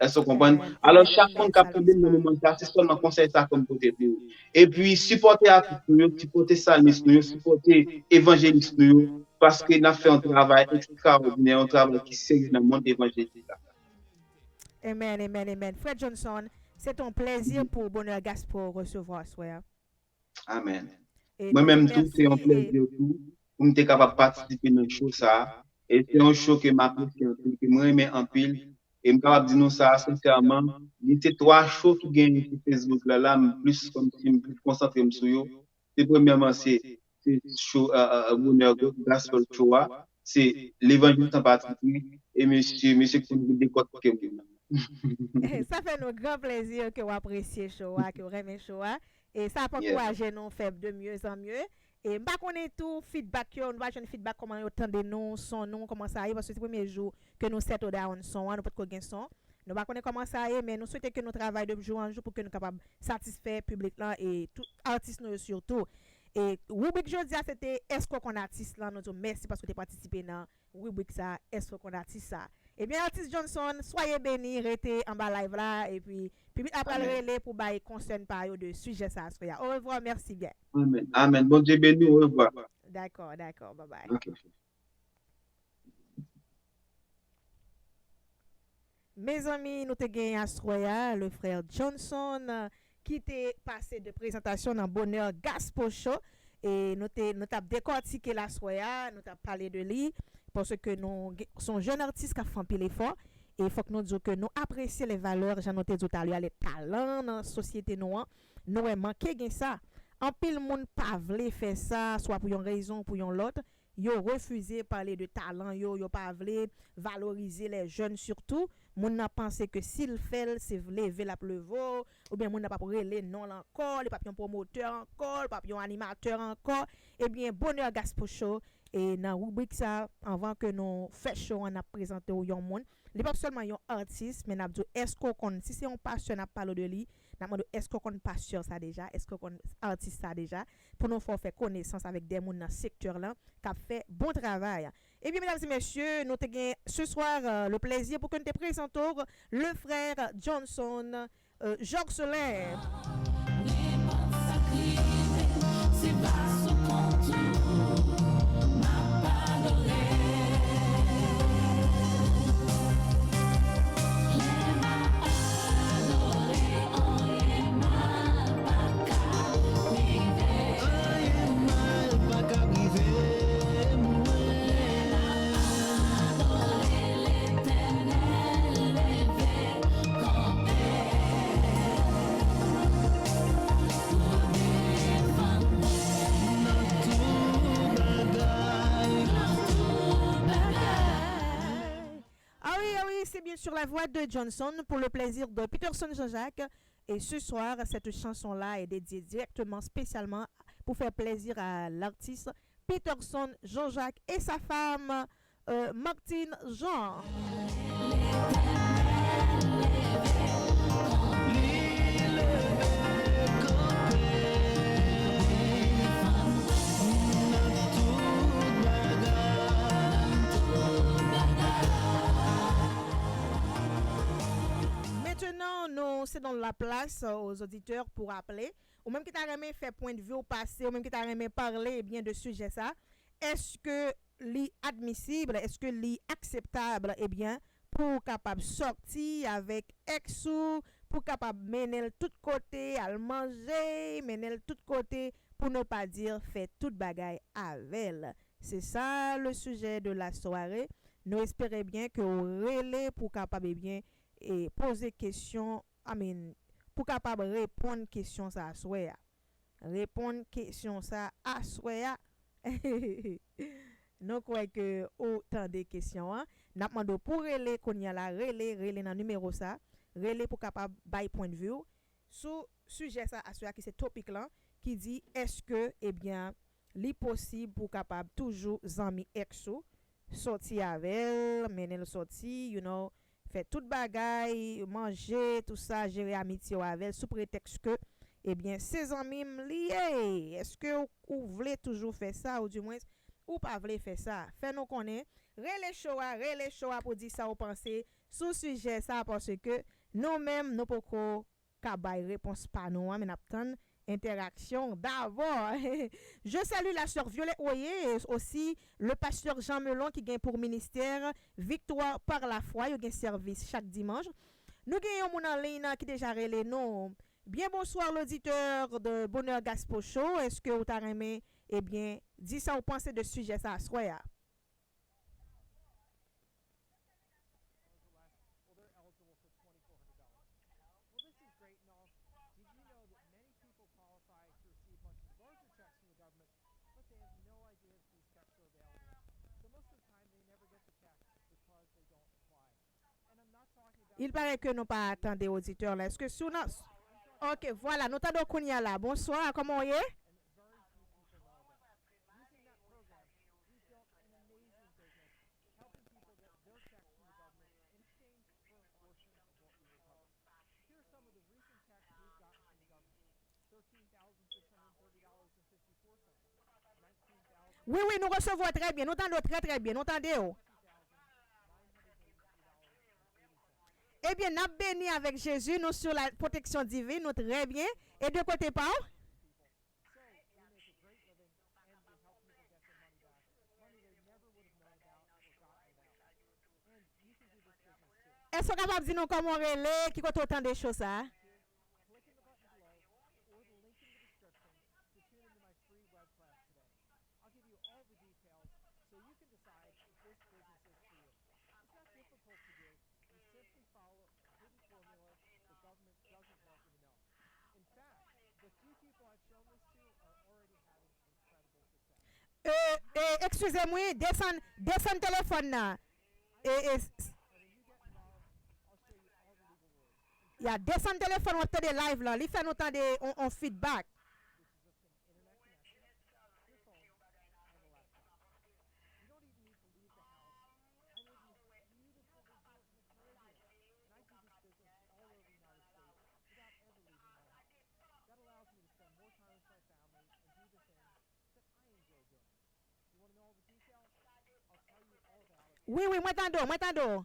Èske w konprann? Alò, chak moun k ap tande m nan moman sa, se sèlman konsèy sa ke m pote pou yo. Epi, sipòte atis nou yo, sipòte salmis nou yo, sipòte evanjelis nou yo, paske n ap fè yon travay ekstraòdinè, yon travay ki serye nan mond evanjelik la. Amen, amen, amen. Frè Johnson, se yon plezi pou Bonheur Gospel resevwa w aswè a. Amen. Mwen menm tou, se yon plezi tou pou m te kapab patisipe nan show sa a. E se yon show ke m apresye anpil, ke mwen renmen anpil. E m kapab di nou sa sensèman, li se twa show ki genyen sou Facebook la, la, m plis kòmsi m plis konsantre m sou yo. Se premyèman, se, se show, euh, euh, Bonheur Gospel Show a. Se Levanjil San Patipri. E mesye, mesye ki konn dekòtike moun nan. Sa fè nou gran plezi ke w apresye show a, ke w renmen show a. E sa ap ankouraje nou fè de mieux en mieux. E m pa konnen tou feedback yo, nou pa jwenn feedback kòman yo tande nou, son nou, kòman sa ye, paske se premye jou ke nou settle down son an, nou potko gen son. Nou pa konnen kòman sa ye, men nou swete ke nou travay de jou an jou pou ke nou kapab satisfè piblik lan e tout atis nou yo sitou. E ribrik jodi a, se te èske w konn atis lan, nou di w mèsi paske w te patisipe nan ribrik sa, èske w konn atis sa. Ebyen, atis Johnson, soyez béni, rete anba live la, epi piblik la pral rele pou bay konsèy pa yo de sijè sa aswè a. Au revoir, merci bien. Amen. Amen. Bondye beni w, au revoir. Dakò, dakò, bye bye. Ok. Mezanmi, nou te gen aswè a, le frè Johnson, ki te pase de prezantasyon nan Bonheur Gospel Show. E nou te, nou t ap dekòtike l aswè a, nou t ap pale de li, paske nou gen, se yon jèn atis k ap fè anpil efò. E fòk nou di w ke nou apresye les valeurs, jan nou te di w talè a, les talents nan sosyete nou an. Nou wè manke gen sa. Anpil moun pa vle fè sa, swa pou yon rezon ou pou yon lòt. Yo refize pale de talan yo, yo pa vle valorize les jeunes surtout. Moun nan panse ke si l fè l, se leve l ap leve w, oubyen moun nan p ap rele non l ankò, li p ap yon pwomotè ankò, li p ap yon animatè ankò. Ebyen, Bonheur Gospel Show, e nan ribrik sa, anvan ke nou fè show an, n ap prezante w yon moun. Li p ap sèlman yon atis, men n ap di w, èske w konn, si se yon pastè n ap pale w de li, n ap mande w, èske w konn pastè sa deja? Èske w konn atis sa deja? Pou nou fè w fè konesans avèk de moun nan sektè lan k ap fè bon travay. Ebyen, medam e mesye, nou te gen ce soir, euh, le plaisir pou ke nou te prezante w le frè Johnson, euh, Jocelyn. Nenpòt sa k rive, se pa sou kont ou. Bien sûr, la voix de Johnson pour le plaisir de Peterson Jean-Jacques. Et ce soir, cette chanson-là est dédiée directement, spécialement pour faire plaisir à l'artiste Peterson Jean-Jacques et sa femme, euh, Martine Jean. Maintenant, nous cédons la place aux auditeurs pour appeler. Ou menm ki ta renmen fè pwendvi w pase, ou menm ki ta renmen pale, ebyen, de sijè sa, èske li admisib, èske li akseptab, ebyen, pou w kapab sòti avèk èks ou, pou w kapab mennen l tout kote, al manje, mennen l tout kote, pou ne pa di fè tout bagay avè l. Se sa le sujet de la soirée. Nou espere byen ke w rele pou w kapab, ebyen, e poze kesyon, I mean, pou w kapab reponn kesyon sa aswè a. Reponn kesyon sa aswè a. Nou kwè ke ou tande kesyon an. N ap mande w pou w rele kounye a la, rele, rele nan nimewo sa. Rele pou w kapab bay pwendvi w sou sijè sa aswè a ki se topik lan, ki di èske, ebyen, li posib pou w kapab toujou zanmi èks ou, sòti avè l, mennen l sòti, you know, fè tout bagay, manje, tou sa, jere amitye w avè l sou pretèks ke, ebyen, se zanmi m li ye. Èske w, ou vle toujou fè sa, ou di mwens, ou pa vle fè sa? Fè nou konnen. Rele cho a, rele cho a pou di sa w panse sou sijè sa, paske nou menm, nou poko ka bay repons pa nou an, men n ap tann entèraksyon dabò. Je salue la sœur Violet Royer, aussi le pasteur Jean Melon ki gen pou ministè Victoire par la foi, yo gen sèvis chak dimanch. Nou gen yon moun an liy nan ki deja rele nou. Bien bonsoir l'auditeur de Bonheur Gaspo Show. Èske ou ta renmen, ebyen, di sa w panse de sijè sa aswè a? Well, this is great and all. Did you know that many people qualify to receive much larger checks from the government, but they have no idea that these checks are available? So most of the time, they never get the checks because they don't apply. And I'm not talking about Il paraît que nou pa tande oditè la. Èske si w nan... Ok, vwala, nou tande w kounye a la. Bonswa, kòman w ye? And very few people know that. Using that program, we built an amazing business, helping people get their checks from the government in exchange for a portion of what we recover. Here are some of the recent checks we've gotten from the government. Thirteen thousand six hundred thirty dollars and fifty-four cents. Nineteen thousand... Wi, wi, nou resevwa w trè byen, nou tande w trè, trè byen, nou tande w. Ebyen, n ap beni avèk Jezi, nou sou la pwoteksyon divin, nou trè byen. E de kote pa w? So, we make a great living and we help people get their money back. Money they never would have known about or gotten without. And you can do this business too. Èske w kapab di nou kòman w rele, ki kote w tande cho sa a? Click in the button below or the link in the description to tune into my free web class today. I'll give you all the details so you can decide if this business is for you. It's not difficult to do. You simply follow a hidden formula the government doesn't want you to know. In fact, the few people I've shown this to are already having incredible success. Euh, euh, excusez-moi, desann, desann telefòn nan. E, e, s- Ya, desann telefòn, w ap tande live lan. Li fè nou tande on, on feedback. Wi, wi, mwen tande w, mwen tande w.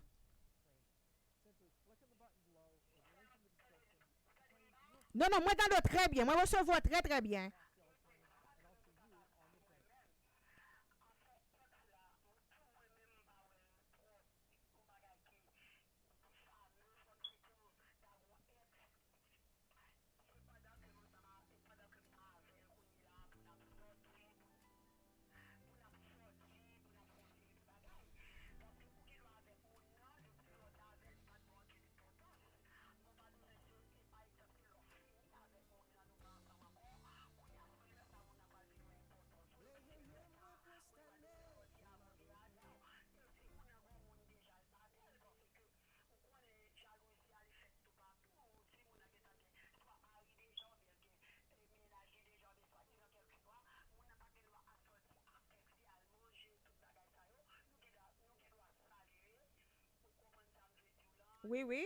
Non, non, mwen tande w trè byen, mwen resevwa w trè, trè byen. Wi, wi.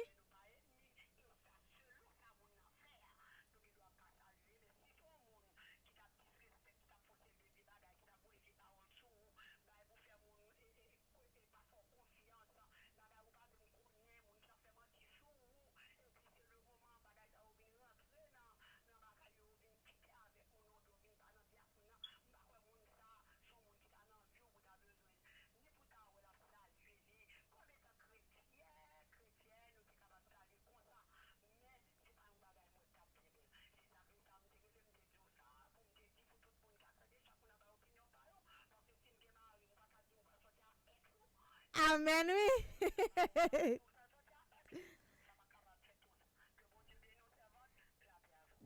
Amèn, wi.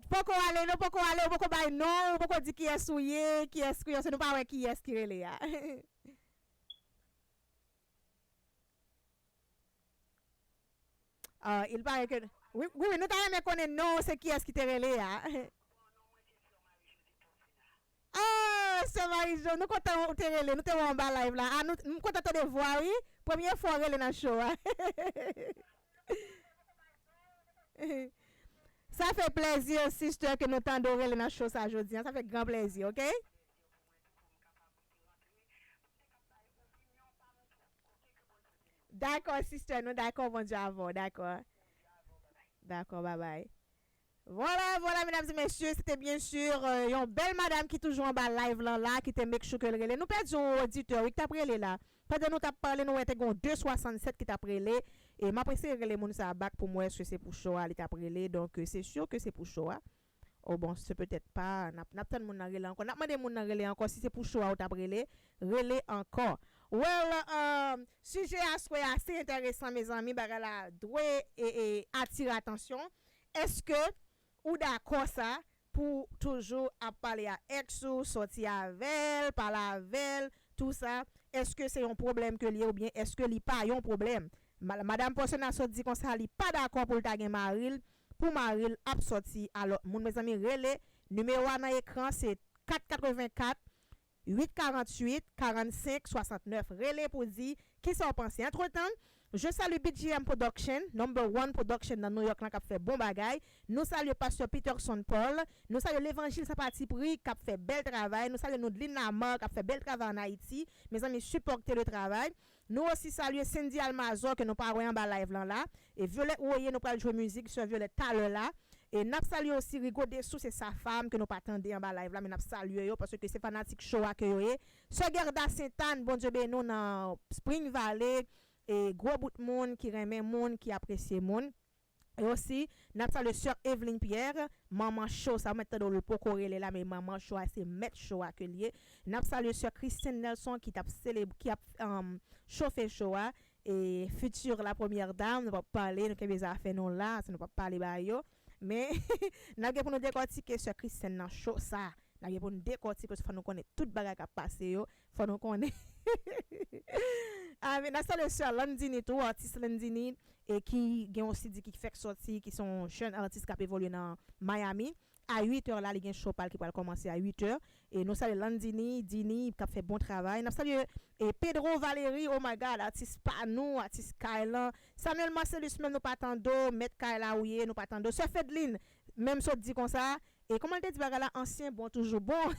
Poko ale, non, poko ale, ou poko bay non, ou poko di kiyès ou ye, kiyès ki, se nou pa wè kiyès ki rele a. Ah, il paraît que, wi, wi, wi, nou ta renmen konnen non, se kiyès ki te rele a. Oh, sè Marie Jo, nou kontan ou te rele, nou te wè w anba live la. Ah, nou, m kontan tande vwa, wi. Premye fwa w rele nan show a. Sa fè plezi, sister, ke nou tande w rele nan show sa jodi a. Sa fè gran plezi, oke? Dakò, sister, nou dakò, Bondye avè w, dakò. Dakò, babay. Vwala, vwala, medam e mesye, se te byen si, euh, yon bèl madanm ki toujou anba live lan la, ki te make sure ke l rele. Nou pèdi yon oditè, wi, ki t ap rele la. Pandan nou t ap pale, nou wè te gen yon de swasannsèt ki t ap rele. E m ap eseye rele moun sa a back pou m wè si se pou show a li t ap rele. Donk, euh, se si ke se pou show a. Oh bon, se petèt pa. N ap, n ap tann moun nan rele ankò. N ap mande moun nan rele ankò. Si se pou show a ou t ap rele, rele ankò. Well, euh, sijè aswè a ase enteresan, mezanmi. Bagay la dwe e, e atire atansyon. Èske ou dakò sa pou toujou ap pale a ex ou, sòti avè l, pale avè l, tou sa? Èske se yon pwoblèm ke l ye oubyen èske li pa yon pwoblèm? Ma-, Madam Pòsona sot di konsa li pa dakò pou l ta gen mari l, pou mari l ap sòti a lòt moun. Mezanmi, rele nimewo a nan ekran, se kat katrevenkat, uit karanntuit, karannsenk swasantnèf. Rele pou di kisa w panse. Antretan, je salue B G M Production, number one production nan New York lan k ap fè bon bagay. Nou salye Pastè Peterson Paul. Nou salye Levanjil San Patipri k ap fè bèl travay. Nou salye Noudline Lamar k ap fè bèl travay ann Ayiti. Mezanmi, sipòte le travay. Nou osi salye Cindy Almazor ke nou pa wè anba live lan la. E Violette Royer, nou pral jwe mizik Sè Violette talè la. E n ap salye osi Rigo Dessous e sa fam ke nou pa tande anba live la, men n ap salye yo paske se fanatik show a ke yo ye. Sè Gerda Sentàn, Bondye beni w nan Spring Valley. E gwo bout moun ki renmen moun, ki apresye moun. E osi, n ap salye Sè Eveline Pierre, manman show sa, ou mèt tande w, l poko rele la, men manman show a, se mèt show a ke l ye. N ap salye Sè Christiane Nelson ki t ap seleb-, ki ap, um, chofe show a. E future la première dame, nou p ap pale, nou kenbe zafè nou la, se nou p ap pale ba yo. Men, n ap gen pou nou dekòtike Sè Christiane nan show sa. N ap gen pou nou dekòtike, paske fò nou konnen tout bagay k ap pase yo. Fò nou konnen. Ah, men n ap salye Sè Landini tou, atis Landini, e ki gen yon C D ki fèk sòti, ki se yon jèn atis k ap evolye nan Miami. A uit è la, li gen show pa l ki pral kòmanse a uit è. E nou salye Landini, Dini, k ap fè bon travay. N ap salye, e Pedro Valéry, oh my God, atis pa nou, atis kay lan. Samuel Marcellus, menm nou pa tande w, mèt kay la ou ye, nou pa tande w. Sè Fedline, menm sot di konsa, e kòman l te di bagay la, ansyen bon, toujou bon.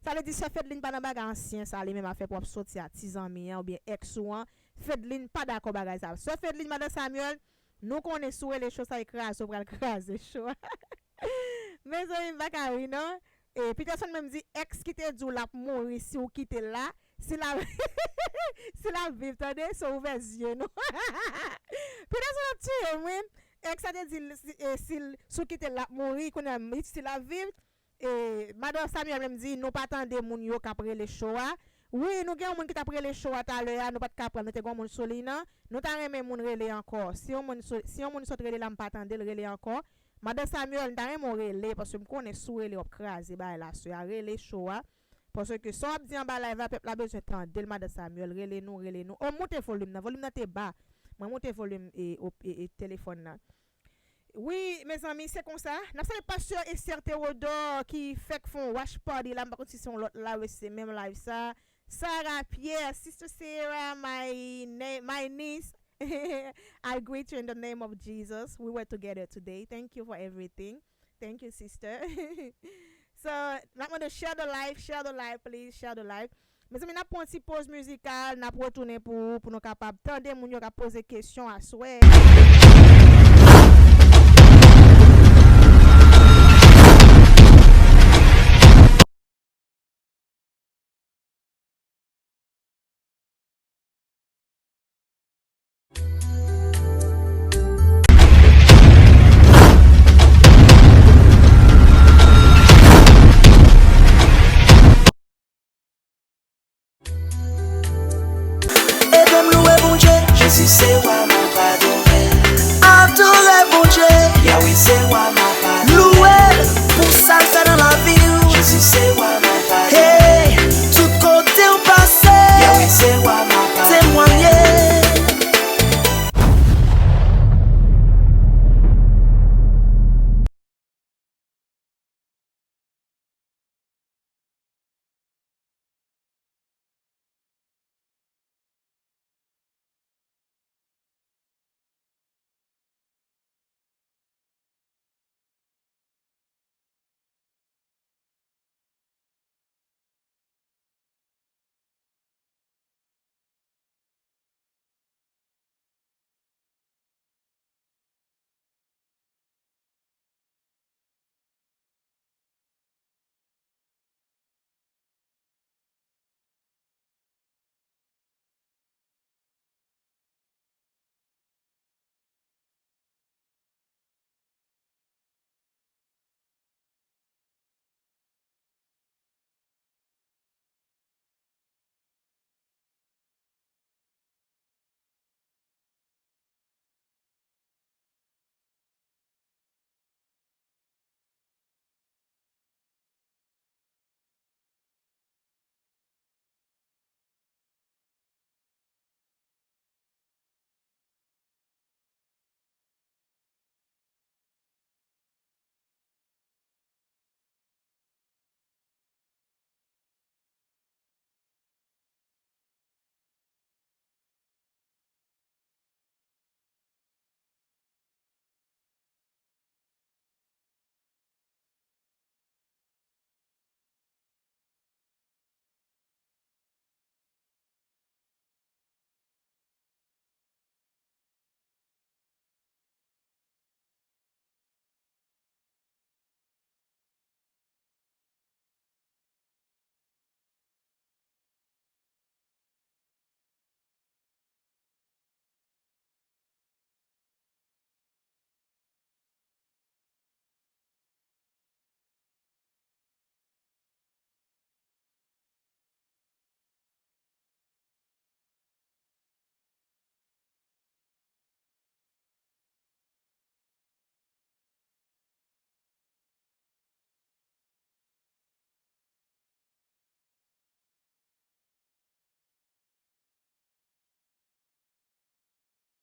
Sa vle di Sè Fedline pa nan bagay ansyen sa, li menm afè pou w ap sòti a ti zanmi an, oubyen ex ou an. Fedline pa dakò bagay sa. Sè Fedline, madan Samuel, nou konnen si w rele show sa, e kraze w pral kraze show a. Mezanmi, m pa ka ri non. E Peterson menm di, ex ki te di w l ap mouri si w kite l la, si l ap, si l ap viv, tande, se ouvè zye nou. Peterson ap tiye m, wi. Ex la te di l, si, e, si l, si w kite l, l ap mouri, kounye a, si l ap viv. E, madan Samuel menm di, nou pa tande moun yo k ap rele show a. Wi, nou gen yon moun ki t ap rele show a talè a, nou pa t ka pran, nou te gen yon moun sou liy nan. Nou ta renmen moun rele ankò. Si yon moun sou, si yon moun sot rele la, m pa tande l, rele ankò. Madan Samuel, m ta renmen w rele, paske m konnen si w rele, w ap kraze bagay la, sè a. Rele show a. Paske sa w ap di anba live la, pèp la bezwen tande l, madan Samuel. Rele nou, rele nou. O, moute volim nan. Volim nan te ba. Mwen moute volim e, o, e, e telefòn nan. Wi, mezanmi, se konsa. N ap salye pastè Esther Théodore ki fèk fè yon watch party la. M pa konn si se yon lòt live, se menm live sa. Sarah Pierre, Sister Sarah, my, ne- my niece, I greet you in the name of Jesus. We were together today. Thank you for everything. Thank you, sister. So, n ap mande share the live, share the live, please, share the live. Mezanmi, n ap pran yon ti poz mizikal, n ap retounen pou, pou nou kapab tande moun yo k ap poze kesyon aswè. Ede m louwe Bondye. Jezi se wa m ap adore. Adore Bondye. Yahweh se wa m ap adore. Louwe l pou sa l fè nan lavi w. Jezi se wa m ap adore. Hey, tout kote w pase. Yahweh se wa m ap adore. Temwanye.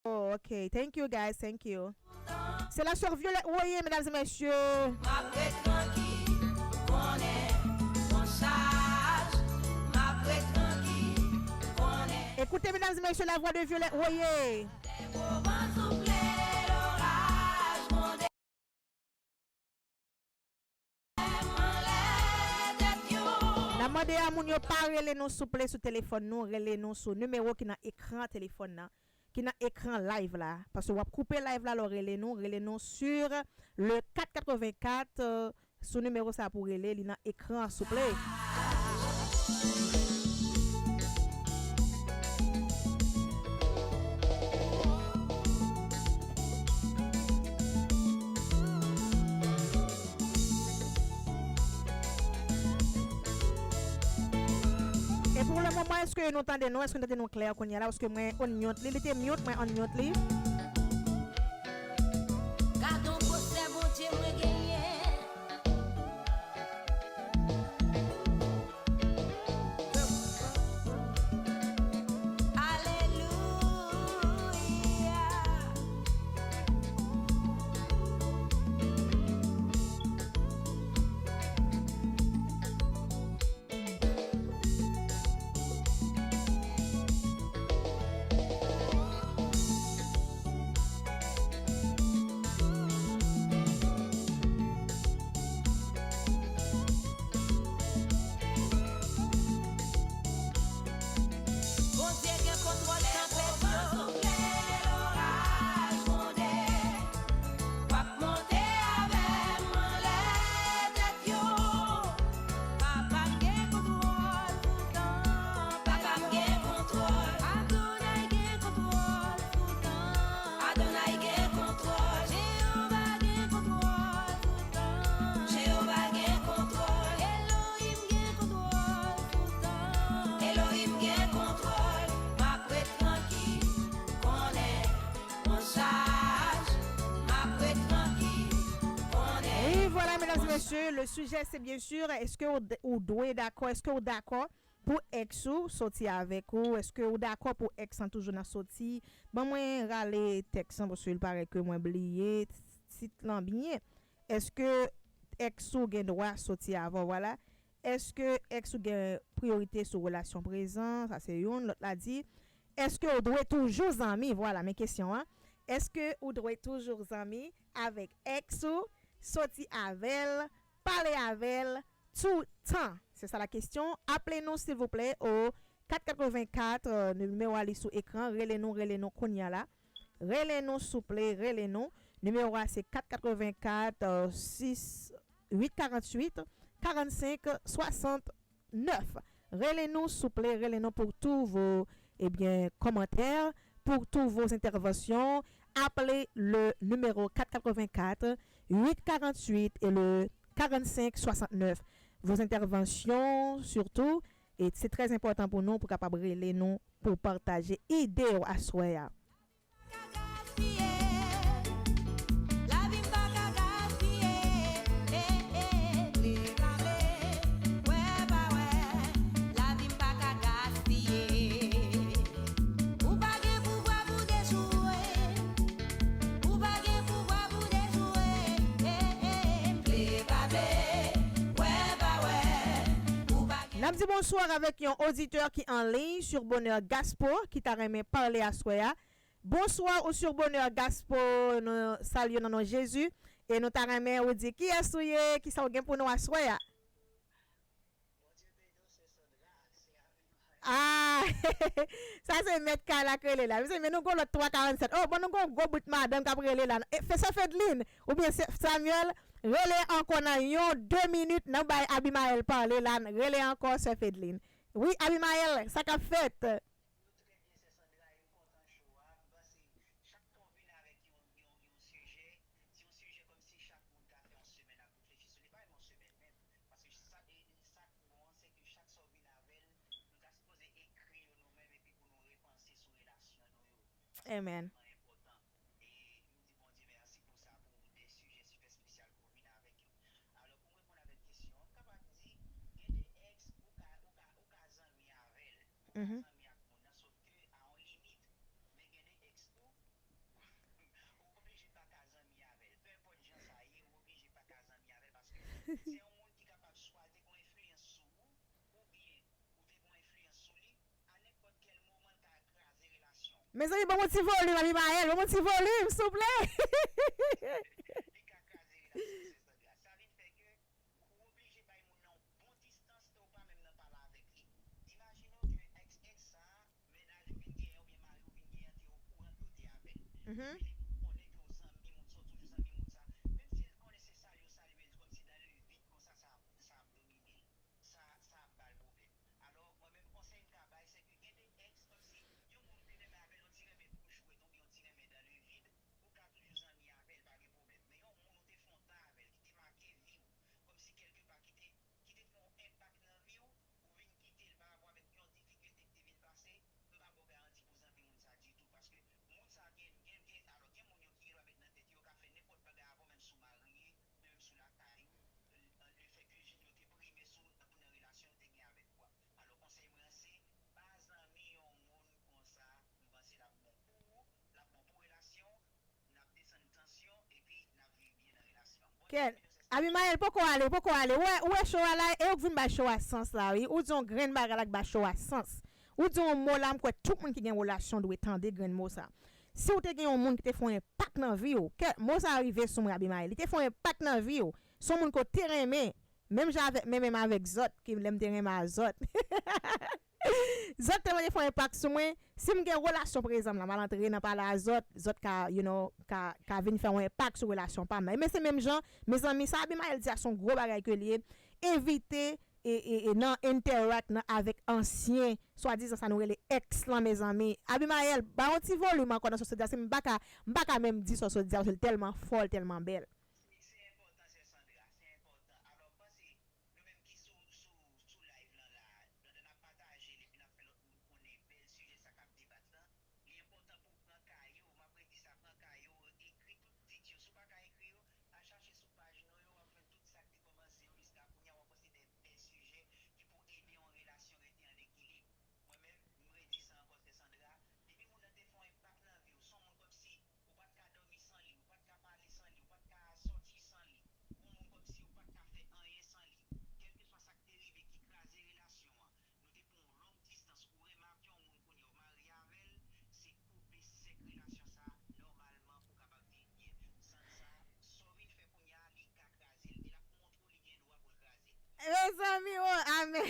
Oh, ok. Thank you, guys. Thank you. Se la sè Violette Royer, medam e mesye. Écoutez, mesdames et messieurs, la voix de Violette Royer. N ap mande a moun yo pa rele nou souple sou telefòn nou, rele nou sou nimewo ki nan ekran telefòn nan, ki nan ekran live la. Paske w ap koupe live la lè w rele nou, rele nou sur le kat katrevenkat, euh, sou nimewo sa pou rele, li nan ekran an, souple. E pou le moman, èske nou tande nou? Èske nou tande nou klè kounye a la? Paske mwen unmute li, li te mute, mwen unmute li. Gade yon gwosè Bondye mwen genyen. Alelouya. Mesye, le sijè se byen si, èske ou, ou dwe dakò, èske ou dakò pou ex ou soti avèk ou, èske ou dakò pou ex lan toujou nan soti? Ban mwen rale tèks lan, paske l parèt ke mwen bliye tit lan byen. Èske ex ou gen dwa soti avè w? Vwala. Èske ex ou gen priyorite sou relasyon prezan? Sa se youn. Lòt la di, èske ou dwe toujou zanmi? Vwala, men kesyon an. Èske ou dwe toujou zanmi avèk ex ou, soti avè l, pale avè l toutan? Se sa la kesyon. Aple nou, silvouplè, o kat katrevenkat, euh, nimewo a li sou ekran. Rele nou, rele nou kounye a la. Rele nou, souple, rele nou. Nimewo a se kat katrevenkat, euh, sis, uit karanntuit, karannsenk swasantnèf. Rele nou, souple, rele nou pour tous vos, eh bien, commentaires, pour tous vos interventions. Appelez le numéro quatre quatre-vingt-quatre, huit quarante-huit et le quarante-cinq soixante-neuf. Vos interventions, surtout, e se trè enpòtan pou nou, pou kapab rele nou, pou pataje ide w aswè a. N ap di bonswa avèk yon oditè ki an liy, Sur Bonheur Gaspo, ki ta renmen pale aswè a. Bonswa ou Sur Bonheur Gaspo, nou salye w nan non Jezi. E nou ta renmen ou di kiyès ou ye, kisa w gen pou nou aswè a. Ah, sa se mèt kay la k rele la. Mesye, men nou gon lòt twa karannsèt. Oh, bon, nou gon gwo bout madanm k ap rele la. E, Sè Fedeline, oubyen Sè Samuel, rele ankò nan yon de minit, n ap bay Abimael pale la. Rele ankò, Sè Fedeline. Wi, Abimael, sa k ap fèt? Yo trè byen, Sè Sandra, e m kontan show a. M panse chak fwa w vin avèk yon, yon, yon sijè, se yon sijè kòmsi chak moun ka fè yon semèn ap reflechi sou li. Pa menm yon semèn menm. Paske sa, e, sa k bon an, se ke chak sa w vin avè l, nou ta sipoze ekri yo nou menm epi pou nou repanse sou relasyon nou yo. Amen. Sa se tèlman enpòtan. E m di Bondye mèsi pou sa, pou de sijè sipè espesyal ke w vin avèk yo. Alò, pou m reponn avèk kesyon an, m kapab di, gen de ex, ou ka, ou ka, ou ka zanmi avè l. Ou ka zanmi ak moun nan, sof ke a yon limit. Men gen de ex tou, ou oblije pa ka zanmi avè l. Penenpòt jan sa ye, ou oblije pa ka zanmi avè l, paske se yon moun ki kapab swa l te gen yon enfliyans sou ou, oubyen ou te gen yon enfliyans sou li, a nenpòt kèl moman, l ka kraze relasyon w. Mezanmi, ban m yon ti volim, Abimael, ban m yon ti volim, souple. Li ka kraze relasyon w, Sè Sandra. Sa vin fè ke ou oblije bay moun nan yon bon distans, ke w pa menm nan pale avèk li. Imajine w ke ex, ex sa a, mennaj ou vin genyen oubyen mari ou vin genyen an te okouran ke w te avè l. Epi li konnen ke w zanmi moun sa, w toujou zanmi moun sa. Menm si l konnen se salye w salye l kòmsi dans le vide konsa, sa, sa ap domine l. Sa, sa ap ba l pwoblèm. Alò, mwen menm konsèy m ka bay, se ke gen de ex, kòmsi yon moun ou te renmen avè l, yon ti renmen pou jwèt oubyen yon ti renmen dans le vide, ou ka toujou zanmi avè l, pa gen pwoblèm. Men yon moun ou te fè yon tan avè l, ki te make vi w, kòmsi kèlkepa ki te, ki te fè yon enpak nan vi w, ou vin kite l parapò avèk yon difikilte ki te vin pase, m pa ba w garanti pou zanmi moun sa ditou, paske moun sa gen, gen, gen, alò, gen moun yo ki gen dwa met nan tèt yo, yo ka fè nenpòt bagay avè w, menm si w marye, menm si w lakay ou, lefètke yo te prime sou ou nan, nan relasyon yo te gen avèk ou a. Alò, konsèy mwen an se, pa zanmi yon moun konsa, m panse l ap bon pou ou, l ap bon pou relasyon w, n ap desann tansyon, epi n ap viv byen nan relasyon an. Kèt, Abimael, poko ale, poko ale. Ou wè, ou wè show a la, e ou k vin bay show a sans la, wi. Ou di yon grenn bagay la k ba show a sans. Ou di yon mo la, m kwè tout moun ki gen relasyon dwe tande grenn mo sa. Si w te gen yon moun ki te fè yon enpak nan vi w, kèt, mo sa a rive sou mwen, Abimael. Li te fè yon enpak nan vi w. Se yon moun ke w te renmen, menm jan avèk, men menm avèk zòt, ki lè m te renmen a zòt. Zòt tèlman te fè yon enpak sou mwen. Si m gen relasyon prezan m la, m al antre nan pale a zòt, zòt ka, you know, ka, ka vin fè yon enpak sou relasyon pa m nan. Men se menm jan, mezanmi, sa Abimael di a se yon gwo bagay ke l ye. Evite e, e, e nan interact nan avèk ansyen, swadizan sa nou rele ex lan, mezanmi. Abimael, ba yon ti volim ankò nan sa w sot di a, si m pa ka, m pa ka menm di sa w sot di a, paske l tèlman fò, l tèlman bèl. Se, se enpòtan, Sè Sandra, se enpòtan. Alò, m panse, nou menm ki sou, sou, sou live lan la, pandan n ap pataje l epi n ap fè lòt moun konnen bèl sijè sa k ap debat lan, li enpòtan pou w pran kaye w, m ap redi sa, pran kaye w, ekri tout tit yo. Si w pa ka ekri yo, al chache sou paj nou yo, w ap jwenn tout sa k te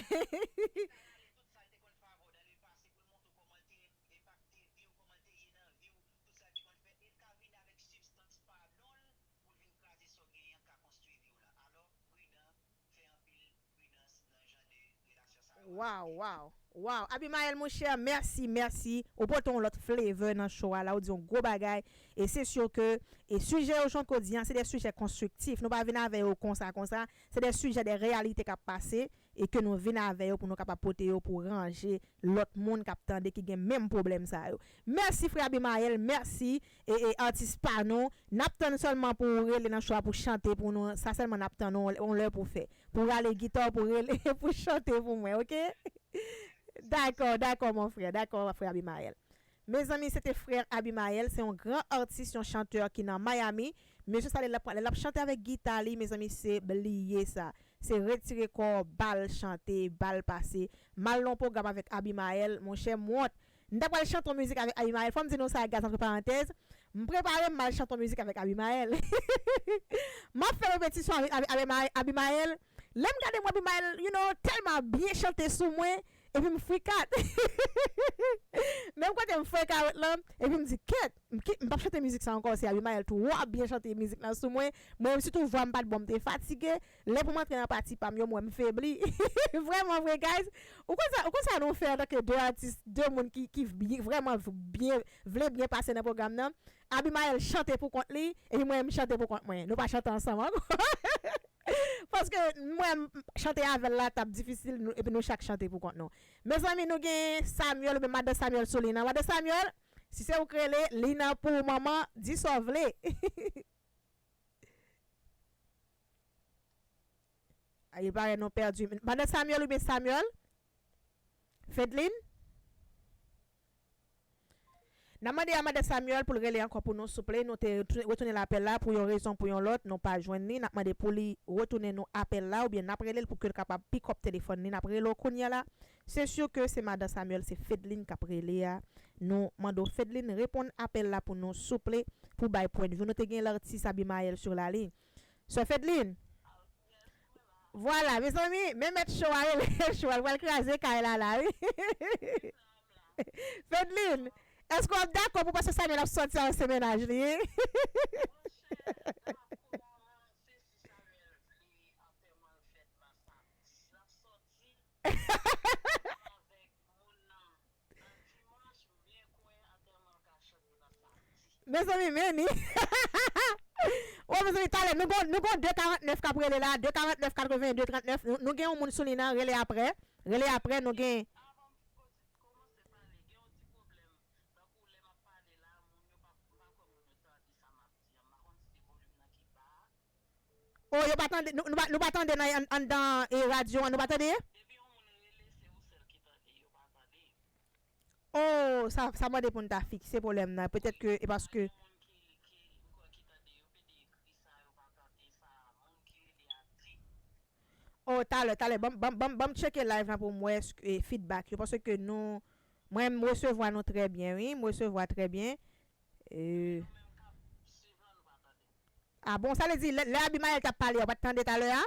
Tout sa l te konn fè avè w dans le passé pou l montre w kòman l te enpakte vi w, kòman l te ye nan vi w, tout sa l te konn fè, e l ka vin avèk sibstans padon l pou l vin kraze sa w genyen an, ka konstwi vi w la. Alò, pridan, fè anpil pridans nan jan de relasyon sa yo. Waw, waw, waw. Abimael, monchè, mèsi, mèsi. Ou pote yon lòt flavor nan show a la, ou di yon gwo bagay. E se si ke, e sijè yo jan ke w di an, se de sijè konstriktif. Nou pa vin avè yo konsa, konsa. Se de sijè, de reyalite k ap pase e ke nou vin avè yo pou nou kapab pote yo pou ranje lòt moun k ap tande ki gen menm pwoblèm sa yo. Mèsi, frè Abimael, mèsi, e, e atis pa nou. N ap tann sèlman pou w rele nan show a pou chante pou nou. Sa sèlman n ap tann yon, yon lè pou fè. Pou rale gita w, pou rele, pou chante pou mwen, oke? Dakò, dakò, mon frè. Dakò, frè Abimael. Mezanmi, se te frè Abimael, se yon gran atis, yon chantè ki nan Miami. Mesye sa, lè l ap, lè l ap chante avèk gita li, mezanmi, se bliye sa. Se retire kò w, ba l chante, ba l pase. M al nan yon pwogram avèk Abimael, monchè, m wont. M ta pral chante yon mizik avèk Abimael. Fò m di nou sa, guys, antre parantèz. M prepare m, m al chante yon mizik avèk Abimael. M ap fè repetisyon avèk, avèk, avèk Abimael. Lè m gade mwen, Abimael, you know, tèlman byen chante sou mwen. Epi m frikat. Menm kote m frekawèt lan, epi m di, kèt, m ki, m p ap chante mizik sa ankò, se Abimael twò byen chante mizik lan sou mwen. Mwen menm, sitou vwa m pa t bon, m te fatige. Lè pou m antre nan pati pa m yo, m wè m febli. Vrèman vre, guys. Ou konn sa, ou konn sa nou fè antanke de atis, de moun ki, ki byen, vrèman byen, vle byen pase nan pwogram nan. Abimael chante pou kont li, epi mwen, m chante pou kont mwen. Nou pa chante ansanm ankò. Paske mwen, chante avè l la t ap difisil, nou, epi nou chak chante pou kont nou. Mezanmi, nou gen Samuel, oubyen Madan Samuel sou liy nan. Madan Samuel, si se ou k rele, liy nan pou ou, manman, di sa w vle. Ay, il paraît nou pèdi. Madan Samuel oubyen Samuel? Fedlin? N ap mande a Madan Samuel pou l rele ankò pou nou, souple. Nou te tou-, retounen lapèl la pou yon rezon, pou yon lòt, nou pa jwenn li. N ap mande pou li retounen nou apèl la, oubyen n ap rele l pou ke l kapab pick up telefòn li. N ap rele w kounye a la. Se si ke se Madan Samuel, se Fedlin k ap rele a. Nou mande w, Fedlin, reponn apèl la pou nou, souple, pou bay pwennvi w. Nou te gen latis Abimael sur la ligne. Sè Fedlin. Vwala, mezanmi, men mèt cho a rele cho a, l pral kraze kay la la, wi. Fedlin, èske w ap dakò pou pastè Samuel ap sòti avèk se mennaj li, wi? Mezanmi, men ni. Wè, mezanmi, talè, nou gon, nou gon de karant nèf k ap rele la, de karant nèf katreven de trant nèf. Nou, nou gen yon moun sou liy nan, rele aprè. Rele aprè, nou gen. Oh, yo pa tande, nou, nou pa, nou pa tande nan, an, anndan, e, radyo an, nou pa tande? Oh, sa, sa mande pou n ta fikse pwoblèm nan. Petèt ke e paske. Oh, talè, talè, ban, ban, ban, ban m tcheke live lan pou m wè, e, feedback yo, paske nou, mwen, m resevwa nou trè byen, wi, m resevwa trè byen. E, a bon, sa vle di, lè, lè Abimael t ap pale a, w pa t tande talè a?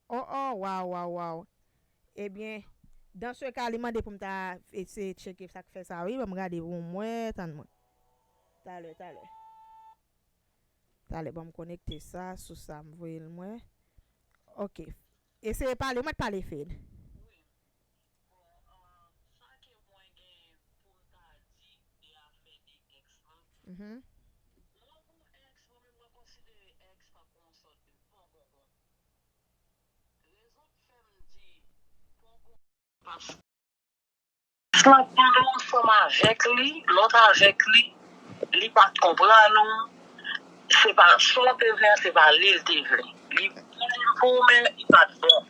Oh, oh, waw, waw, waw. Ebyen, dans ce cas, li mande pou m ta eseye tcheke sa k fè sa, wi. Ban m gade pou m wè, tann mwen. Talè, talè. Talè, ban m konekte sa sou sa m voye l mwen. Ok. Eseye pale, mwen t pale, Fed. Bon, ah, sa ke mwen gen pou m ta di de afè de ex lan. Mhm. Mwen, pou ex, mwen menm, mwen konsidere ex tankou yon sòt de bon bonbon. Rezon k fè m di bon bonbon, paske ex lan, pandan w ansanm avèk li, lè w t avèk li, li pa t konprann ou, se pa sa w te vle a, se pa li l te vle. Li, li pou ou, men li pa t bon.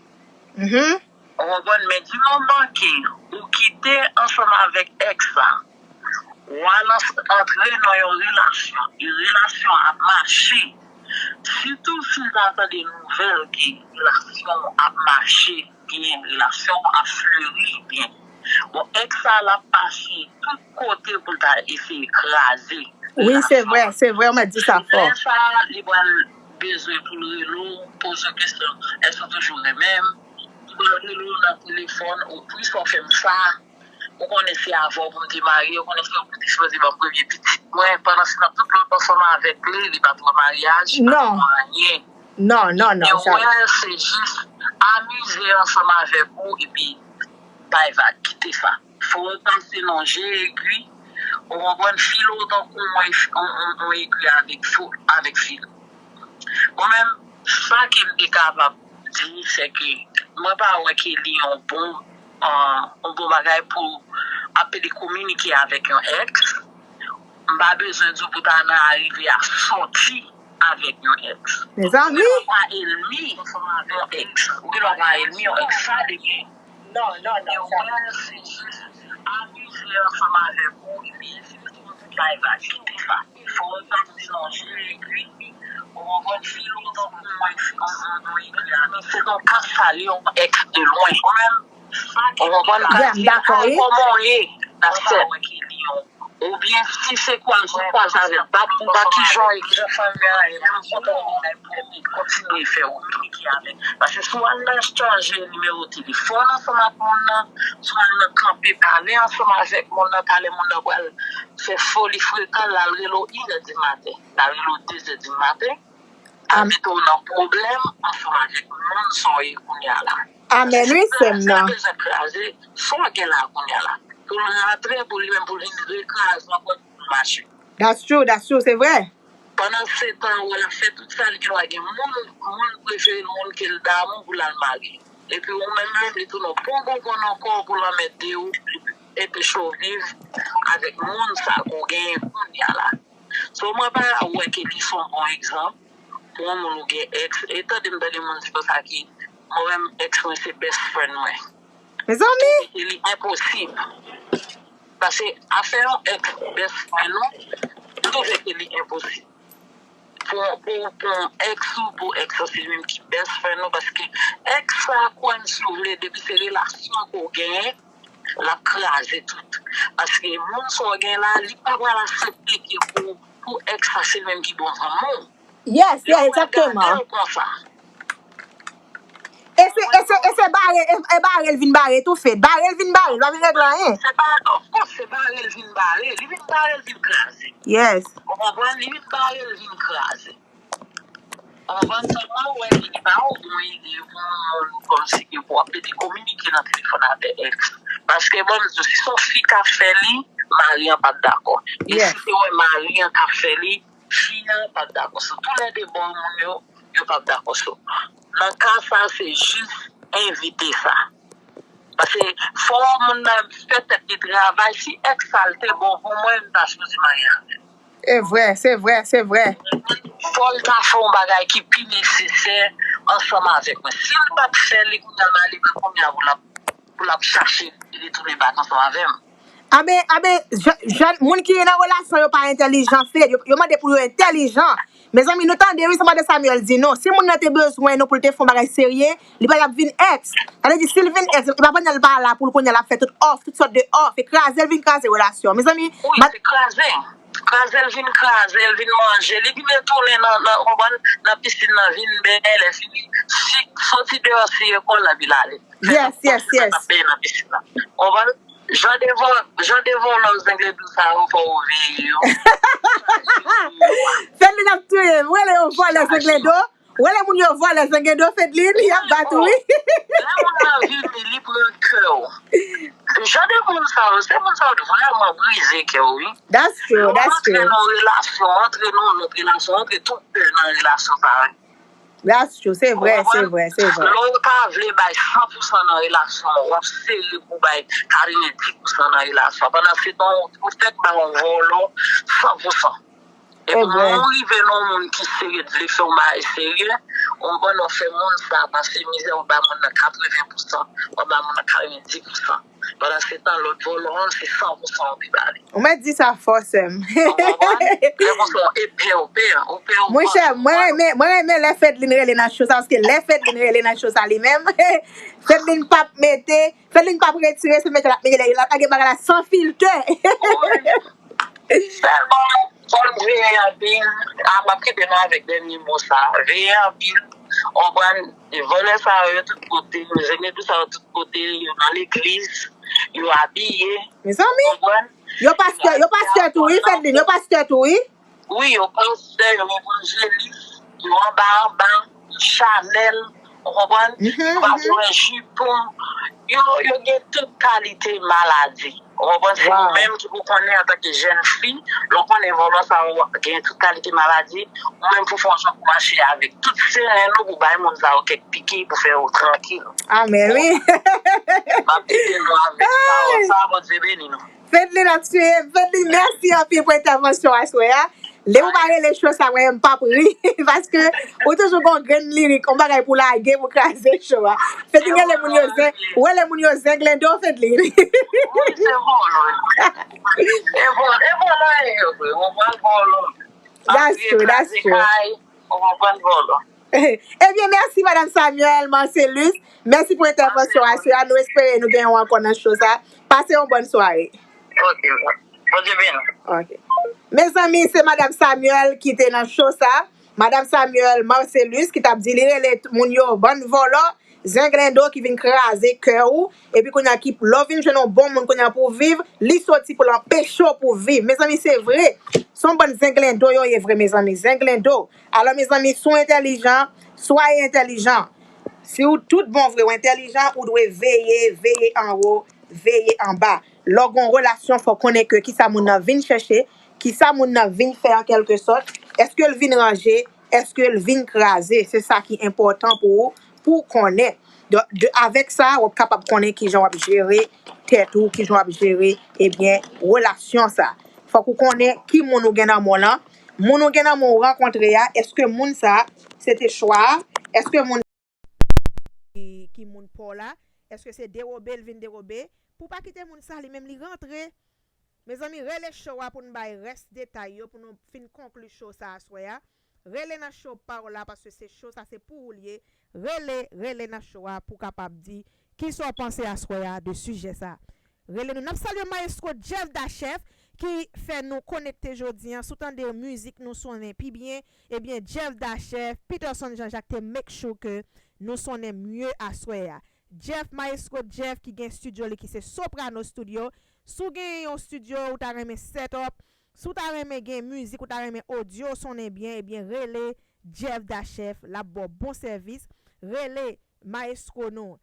Mhm. Ou konprann? Men di moman ke ou kite ansanm avèk ex la, w al ans-, antre nan yon relasyon, e relasyon an ap mache. Sitou si l ta tande nouvèl ke relasyon an ap mache byen, relasyon an ap fleri byen. Bon, ex sa l ap pase tout kote pou l ta eseye kraze relasyon an. Wi, se vre, se vre, ou mèt di sa fò. Lè sa a, li pral Bezwen pou l rele w, poze w kesyon, èske w toujou renmen m? Pou l rele w nan telefòn, ou plis w fè m sa. Ou konnen se avè w pou m te marye, ou konnen se ou ki te sipoze ban m premye pitit mwen. Pandan se nan tout lòt ansanm avèk li, li pa t wè maryaj, li pa t wè anyen. Non, non, non. Li te wè se jis amize ansanm avèk ou epi bay vag, kite sa. Fò w pase nan je egri, ou konprann, file w tankou yon, yon, yon, yon egri avèk fil, avèk fil. Mwen menm, sa ke m te kapab di, se ke mwen pa wè ke li yon bon, ah, yon bon bagay pou ap pede kominike avèk yon èks. M pa bezwen di w pou ta nan arive a sòti avèk yon èks. Mezanmi. Ou gen dwa pa enmi yon èks. Ou gen dwa pa enmi yon èks. Sa depi. Non, non, non. Yo wè se jis amize ansanm avèk ou, epi ensi de swit, tout bagay va kite sa. Fò w ta sonje egri, ou konprann, file w tankou yon, yon, yon egri avèk. Se yon kas salye yon èks de lwen. Ou konprann? Sa ki pi grav, se kòman w ye nan sèt. Oubyen si se kwaze w kwaze avèk, bat pou bat, kijan w ye, kijan fanmi an ye, menm kontan w kontinye fè w kominike avèk. Paske si w al nan chanje nimewo telefòn ansanm ak moun nan, si w al nan kanpe pale ansanm avèk moun nan, talè moun nan pral fè foli frekan, l al rele w inè di maten, l al rele w dezè di maten, l al mete w nan pwoblèm ansanm avèk moun sa w ye kounye a la. Amèn, wi, sè m nan. Sa bezwen kraze, sa w gen la kounye a la. Pou l rantre, pou li menm, pou l vin rekraze ankò, pou l mache. That's true, that's true, se vre. Pandan se tan, ou wè l ap fè tout sa, li gen dwa gen moun, moun prefere l, moun ke l damou pou l al marye. Epi ou menm, menm, li tounen yon bon bonbon nan kò w pou l anmède w, epi cho viv avèk moun sa ke w genyen kounye a la. So, mwen pa wè ke li se yon bon egzanp pou yon moun ou gen èks. E tande m tande moun di konsa ke mwen menm èks mwen se best friend mwen. Mezanmi! Li enposib. Paske afè yon èks best friend ou, m twouve ke li enposib. Pou, pou, pou yon èks ou, pou èks ou se li menm ki best friend ou, paske èks sa kwè m si w vle, depi se relasyon ke w genyen, l ap kraze tout. Paske moun sa w gen la, li pa pral aksepte ke pou, pou èks sa se li menm ki bon zanmi w. Yes, yeah, egzakteman. Konsa. E se, e se, e se bare, e, e bare l vin bare tou, Fed. Bare l vin bare, l pa vin regle anyen. Se pa, of course, se bare l vin bare. Li vin bare, l vin kraze. Yes. Ou konprann? Li vin bare, l vin kraze. Ou konprann? Sèlman, ou wè, li pa yon bon ide pou yon moun kòmsi ke pou w ap pede kominike nan telefòn avè èks. Paske, bon, m di w, si se yon fi k ap fè li, mari an p ap dakò. E si se wè mari an k ap fè li, fi an p ap dakò. So, toulède bò moun yo, yo p ap dakò. So, nan ka sa, se jis evite sa. Paske fò moun nan fè tèt li travay. Si èks sa l te bon pou mwen, m ta sipoze marye avè l. Se vre, se vre, se vre. Fò l ta fè yon bagay ki pi nesesè ansanm avèk mwen. Si l pa t fè li, kounye a m ale pa kounye a pou l ap, pou l ap chache retounen bak ansanm avè m. Aben, aben, jan, jan, moun ki nan relasyon yo pa entèlijan, Fed. Yo, yo mande pou yo entèlijan. Mezanmi, nou tande, wi, sa Madan Samuel di nou. Si moun nan te bezwen nou pou l te fè yon bagay serye, li pa t ap vin èks. Sa vle di, si l vin èks, e pa pandan l pa la pou l kounye a l ap fè tout òf, tout sòt de òf, e kraze l vin kraze relasyon. Mezanmi, wi, se kraze. Kraze l vin kraze, l vin manje, li vin retounen nan, nan, konprann, nan pisin nan, vin bèl, lè fini, si, soti deyò, siye kò l, epi l ale. Yes, yes, yes. Ap benyen nan pisin nan. Konprann? Jan de vò-, jan de vòlò zengle do sa yo, fò w veye yo. Fedlin ap touye m. Rele yo vòlò zengle do. Rele moun yo vòlò zengle do, Fedlin. Y ap bat ou, wi. Lè moun nan vini, li pran kè w. Jan de moun sa yo, se moun sa yo vrèman brize kè w, wi. That's true, that's true. Lè w antre nan relasyon, antre nan lòt relasyon, antre tout pè nan relasyon sa yo. That's true, se vre, se vre, se vre. Lè w pa vle bay san pou san nan relasyon an, w ap sere pou bay katrevenndis pou san nan relasyon an. Pandan se tan, ou fèk bay yon vòlò san pou san. Epi, lè w rive nan yon moun ki serye, t vle fè yon bagay serye, ou konprann w fè moun sa pase mizè, w ba moun nan katreven pou san, w ba moun nan katrevenndis pou san. Pandan se tan, lòt vòlò an, se san pou san w te ba li. Ou mèt di sa fò, sè m. Ou konprann? Lè konsa, w epè, w pè, w pè, w pè. Monchè, mwen renmen, mwen renmen lè Fedlin rele nan show sa, paske lè Fedlin rele nan show sa li menm, Fedlin p ap mete, Fedlin p ap retire, se mete l ap mete, l ap lage bagay la san filtè. Wi. Sèlman, Fò n veye anpil. A, m ap kite nou avèk dènye mo sa. Veye anpil. Ou konprann? E vòlè sa yo, yo tout kote. Zengledo sa yo tout kote. Yo nan legliz. Yo abiye. Mezanmi, ou konprann? Yo pastè, yo pastè tou, wi, Fedline, yo pastè tou, wi. Wi, yo pastè, yo evanjelis, yo anba anba, chanèl, ou konprann? Yo pa jwe jipon, yo, yo gen tout kalite maladi. Ou konprann? Se ou menm ki pou konnen antanke jèn fi, lè w konnen vòlò sa yo gen tout kalite maladi, ou menm pou fè yon jan pou mache avèk tout seren nou pou bay moun sa yo kèk piki pou fè yo trankil. Amèn, wi. M ap kite nou avèk pawòl sa, Bondye beni nou. Fedline ap tiye m. Fedline, mèsi anpil pou entèvansyon aswè a. Lè ou pa rele cho sa, mwen menm m p ap ri. Paske ou toujou gon grenn lirik, yon bagay pou lage, pou kraze cho a. Fedline rele moun yo zen, ou rele moun yo zenglendo, Fedline. Wi, se vòlò. E vòlò, e vòlò e yo vre. Ou konprann vòlò. That's true, that's true. Ou konprann vòlò. Ebyen, mèsi, Madanm Samuel Marcelus. Mèsi pou entèvansyon aswè a. Nou espere nou gen yon ankò nan cho sa. Pase yon bòn sware. Ok, Bondye beni. Ok. Mezanmi, se Madanm Samuel ki te nan cho sa. Madanm Samuel Marcelus ki t ap di li rele moun yo bann vòlò, zenglendo ki vin kraze kè ou. Epi kounye a ki lè w vin jwenn yon bon moun kounye a pou w viv, li soti pou l anpeche w pou w viv. Mezanmi, se vre. Se yon bann zenglendo yo ye vre, mezanmi. Zenglendo. Alò, mezanmi, si w entèlijan, swaye entèlijan. Si w tout bon vre, w entèlijan, ou dwe veye, veye anwo, veye anba. Lè w gen yon relasyon, fò w konnen ke kisa moun nan vin chèche, kisa moun nan vin fè an kèlke sòt, èske l vin ranje, èske l vin kraze. Se sa ki enpòtan pou ou, pou w konnen. Donk, de, avèk sa, w ap kapab konnen kijan w ap jere tèt ou, kijan w ap jere, ebyen, relasyon sa. Fòk ou konnen ki moun ou gen nan men w lan. Moun ou gen nan men w rankontre a, èske moun sa, se te chwa a? Èske moun ki, ki moun pa w la? Èske se dewobe l vin dewobe? Pou w pa kite moun sa, li menm li rantre. Mezanmi, rele cho a pou n bay rès detay yo, pou nou fin konkli cho sa aswè a. Rele nan cho pa w la, paske se cho sa, se pou ou l ye. Rele, rele nan cho a pou w kapab di kisa w panse aswè a de sijè sa. Rele nou. N ap salye Maestro Jeff Dachef ki fè nou konekte jodi a. Si w tande mizik nou sonnen pi byen, ebyen, Jeff Dachef, Peterson Jean Jacques te make sure ke nou sonnen mye aswè a. Jeff, Maestro Jeff ki gen estidyo li ki se Soprano Studio. Si w gen yon estidyo, ou ta renmen set up, si w ta renmen gen mizik, ou ta renmen odyo sonnen byen, ebyen, rele Jeff Dachef, l ap ba w bon sèvis. Rele Maestro nou,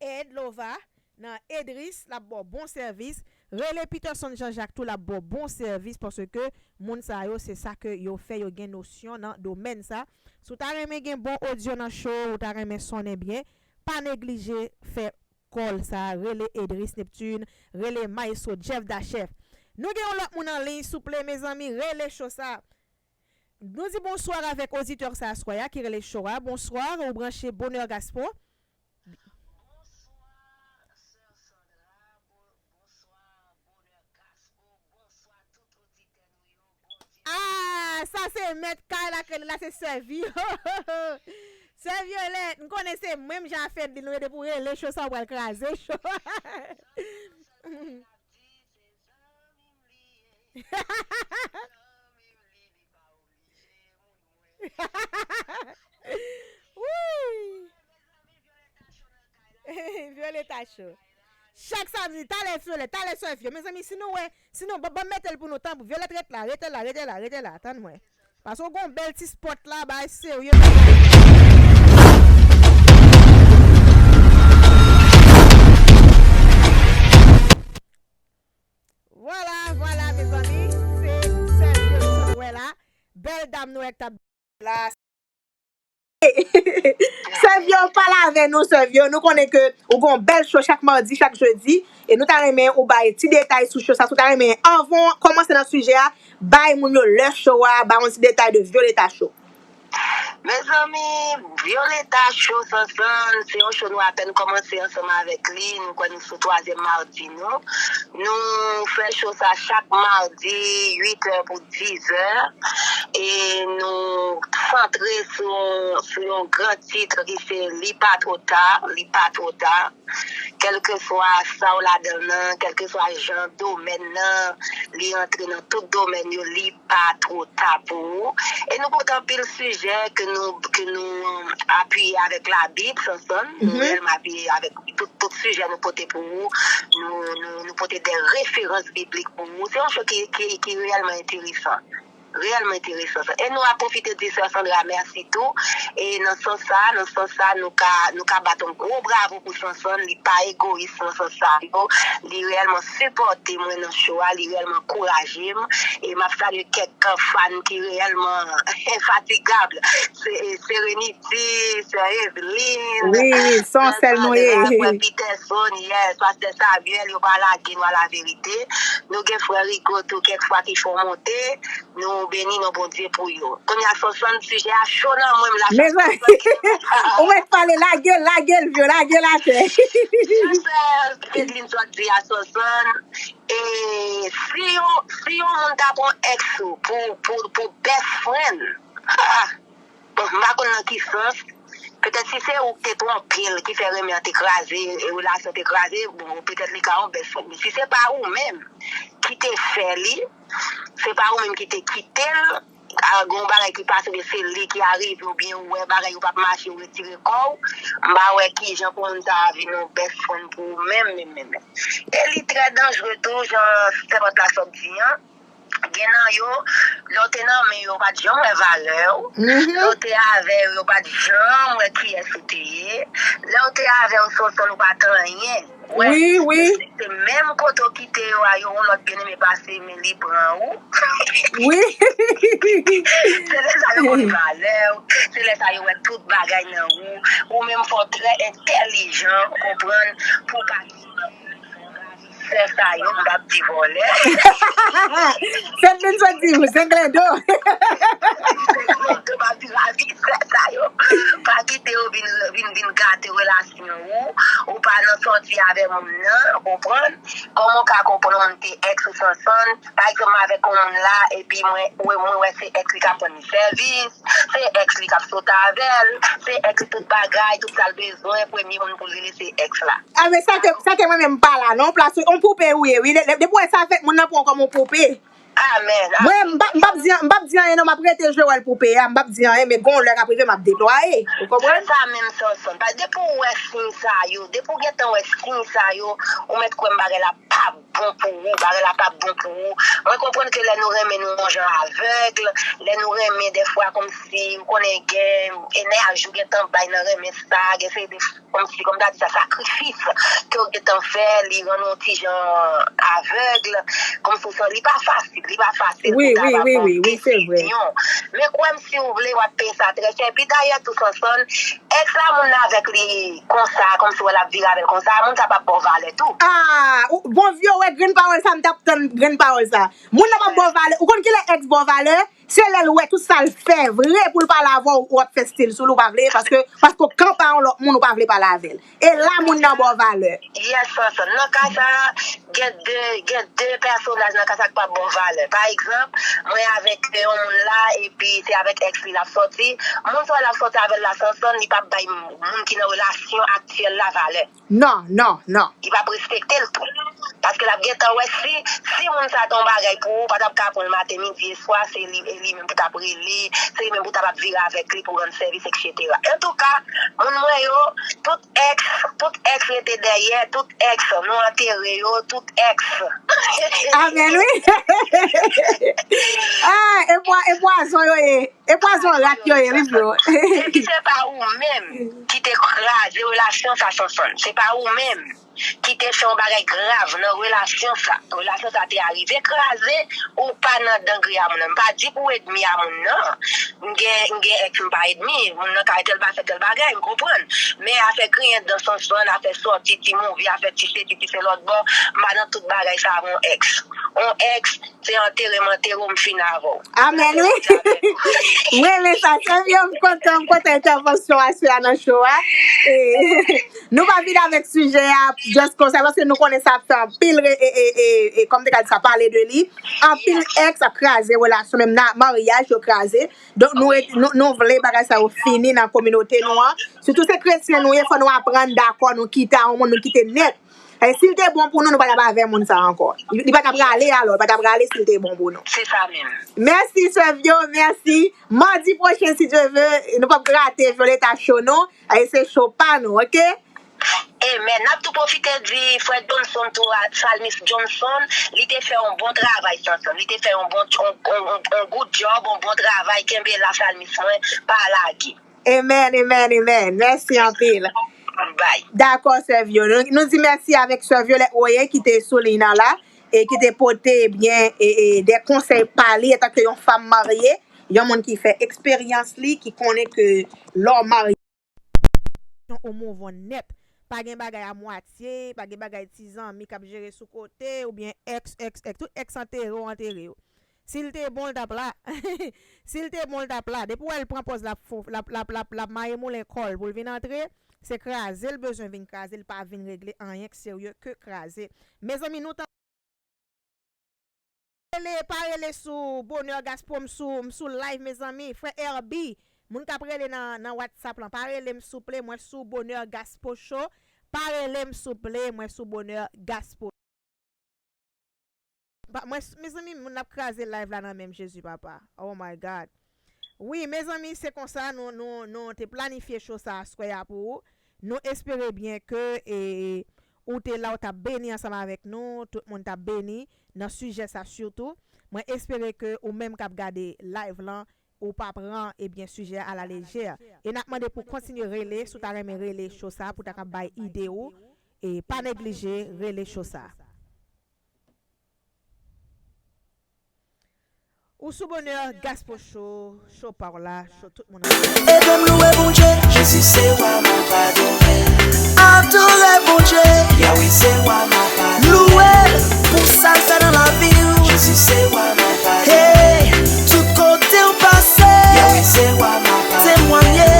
Ed Lova, nan Edris, l ap ba w bon sèvis. Rele Peterson Jean Jacques tou, l ap ba w bon sèvis, paske moun sa yo, se sa ke yo fè, yo gen nosyon nan domèn sa. Si w ta renmen gen bon odyo nan cho, ou ta renmen sonnen byen, pa neglije fè call sa, rele Edris Neptune, rele Maestro Jeff Dachef. Nou gen yon lòt moun an liy, souple, mezanmi, rele cho sa. Nou di bonswa avèk oditè sa aswè a ki rele cho a. Bonswa, ou branche Bonheur Gospel. Bonswa, sè Sandra. Bon, bonswa, Bonheur Gospel. Bonswa, tout oditè nou yo. Bondye. Ah, sa se mèt kay la k rele la, se sè Vyo. Sè Vyolèt, m konnen se menm jan a Fedline nou ye, depi w rele cho sa, w pral kraze cho. Wi. Violeta Show. Chak samdi, talè Violeta, talè sè Vyo. Mezanmi, si nou wè, si nou, ban, ban m mete l pou nou, tanpri. Violeta, ret la, rete la, rete la, rete la, tann mwen. Paske w gon bèl ti spot la, bay serye. Vwala, vwala, mezanmi, se sè Vyo nou sot wè la. Bèl dam nou wè k t ap la. Sè Vyo, pale avè nou, sè Vyo. Nou konnen ke ou gon bèl show chak madi, chak jedi. E nou ta renmen ou bay ti detay sou show sa. Si w ta renmen, anvan w kòmanse nan sijè a, bay moun yo lè show a, bay yon ti detay de Violeta Show. Mezanmi, Violeta Show Sansann, se yon show nou apèn kòmanse ansanm avèk li. Nou kwè nou sou twazyèm madi nou. Nou fè show sa chak madi, uit è pou diz è. E nou santre sou, sou yon gran tit ki se Li pa twò ta, li pa twò ta. kèlkeswa sa w ladan l nan, kèlkeswa jan domèn nan, li antre nan tout domèn yo, li pa twò ta pou ou. E nou pote anpil sijè ke nou, ke nou apiye avèk Labib, Sanson. Nou reyèlman apiye avèk tout, tout sijè nou pote pou ou. Nou, nou, nou pote de referans biblik pou ou. Se yon show ki, ki, ki reyèlman enteresan. Reyèlman enteresan sa. E nou ap pwofite di Sè Sandra mèsi tou. E nan sans sa, nan sans sa, nou ka, nou ka bat yon gwo bravo pou Sanson. Li pa egoyis nan sans sa yo. Li reyèlman sipòte mwen nan show a. Li reyèlman ankouraje m. E m ap salye kèk fan ki reyèlman enfatigab. Se, e, Serenity, Sè Evelyn, Wi, se yon sèl nou ye. Frè Peterson, yes, Pastè Samuel, yo pa lage nou a la verite. Nou gen frè Rico tou, kèk fwa ki fè w monte. Nou beni non Bondye pou yo. Kounye a, Sanson, sijè a cho nan mwen, m la. Mezanmi, ou mèt pale, lage l, lage l, vyo, lage l atè. Yes, sir. Evelyn sot di a Sanson. E si yon, si yon moun ta pran ex ou pou, pou, pou best friend, ha, bon, m pa konn nan ki sans. Petèt si se ou ki te twonpe l, ki fè renmen an te kraze, e relasyon te kraze, bon, petèt li ka yon best friend. Men si se pa ou menm ki te fè li, se pa ou menm ki te kite l, a, gen yon bagay ki pase, oubyen se li ki arive, oubyen ou wè bagay yo p ap mache, ou retire kò w, m pa wè kijan pou moun sa a vin yon best friend pou ou menm, menm, menm, menm. E li trè danjre tou, jan sèvant la sot di an. Gen nan yo, lè w te nan men yo, yo pa t janm wè valè w. Lè w te avè yo, yo pa t janm wè kiyès ou te ye. Lè w te avè yo, Sanson, ou pa t anyen. Wi, wi. Se, se menm kote w kite yo a, yo yon lòt byeneme pase, men li pran ou. Wi. Se lè sa yo konn valè w. Se lè sa yo wè tout bagay nan ou. Ou menm fò w trè entèlijan, ou konprann, pou w pa Sè sa yo, m p ap di vòlè. Sèt vin sot di, Zenglendo. Zenglendo, m ap di ravitè sa yo. Pa kite yo vin, vin, vin gate relasyon ou. Ou pa nan sòti avè moun nan, ou konprann? Kòman w ka konprann moun te ex ou Sanson? Pa egzanp, m avèk yon moun la, epi mwen, mwen, mwen wè se ex li k ap rann li sèvis, se ex li k ap sot avè l, se ex li tout bagay, tout sa l bezwen, premye moun pou l rele se ex la. A, men sa ke, sa ke mwen menm m pa la non, plas ou, on poupe ou ye, wi. Depi w wè sa fèt, moun nan pran w kòm on poupe. Amèn. Mwen, m p ap, m p ap di, m p ap di anyen non, m ap rete jwe wòl poupe a, m p ap di anyen, men gon lè k ap rive, m ap deplwaye. Ou konprann? Se sa menm, Sanson. Depi w wè siy sa yo, depi w gentan wè siy sa yo, ou mèt kwè m bagay la p ap bon pou ou, bagay la p ap bon pou ou. Mwen konprann ke lè nou renmen nou yon jan avèg, lè nou renmen dèfwa kòmsi, ou konnen gen enèji ou gentan bay nan renmen sa, gen se de kòmsi, kòm ta di sa, sakrifis ke w gentan fè, li rann ou ti jan avèg, kòmsi w san, li pa fasil, li pa fasil pou w ta kapab pran desizyon. Men kwè m, si w vle, w ap peye sa trè chè. Epi dayè tou, Sanson, ex la moun nan avèk li konsa, kòmsi w wè l ap vire avè l konsa, moun sa p ap ba w valè tou. Ah, bon, vyo, wè grenn pawòl sa, m t ap tann grenn pawòl sa. Moun nan p ap ba w valè. Ou konn kilè ex ba w valè? Se lè l wè tout sa l fè vre pou l pale avè w, ou ap fè stil sou l, ou pa vle, paske, paske w kanpe a yon lòt moun, ou pa vle pale avè l. E la moun nan ba w valè. Yes, Sanson. Nan ka sa a, gen de, gen de pèsonaj nan ka sa a k p ap ba w valè. Pa egzanp, mwen avèk yon moun la, epi se avèk ex li l ap sòti. Moun sa w wè l ap sòti avè l la, Sanson, li p ap bay moun ki nan relasyon aktyèl la valè. Non, non, non. Li p ap respekte l tou. Paske l ap gentan wè si, si moun sa te yon bagay pou ou, ou pa t ap ka pran l maten, midi e swa, se li, e li menm pou t ap rele, se li menm pou t ap ap vire avèk li pou rann sèvis, etsetera. Antouka, moun mwen yo, tout ex, tout ex rete dèyè, tout ex, nou antere yo, tout ex. Amèn, wi. Ah, e pwa-, e pwazon yo ye. E pwazon rat yo ye, wi, bro. Depi se pa ou menm ki te kraze relasyon sa, Sanson. Se pa ou menm ki te fè yon bagay grav nan relasyon sa. Relasyon sa te arive kraze, ou pa nan dangre a moun nan. M pa di pou w edmi a moun nan. M gen, m gen ex, m pa edmi. Moun nan ka tèl bagay, fè tèl bagay, m konprann. Men afè griyen dan, Sanson, afè sòti, ti move, afè ti sesi, ti se lòt bò, m pa nan tout bagay sa avè yon ex. Yon ex, se antere m antere w, m fin avè w. Amèn, wi. Mwen renmen sa. Sè Vyo, m kontan, m kontan entèvansyon aswè a nan show a. E, nou pa vin avèk sijè a just konsa, paske nou konnen sa ap fè anpil re-, e, e, e, e, kòm te ka di sa, pale de li. Anpil ex ap kraze relasyon, menm nan maryaj yo kraze. Donk, nou, nou, nou vle bagay sa yo fini nan kominote nou an. Sitou se kretyen nou ye, fò nou aprann dakò, nou kite a yon moun, nou kite nèt. E si l te bon pou nou, nou pa t ap avè moun sa ankò. Li, li pa t ap rale alò, li pa t ap rale si l te bon pou nou. Se sa menm. Mèsi, Sè Vyo, mèsi. Madi pwochen, si Dye ve, nou p ap rate Violetta Show, non. E se show pa nou, oke? Amen. N ap tou pwofite di frè Johnson tou, a, Psalmist Johnson, li te fè yon bon travay, Johnson. Li te fè yon bon, yon, yon, yon, yon good job, yon bon travay. Kenbe la, Psalmist mwen, pa lage. Amen, amen, amen. Mèsi anpil. Bye. Dakò, Sè Vyo. Nou, nou di mèsi avèk Sè Violette Royer ki te sou liy nan la e ki te pote, ebyen, e, e, de konsèy pa li antanke yon fanm marye, yon moun ki fè eksperyans li, ki konnen ke lè w marye, ou move on nèt. Pa gen bagay a mwatye, pa gen bagay ti zanmi k ap jere sou kote, oubyen ex, ex, ex, tout ex antere w antere yo. Si l te bon, l t ap la. Si l te bon, l t ap la. Depi w wè l pran pòz l ap fon, l ap, l ap, l ap, l ap maye moulen kò l pou l vin antre, se kraze l bezwen vin kraze, l pa vin regle anyen k serye ke kraze. Mezanmi, nou t rele, pa rele sou Bonheur Gaspo, m sou, m sou live, mezanmi. Frè Herby, moun k ap rele nan, nan WhatsApp lan, pa rele m souple, mwen sou Bonheur Gaspo Show. Pa rele m souple, mwen sou Bonheur Gaspo. Pa, mwen, mezanmi, moun ap kraze live la nan men m, Jezi papa. Oh my God. Wi, mezanmi, se konsa nou, nou, nou te planifye show sa aswè a pou ou. Nou espere byen ke, e, ou te la, ou t ap beni ansanm avèk nou, tout moun t ap beni nan sijè sa sitou. Mwen espere ke ou menm k ap gade live lan, ou pa pran, ebyen, sijè a la lejè. E n ap mande pou kontinye rele, si w ta renmen rele show sa, pou w ta ka bay ide ou, e pa neglije rele show sa. Ou sou Bonheur Gaspo Show, show pa w la, show tout moun ap. Ede m louwe Bondye. Jezi se wa m ap adore. Adore Bondye. Yahweh se wa m ap adore. Louwe l pou sa l fè nan lavi w. Jezi se wa m ap adore. Hey, tout kote w pase. Yahweh se wa m ap adore. Temwanye.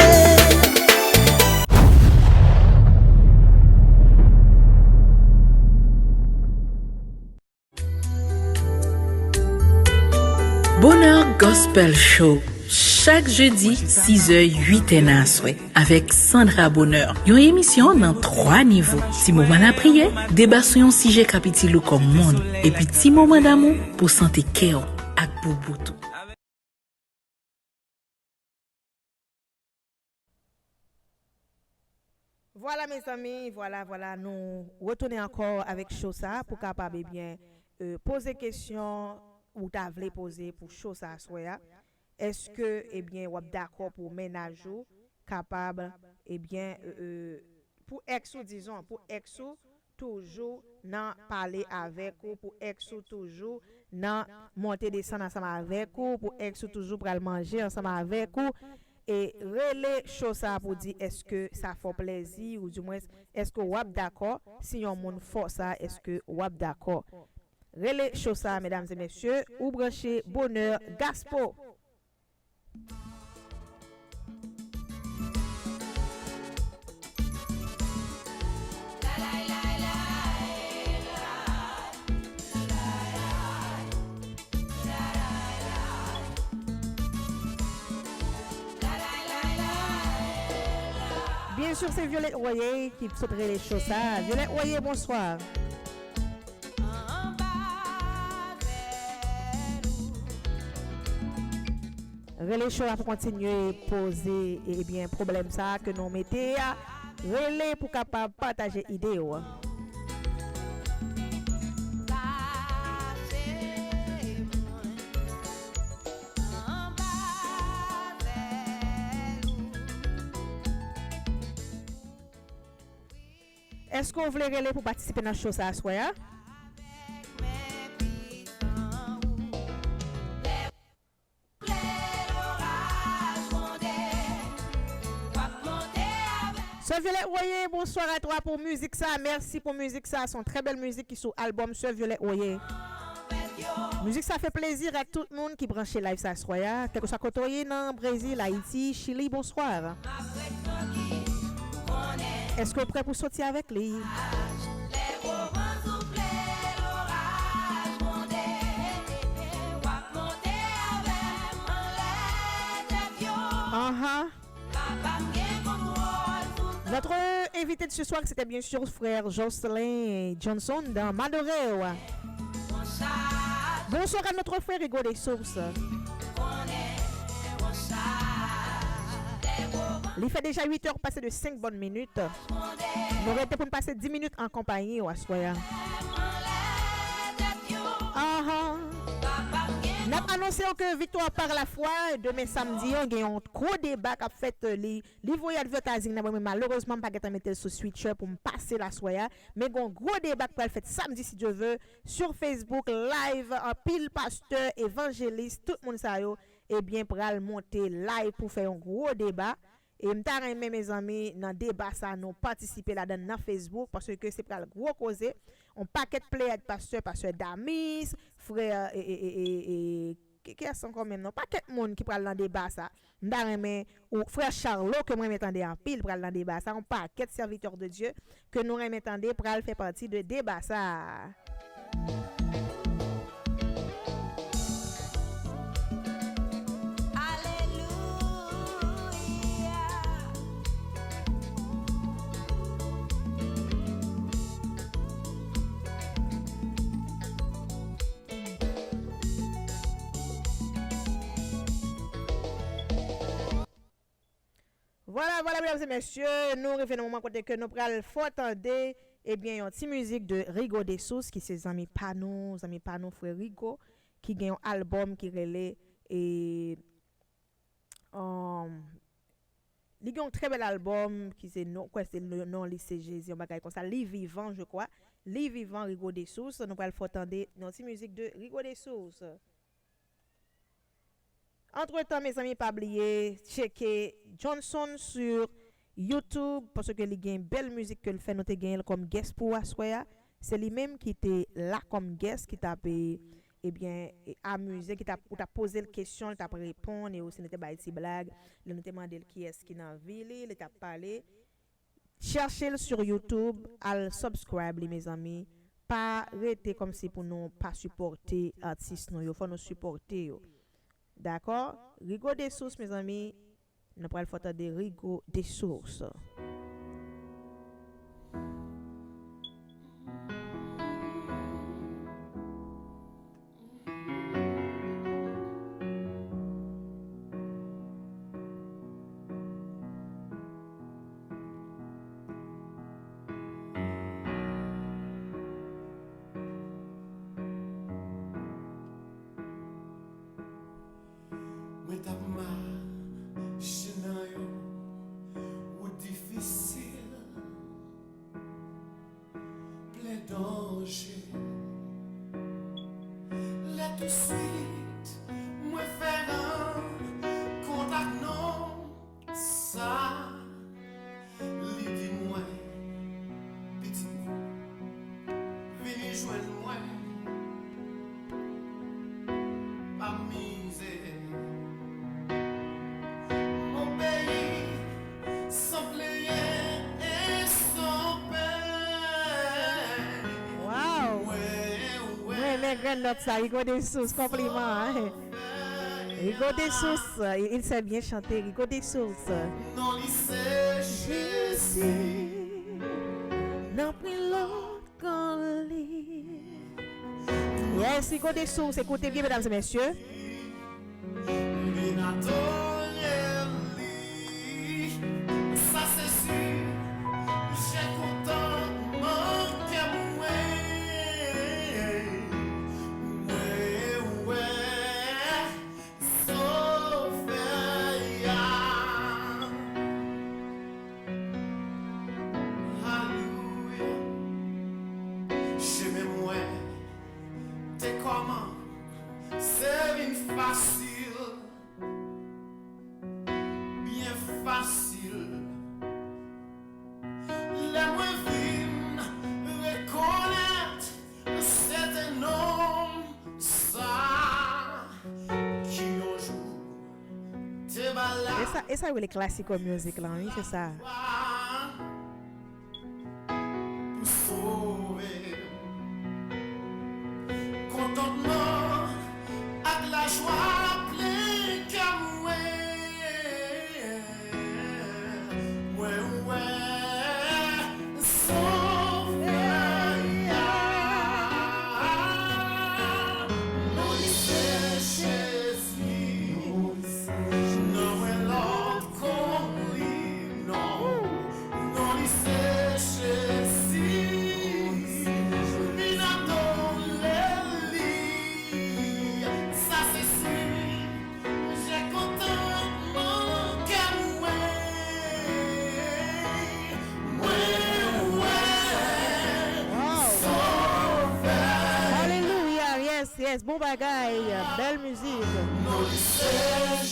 Bonheur Gospel Show, chak jedi, sizè, uitè nan aswè, avèk Sandra Bonheur. Yon emisyon nan twa nivo. Ti moman lapriyè, deba sou yon sijè k ap itil ou kòm moun, epi ti moman damou pou sante kè w ak boubout ou. Vwala, mezanmi, vwala, vwala, nou retounen ankò avèk show sa pou kapab, ebyen, e, poze kesyon ou ta vle poze pou show sa aswè a. Èske, ebyen, w ap dakò pou mennaj ou kapab, ebyen, e, e, pou ex ou, dizon, pou ex ou toujou nan pale avèk ou, pou ex ou toujou nan monte desann ansanm avèk ou, pou ex ou toujou pral manje ansanm avèk ou. E rele show sa pou di èske sa fè w plèzi, ou dimwens èske w ap dakò si yon moun fè w sa, èske w ap dakò. Rele show sa, medam e mesye, ou branche Bonheur Gaspo. Byen si, se Violette Royer ki sot rele show sa. Violette Royer, bonswa. Rele show a pou kontinye poze, ebyen, pwoblèm sa a ke nou mete a. Rele pou kapab pataje ide w. Èske w vle rele pou patisipe nan show sa aswè a? Sè Violette Royer, bonsoir à toi pour musique sa. Merci pour musique sa. C'est une très belle musique qui est sur l'album Sè Violette Royer. Mizik sa fè plezi ak tout moun ki branche live sa aswè a, kèlkeswa kote w ye nan Brezil, Ayiti, Chili, bonswa. Èske w prè pou soti avèk li? Anhan. Notre invité de ce soir, c'était bien sûr frère Jocelyn Johnson dans Madorew. Bonsoir à notre frère Hugo des Sources. Li fè deja uit è pase de senk bòn minit. Nou rete pou n pase dis minit an konpayi w aswè a. Aha. N ap anonse w ke viktwa pa lafwa, demen samdi an, gen yon gwo deba k ap fèt, li, li voye advertising nan mwen, men malerezman, m pa gentan mete l sou Switcher pou m pase l aswè a. Men gen yon gwo deba k pral fèt samdi, si Dye ve, sur Facebook, live, anpil pastè, evanjelis, tout moun sa yo, ebyen, pral monte live pou fè yon gwo deba. E m ta renmen, mezanmi, nan deba sa, nou patisipe ladan l nan Facebook, paske se pral gwo koze. On pakèt pleyad pastè, pastè Damis, frè, e, e, e, e, e, ki, kiyès ankò menm non? Pakèt moun ki pral nan deba sa. M ta renmen, ou, frè Charlot, ke m renmen tande anpil, pral nan deba sa. On pakèt sèvitè de Dye ke nou renmen tande pral fè pati de deba sa. Alelouya. Vwala, vwala, medam e mesye, nou rive nan moman kote ke nou pral fè w tande, ebyen, yon ti mizik de Rigo de Source, ki se zanmi pa nou, zanmi pa nou, frè Rigo, ki gen yon albòm ki rele, e, um, li gen yon trè bèl albòm, ki se non, kwè se non, non li se Jezi, yon bagay konsa, Li Vivan, je crois. Li Vivan, Rigo de Source, nou pral fè w tande yon ti mizik de Rigo de Source. Antretan, mezanmi, pa bliye tcheke Johnson sur YouTube, paske li gen bèl mizik ke l fè, nou te genyen l kòm guest pou aswè a. Se li menm ki te la kòm guest, ki t ap, e, ebyen, e, amize, ki t ap, ou t ap poze l kesyon, li t ap reponn, e osi nou te bay ti blag, lè nou te mande l kiyès ki nan vi li, li t ap pale. Chèche l sur YouTube, al subscribe li, mezanmi. Pa rete kòmsi pou nou pa sipòte atis nou yo. Fò nou sipòte yo. Dakò? Rigo de Source, mezanmi. Nou pral fè w tande Rigo de Source. Mwen t ap mache nan yon wout difisil, plen danje. Lè touswit mwen fè rankont ak nonm sa, li di mwen, "Pitit mwen, vini jwenn mwen, pa mize." Mon pays, sans plaignant et sans peine. Wow! Mwen renmen grenn nòt sa, Rigo de Source, konpliman, hein. Rigo de Source, il, il sait bien chanter, Rigo de Source. Non li se Jezi. Nan pwen lòt kan li. Yes, Rigo de Source, écoutez bien, mesdames et messieurs. Vin adore li. Sa se si, je kontan nan kè mwen. Mwen wè Sovè a. Alelouya. Chemen mwen te kòmanse vin E sa yo rele classical music la, wi, se sa. Pou sove m. Kontantman ak lajwa plen kè mwen. Mwen wè Sovè a. Non li se Jezi. Non mwen lòt kon li, non. Non li se Jezi. Vin adore li. Sa se si. Jè kontantman kè mwen. Mwen wè Sovè. Alelouya, yes, yes, bon bagay, bèl mizik. Non li se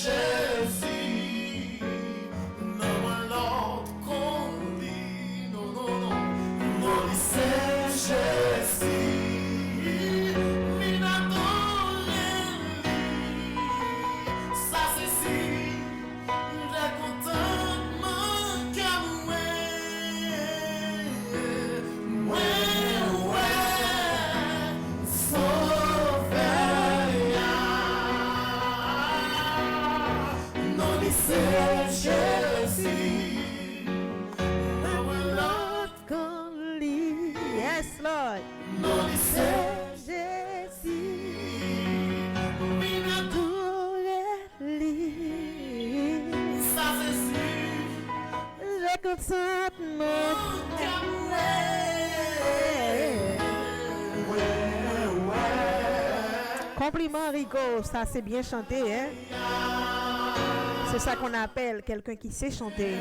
Jezi. Non mwen lòt kon li, non, non, non. Non li se Jezi. Vin adore li. Sa se si. Jè kontantman kè mwen. Mwen wè Sovè a. Non li se Jezi. Non mwen lòt kon li. Yes, Lord. Non li se Jezi. Vin adore li. Sa se si. Jè kontantman kè mwen. Konpliman, Rico, sa se byen chante, hein? C'est ça qu'on appelle quelqu'un qui sait chanter.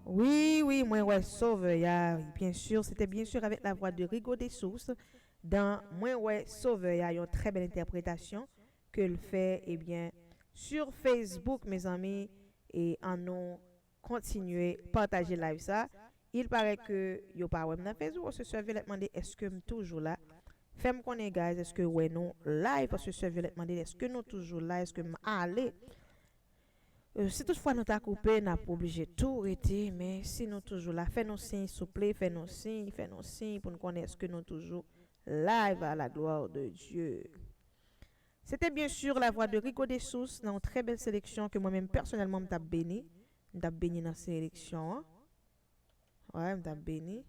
Wi, wi, mwen wè Sovè a, byen si, se te byen si avèk la vwa de Rigo de Source dan Mwen wè Sovè a, yon trè bèl entèpretasyon ke l fè, ebyen, sur Facebook, mezanmi, e ann nou kontinye pataje live sa. Il paraît que yo pa wè m nan Facebook, paske sè Violette mande èske m toujou la. Fè m konnen, guys, èske yo wè nou live, paske sè Violette mande èske nou toujou la, èske m ale. Euh, si toutfwa nou ta koupe, n ap oblije tou rete, men si nou toujou la, fè nou siy, souple, fè nou siy, fè nou siy pou n konnen èske nou toujou live à la gloire de Dieu. Se te byen si la vwa de Rico de Source nan yon trè bèl seleksyon ke mwen menm pèsonèlman m t ap beni. M t ap beni nan seleksyon an. Wi, m t ap beni.